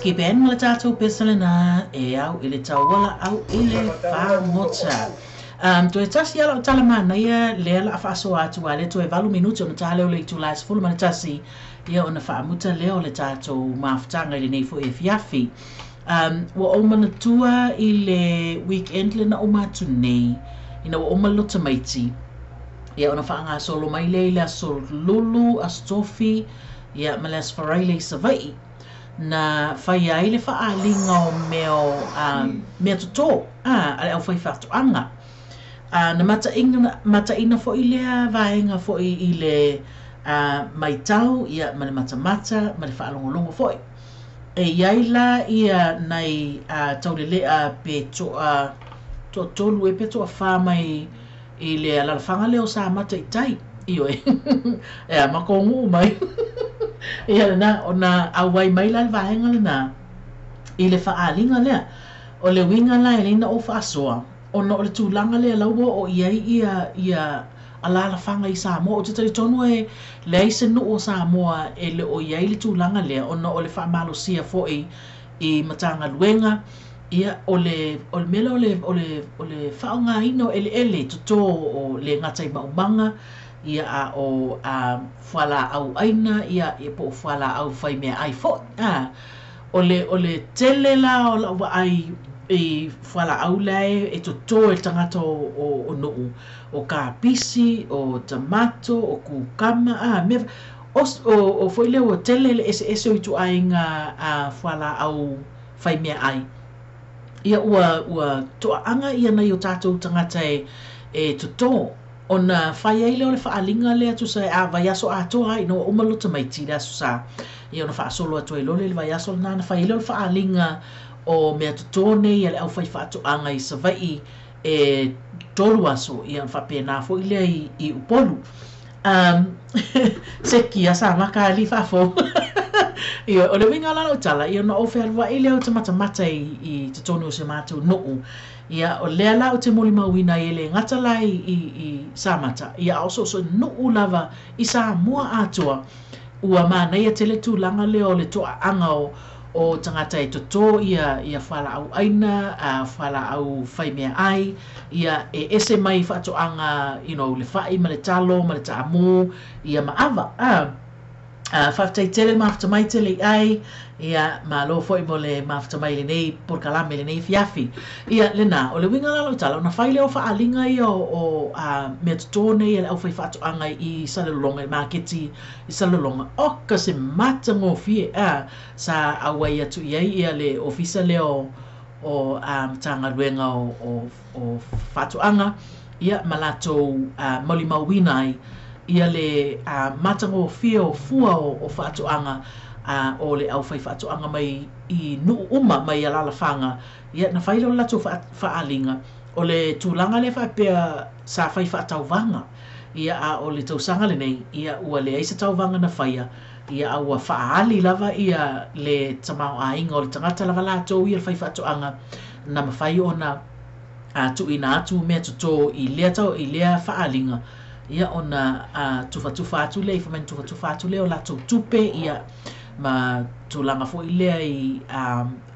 Whiskey Band ma le tatou pese lena e au i le tauala au i le fagota. Toe tasi lava lau tala manaia lea la a faasoa atu a lea toe 8 minute ona ta lea o le itula e 11 ia ona faamuta lea o le tatou mafutaga i lenei foi afiafi. Ua ou manatua i le weekend lena uma atu nei ina ua uma le loto tamaiti ia ona faagasolo mai lea i le aso Lulu, aso Tofi ia ma le Aso Faraile i Savaii na faia ai le faaaliga o mea o mea totō a le aufaifaatoaga. Na mataina, mataina foi lea vaega foi i le maitau ia ma le matamata ma le faalogologo foi. E i ai la ia nai taulelea pe toa, toatolu ea pe toafā mai i le alalafaga lea o Samata i tai, ioe, e a makou nuu mai. Ia lena, ona auai mai la le vaega lena i le faaaliga lea. O le uiga la e lei na ou faasoa, ona o le tulaga lea la ua oo i ai ia, ia alalafaga i Samoa. Ou te talitonu e leai se nuu o Samoa e le o i ai le tulaga lea, ona o le faamalosia foi i Matagaluega, ia, o le, o le mea lea o le, o le, o le faaaogaina o eleele toto o le gata i maumaga, ia, a o a, fualaau aina, ia, ia po o fualaau fai meaai foi. A, o le, o le tele la o lau vaai i fualaau la e, e toto e le tagata o, o, o nuu, o kapisi, o tamato, o kukama, a, mea, o, o, o foi lea ua tele le eseese o ituaiga a, fualaau fai meaai. Ia ua, ua toaaga ia nai o tatou tagata e, e toto ona fai ai lea o le faaaliga lea tusa a vaiaso atoa ai ina ua uma le tamaiti i le aso Sa. Ia ona faasolo atu ai loa lea i le vaiaso lena na fai ai lea o le faaaliga o mea toto nei a le aufaifaatoaga i Savaii e 3 aso, ia ona faapena foi lea i, i Upolu. Se kia sa maka ali faafou. Ia, o le uiga la o lau tala, ia ona ou fealuai lea ou te matamata i, i totonu o si o matou nuu. Ia, o lea la ou te molimauina ai e le gata la i, i, i Samata, ia a o so o se nuu lava i Samoa atoa, ua manaia tele tulaga lea o le toaaga o, o tagata e toto ia, ia fualaau aina, a fualaau fai meaai, ia e ese mai faatoaga, you know, le fai ma le talo ma le taamu, ia ma ava. A, a, faafetai tele le mafuta mai tele i ai, ia malo foi mo le mafuta mai lenei polokalame lenei afiafi. Ia lena, o le uiga la o lau tala, ona fai lea o faaaliga ia o, o a, mea toto nei a le aufaifaatoaga i Salelologa, i maketi i Salelologa, oka se matagofie, a, sa auai atu i ai ia le ofisa lea o, o a, Matagaluega o, o, o Faatoaga, ia ma latou a, molimauina ai ia le a, matagofie o fua o, o faatoaga a, o le aufaifaatoaga mai i nuu uma mai alalafaga. Ia na fai lea o le latou faaaliga o le tulaga lea faapea sa fai faatauvaga, ia a o le tausaga lenei, ia ua leai se tauvaga na faia, ia a ua faaali lava ia le tamaoaiga o le tagata lava latou ia le fai faatoaga na mafai ona a, tuuina atu mea toto i lea tau, i lea faaaliga, ia ona a, tufatufa atu lea i fai mai na tufatufa atu lea o latou tupe, ia ma tulaga foi lea i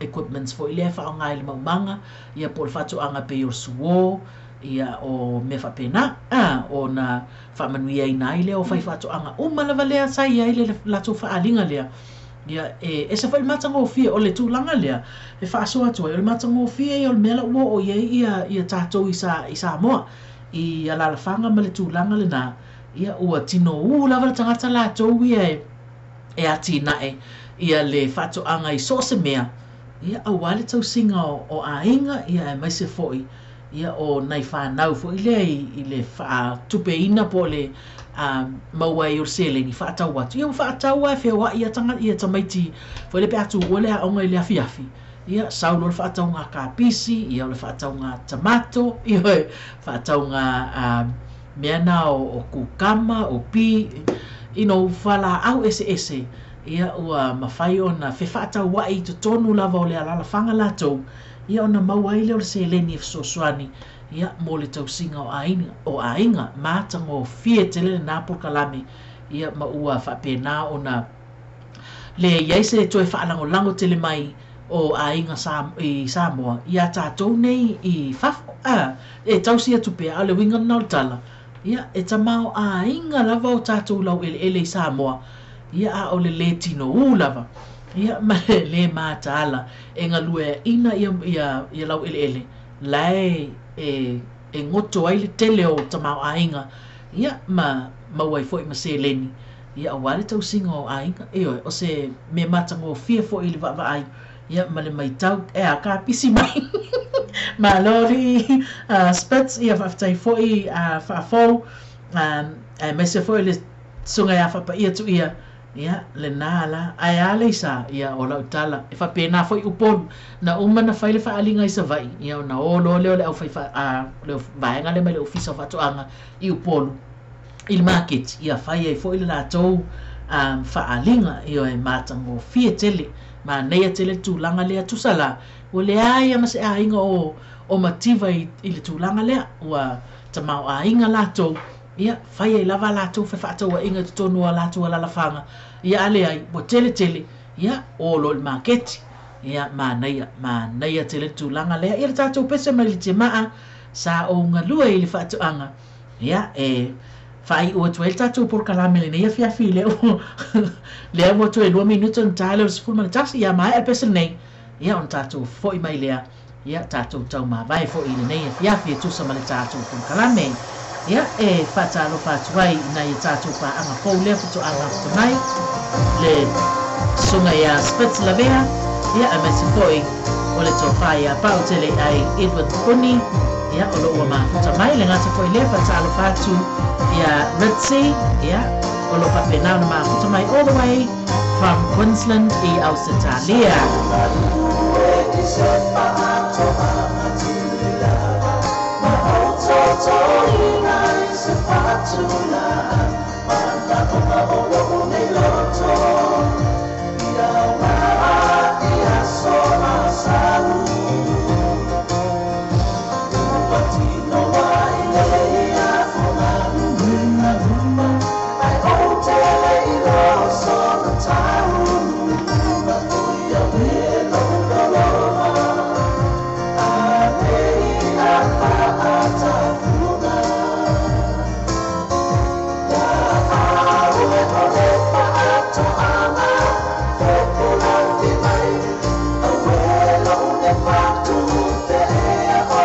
equipments foi lea e faaaoga i le maumaga, ia po o le faatoaga pei o le suo, ia o mea faapena, a, ona faamanuiaina ai lea o faifaatoaga uma lava lea sa i ai le latou faaaliga lea. Ia e ese foi le matagofie o le tulaga lea e faasoa atu ai, o le matagofie ia o le mea la ua oo i ai ia, ia tatou i, sa, i Samoa i alalafaga ma le tulaga lena, ia ua tinou lava le tagata latou ia e, e atinae ia le faatoaga i so o se mea, ia aua le tausiga o, o aiga, ia aemaise foi ia o nai whanau foi lea i, i le faatupeina po o le a, maua ai o le seleni faatau atu. Ia ua faatau lava e feoai ia tanga, ia tamaiti foi le pe a tuua le aoga i le afiafi. Ia sau loa le faatauga kapisi, ia o le faatauga tamato, ia faatauga a, mea na o, o kukama, o pi, you know, fualaau eseese, ia ua mafai ona fefaatauai i totonu lava o le alalafaga latou, ia ona maua ai lea o le seleni e fesoasoani, ia mo le tausiga o aiga, o aiga matagofie tele lena polokalame, ia ma ua faapena ona Le i ai se toe faalagolago tele mai o aiga i Samoa iā tatou nei i fafo, a, e tausi atu pea, a o le uiga lena o le tala, ia, e tamaoaiga lava o tatou laueleele i Samoa, ia, a o le lē tinoū lava, ia, ma le lē mataala e galueaʻina ia, ia, ia laueleele, la e, e, e goto ai le tele o tamaoaiga, ia, ma maua ai foi ma seleni, ia, aua le tausiga o aiga. Ioe, o se mea matagofie foi i le vaavaai, ia, ma le matau, e a, kapisi mai. Malo alii Spitz, ia, faafetai foi faafou, aemaise foi le susuga ia Faapaia Tuia, ia, lena la. Ae a Leisa, ia, o lau tala, e faapena foi Upolu, na uma na fai le faaaliga i Savaii, ia, ona o loa lea o le aufai, le vaega lea mai le Ofisa o Faatoaga i Upolu, i le maketi, ia fai ai foi le latou faaaliga, ioe, matagofie tele, manaia tele le tulaga lea, tusa la, ua leai lava ma se aiga o o mativa i, i le tulaga lea, ua tamaoaiga latou, ia, fai ai lava a latou fefaatauaiga i totonu o a latou alalafaga, ia, a leai, ua tele tele, ia, o loa i le maketi. Ia, manaia, manaia tele le tulaga lea. Ia le tatou pese mai le Tiamaa, sa ou galue i le faatoaga, ia, e faaiu atu ai le tatou polokalame i lenei afiafi lea ua lea ua toe 2 minute ona ta lea o le 11, ia maea le pese lenei, ia ona tatou foi mai lea, ia tatou taumavae foi i lenei afiafi e tusa ma le tatou polokalame. Ia e faatalofa atu ai i nai a tatou paaga fou lea faatoa mafuta mai, le susuga ia Spitz Lavea, ia aemaise foi o le tofa ia Pau Tele ai Edward Puni, ia o lo o ua mafuta mai. Le gata foi lea, faatalofa atu ia Ritzy, ia o lo o faapena ona mafuta mai all the way from Queensland i Ausetalia.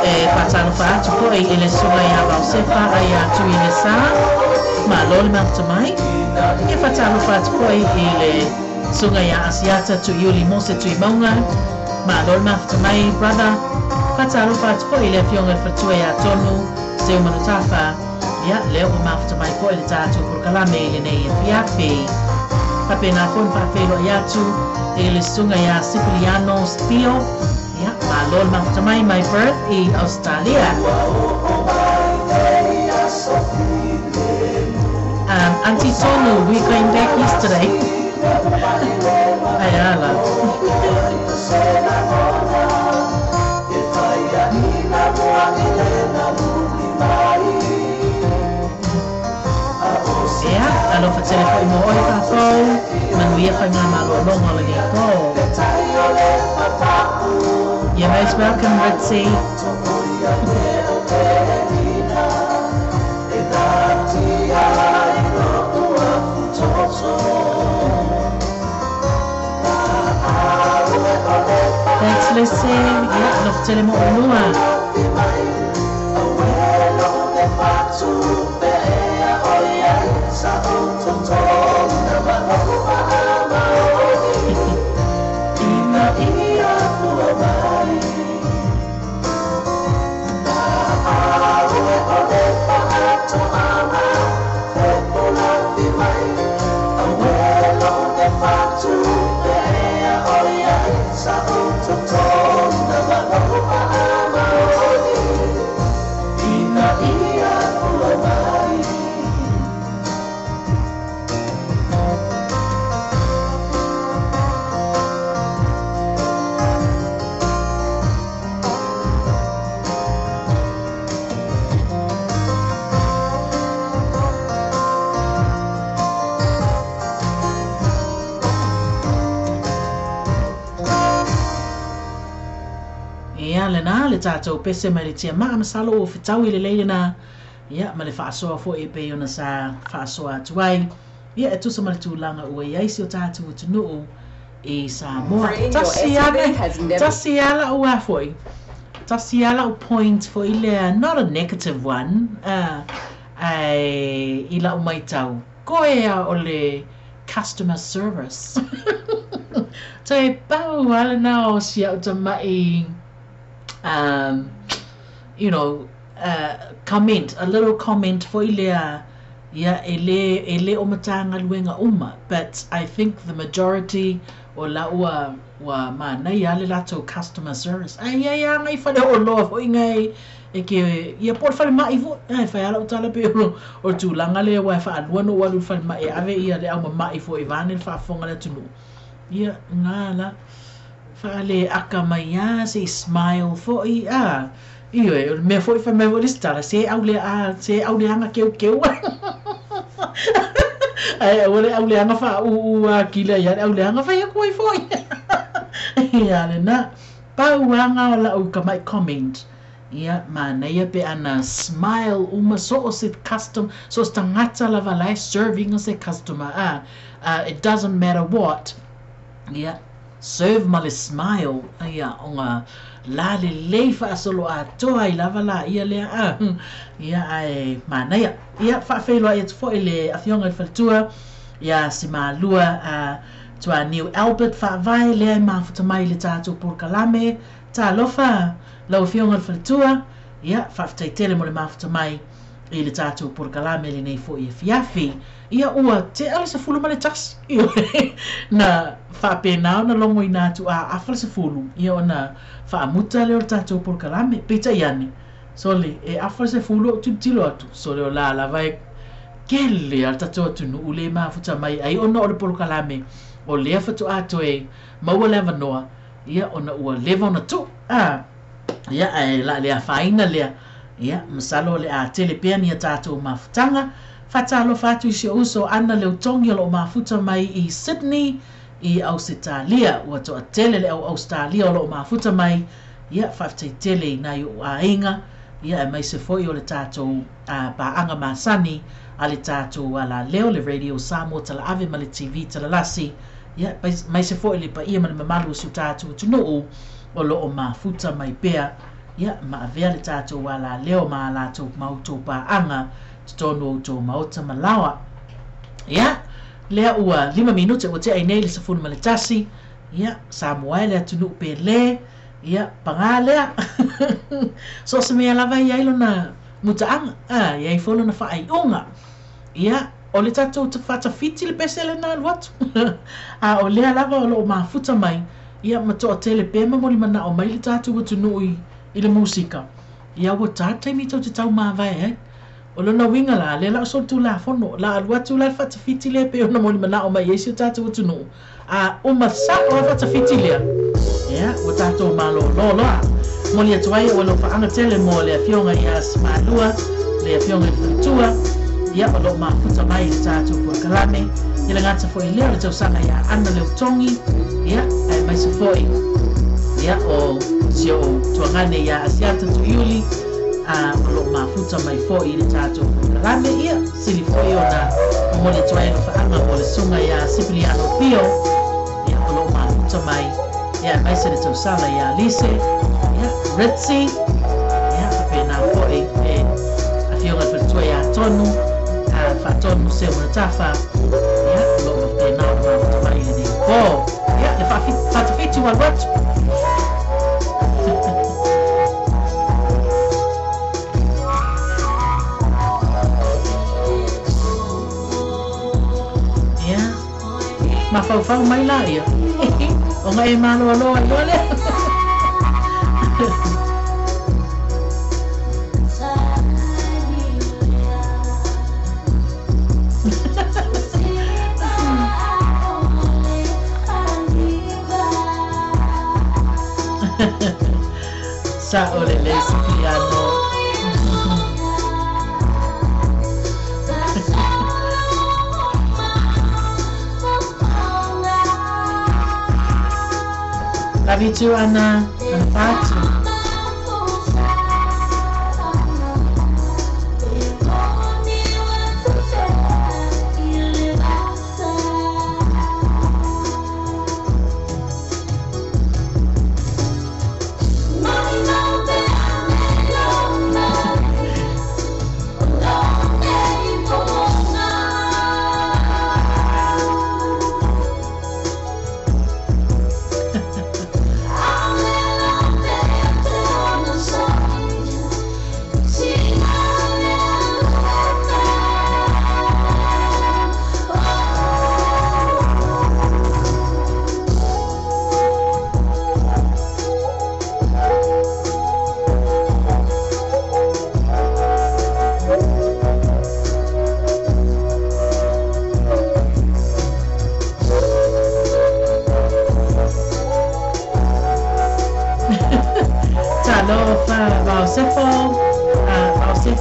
E faatalofa atu foi i le susuga ia Vaosefa a ia Tuilesa, malo le mafuta mai. E faatalofa atu foi i le susuga ia Asiata Tuiuli Mose Tuimauga, malo le mafuta mai brother. Faatalofa atu foi i le afioga i le faletua ia Tonu Seumanutafa, ia lea ua mafuta mai foi le tatou polokalame i lenei afiafi. Faapena foi ona faafeiloai atu i le susuga ia Sipiliano Spio, ia malo le mafuta mai mai Perth i Australia. Auntie Tonu, we came back yesterday. Ai ala. Ia, alofa tele foi mo oe faafou, manuia faigamalologa o lenei po. You're most welcome, Ritzy. Thanks, Lissy. Ia, alofa tele mo olua. le tātou pese mai le tiamaa masalo ua fetaui lelei lena ia ma le faasoa foi e pei ona sa faasoa atu ai ia e tusa ma le tulaga ua i ai si o tātou atunuu i Samoa. Tasi ane, tasi a la'u a foi, tasi a la'u point foi lea, not a negative one, ae i la'u maitau, koe a o le customer service. Toe pau a lena o si a'u tama'i, you know, comment, a little comment foi lea, ia, e le, e le o Matagaluega uma, but I think the majority o la ua, ua manaia le latou customer service. Ae i ai a ngai fale ho'oloa foi ngai e ke, ia po o le falemai foi, e fai a la'u tala pei o, o le tulaga lea aua e faalua ona ou alu i le falemai e ave ia le aumama'i foi vaeane le faafofoga a le atunuu. Ia, na la, faaleaka mai a se i smile foi, a. Ioe, o le mea foi fai mai foi le isi tala, se aulea, se auleaga keukeu ai. Ae aua le auleaga faaūū atili ai a le auleaga fai atu ai foi. Ia lena, pau aga o la'u tama'i comment, ia, manaia pe ana smile uma so o se custom, so o se tagata lava la e serving se customer, a, it doesn't matter what, ia, serve ma le smile, ia, ona la lelei faasolo atoa ai lava laia lea, a, ia, ae manaia. Ia, faafeiloai atu foi le Afioga i le Faletua iā si malua a Tuaniu Albert Faavae lea e mafuta mai i le tatou polokalame. Talofa lau Afioga i le Faletua, ia, faafetai tele mo le mafuta mai i le tatou polokalame lenei foi afiafi. Ia ua tea le 11, ioe, na faapena ona logoina atu a afa le 10, ia ona faamuta lea o le tatou polokalame. Peitai ane, sole, e afa le 10 ou tilotilo atu, sole o la lava e kele a le tatou atunuu le mafuta mai ai ona o le polokalame o lea faatoa toe maua le avanoa, ia ona ua leva ona tuu, a, ia ae o le a le afaina lea. Ia, masalo o le a tele pea ni a tatou mafutaga. Faatalofa atu i si ou uso Ana Leutogi o lo o mafuta mai i Sydney i Ausetalia. Ua toatele le au Ausetalia o lo o mafuta mai. Ia, faafetai tele i nai ou aiga, ia aemaise foi o le tatou paaga masani a le tatou alaleo, le Radio Samoa Talaave ma le TV Talalasi. Ia, aemaise foi le paia ma le mamalu o si o tatou atunuu o lo o mafuta mai pea. Ia, ma avea le tatou alaleo ma a latou ma outou paaga totonu o outou maota ma laoa. Ia, lea ua 5 minute ua tea ai nei le 11, ia, Samoa e le atunuu pele, ia, paga lea. So o se mea lava e i ai lona mutaaga, a, e i ai foi lona faaiuga. Ia, o le tatou faatafiti le pese lena alu atu. A o lea lava o lo o mafuta mai, ia ma toatele pea ma molimanao mai le tatou atunuu i, i le musika. Ia ua ta le taimi tou te tau mavae ai. O lona uiga la, lea la o solitulafono, la alu atu la le faatafiti lea pei ona molimanao mai ai si o tatou atunuu, a uma sa'o le faatafiti lea, ia, ua tatou malōlō loa. Momoli atu ai ou alofaaga tele mo le Afioga ia Simalua, le Afioga i le Faletua, ia, o lo o mafuta mai i le tatou polokalame, i le gata foi lea o le tausaga ia Ana Leutogi, ia, aemaise foi, ia, o si ou tuagane ia Asiata Tuiuli, a o lo o mafuta mai foi i le tatou polokalame, ia, sili foi ona momoli atu ai alofaaga mo le susuga ia Sipiliano Pio, ia, o lo o mafuta mai, ia, aemaise le tausala ia Lise, ia, Ritzy, ia, faapena foi le Afioga i le Faletua ia Tonu, a Faatonu Seumanutafa, ia, o lo o faapena ona mafuta mai i lenei po. Ia, le faatafiti ua alu atu. Ia, mafaufau mai laia, ona e maloalo ai loa lea. Sa'o lelei Sipiliano. Love you too, Ana. Ana Fatu.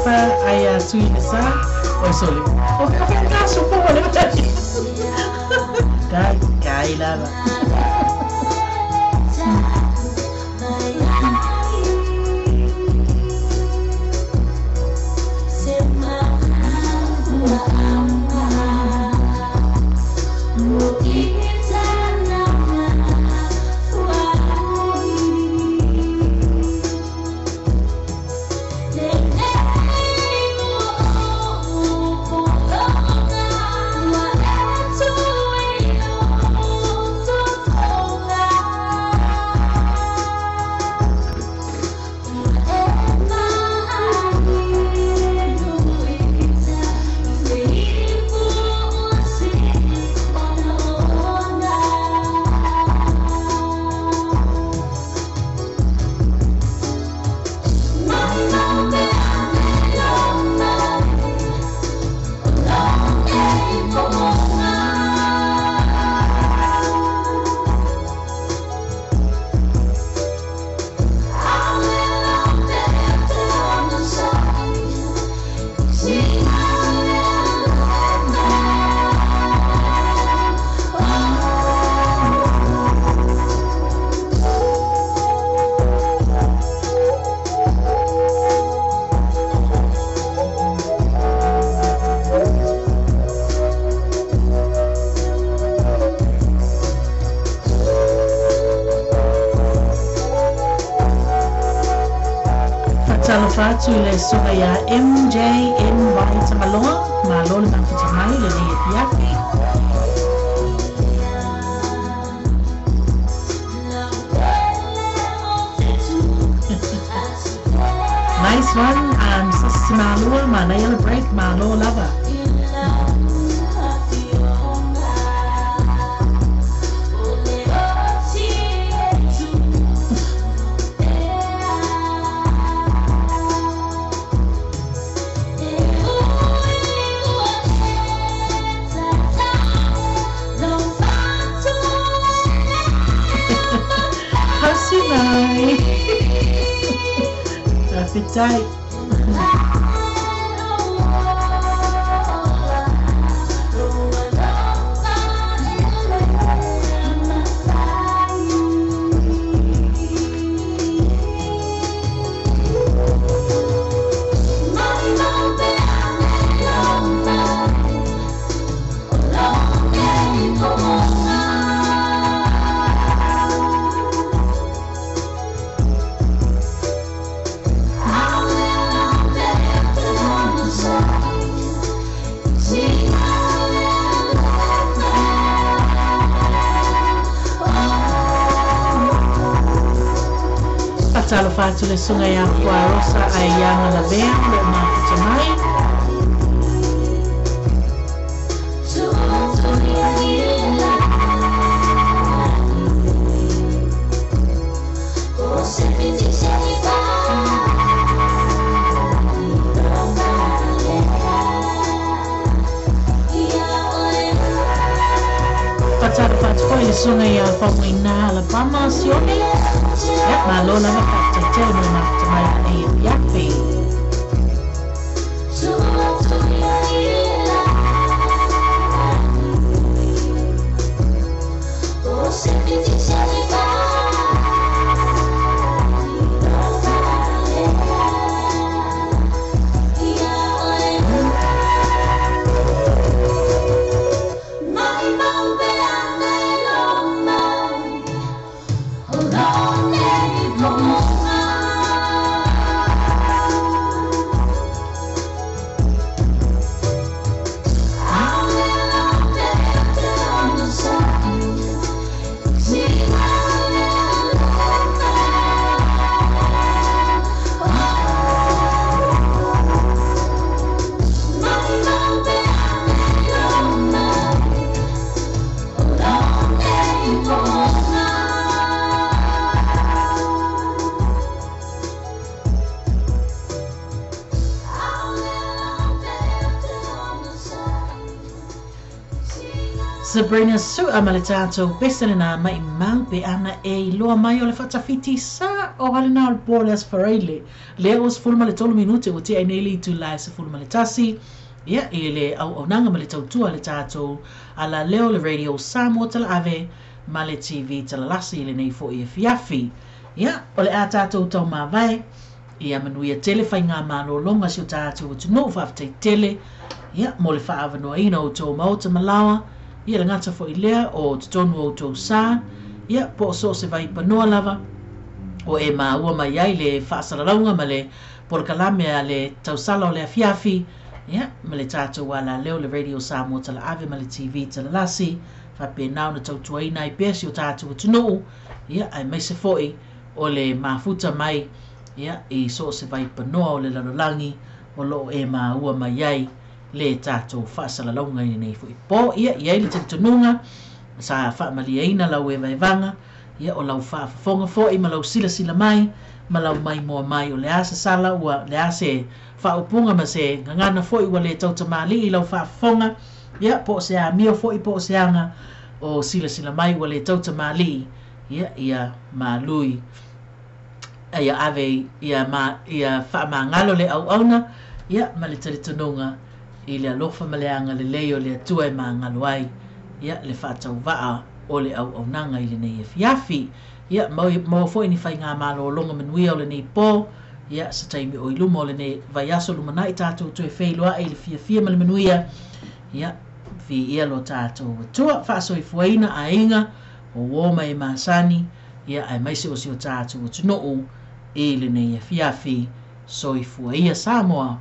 Alofa ai a tui le sa. Oi sole. O ka fa ka so po le Kai kai lava. Talofa atu i le suga ia MJNY Tamaloa, malo le mafuta mai le nei afiafi. Nice one, sisi malua, manaia le break, malo lava. Fitai. Talofa atu le suga ia Fuarosa ai ia Lavea o loo mafuta mai. Fatalofa atu foi le suga ia Faumuina Alabama Sione. Ia malo lava faafetai tele mo le mafuta mai lenei afiafi. Sabrina Su'a ma le tatou pese lena maimau pe ana e iloa mai o le faatafiti sa o alena o le po o le Aso Faraile lea ua 13 minute ua tea ai nei le itula e 11 ia i le auaunaga ma le tautua a le tatou alaleo le Radio Samoa Talaave ma le TV Talalasi i lenei foi afiafi. Ia o le a tatou taumavae Ia manuia tele faigamalologa si o tatou atunuu faafetai tele ia mo le faaavanoaina o outou maota ma laoa ia le gata foi lea o totonu o outou sa ia po o so o se vaipanoa lava o e maua mai ai le faasalalauga ma le polokalame a le tausala o le afiafi ia ma le tatou alaleo le Radio Samoa Talaave ma le TV Talalasi faapena ona tautuaina ai pea si o tatou atunuu ia aemaise foi o le mafuta mai ia, i so o se vaipanoa o le lalolagi o lo o e maua mai ai le tatou faasalalauga i lenei foi po. Ia, i ai le talitonuga sa faamalieina lau evaevaga, ia, o lau faafofoga foi ma lau silasila mai ma lau maimoa mai o le a se sala ua, le a se faaupuga ma se gagana foi ua le tautamalii i lau faafofoga, ia, po o se amio foi po o se aga o silasila mai ua le tautamalii, ia, ia malui. Ia ave ia ma ia faamagalo le auauna ia ma le talitonuga i le alofa ma le agalelei o le Atua e magalo ai ia le faatauvaa o le auaunaga i lenei afiafi. Ia maua foi ni faigamalologa manuia o lenei po ia se taimi o i luma o lenei vaiaso lumanai tatou toe feiloai i le fiafia ma le manuia ia viia lo tatou Atua faasoifuaina aiga o uo ma e masani ia aemaise o si o tatou atunuu i lenei afiafi. Soifua ia Samoa.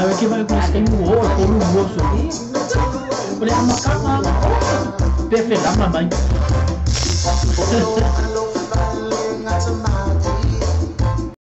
Ae ke vai ku se mu o ko lu mo so. O le amataga pe fe lama mai.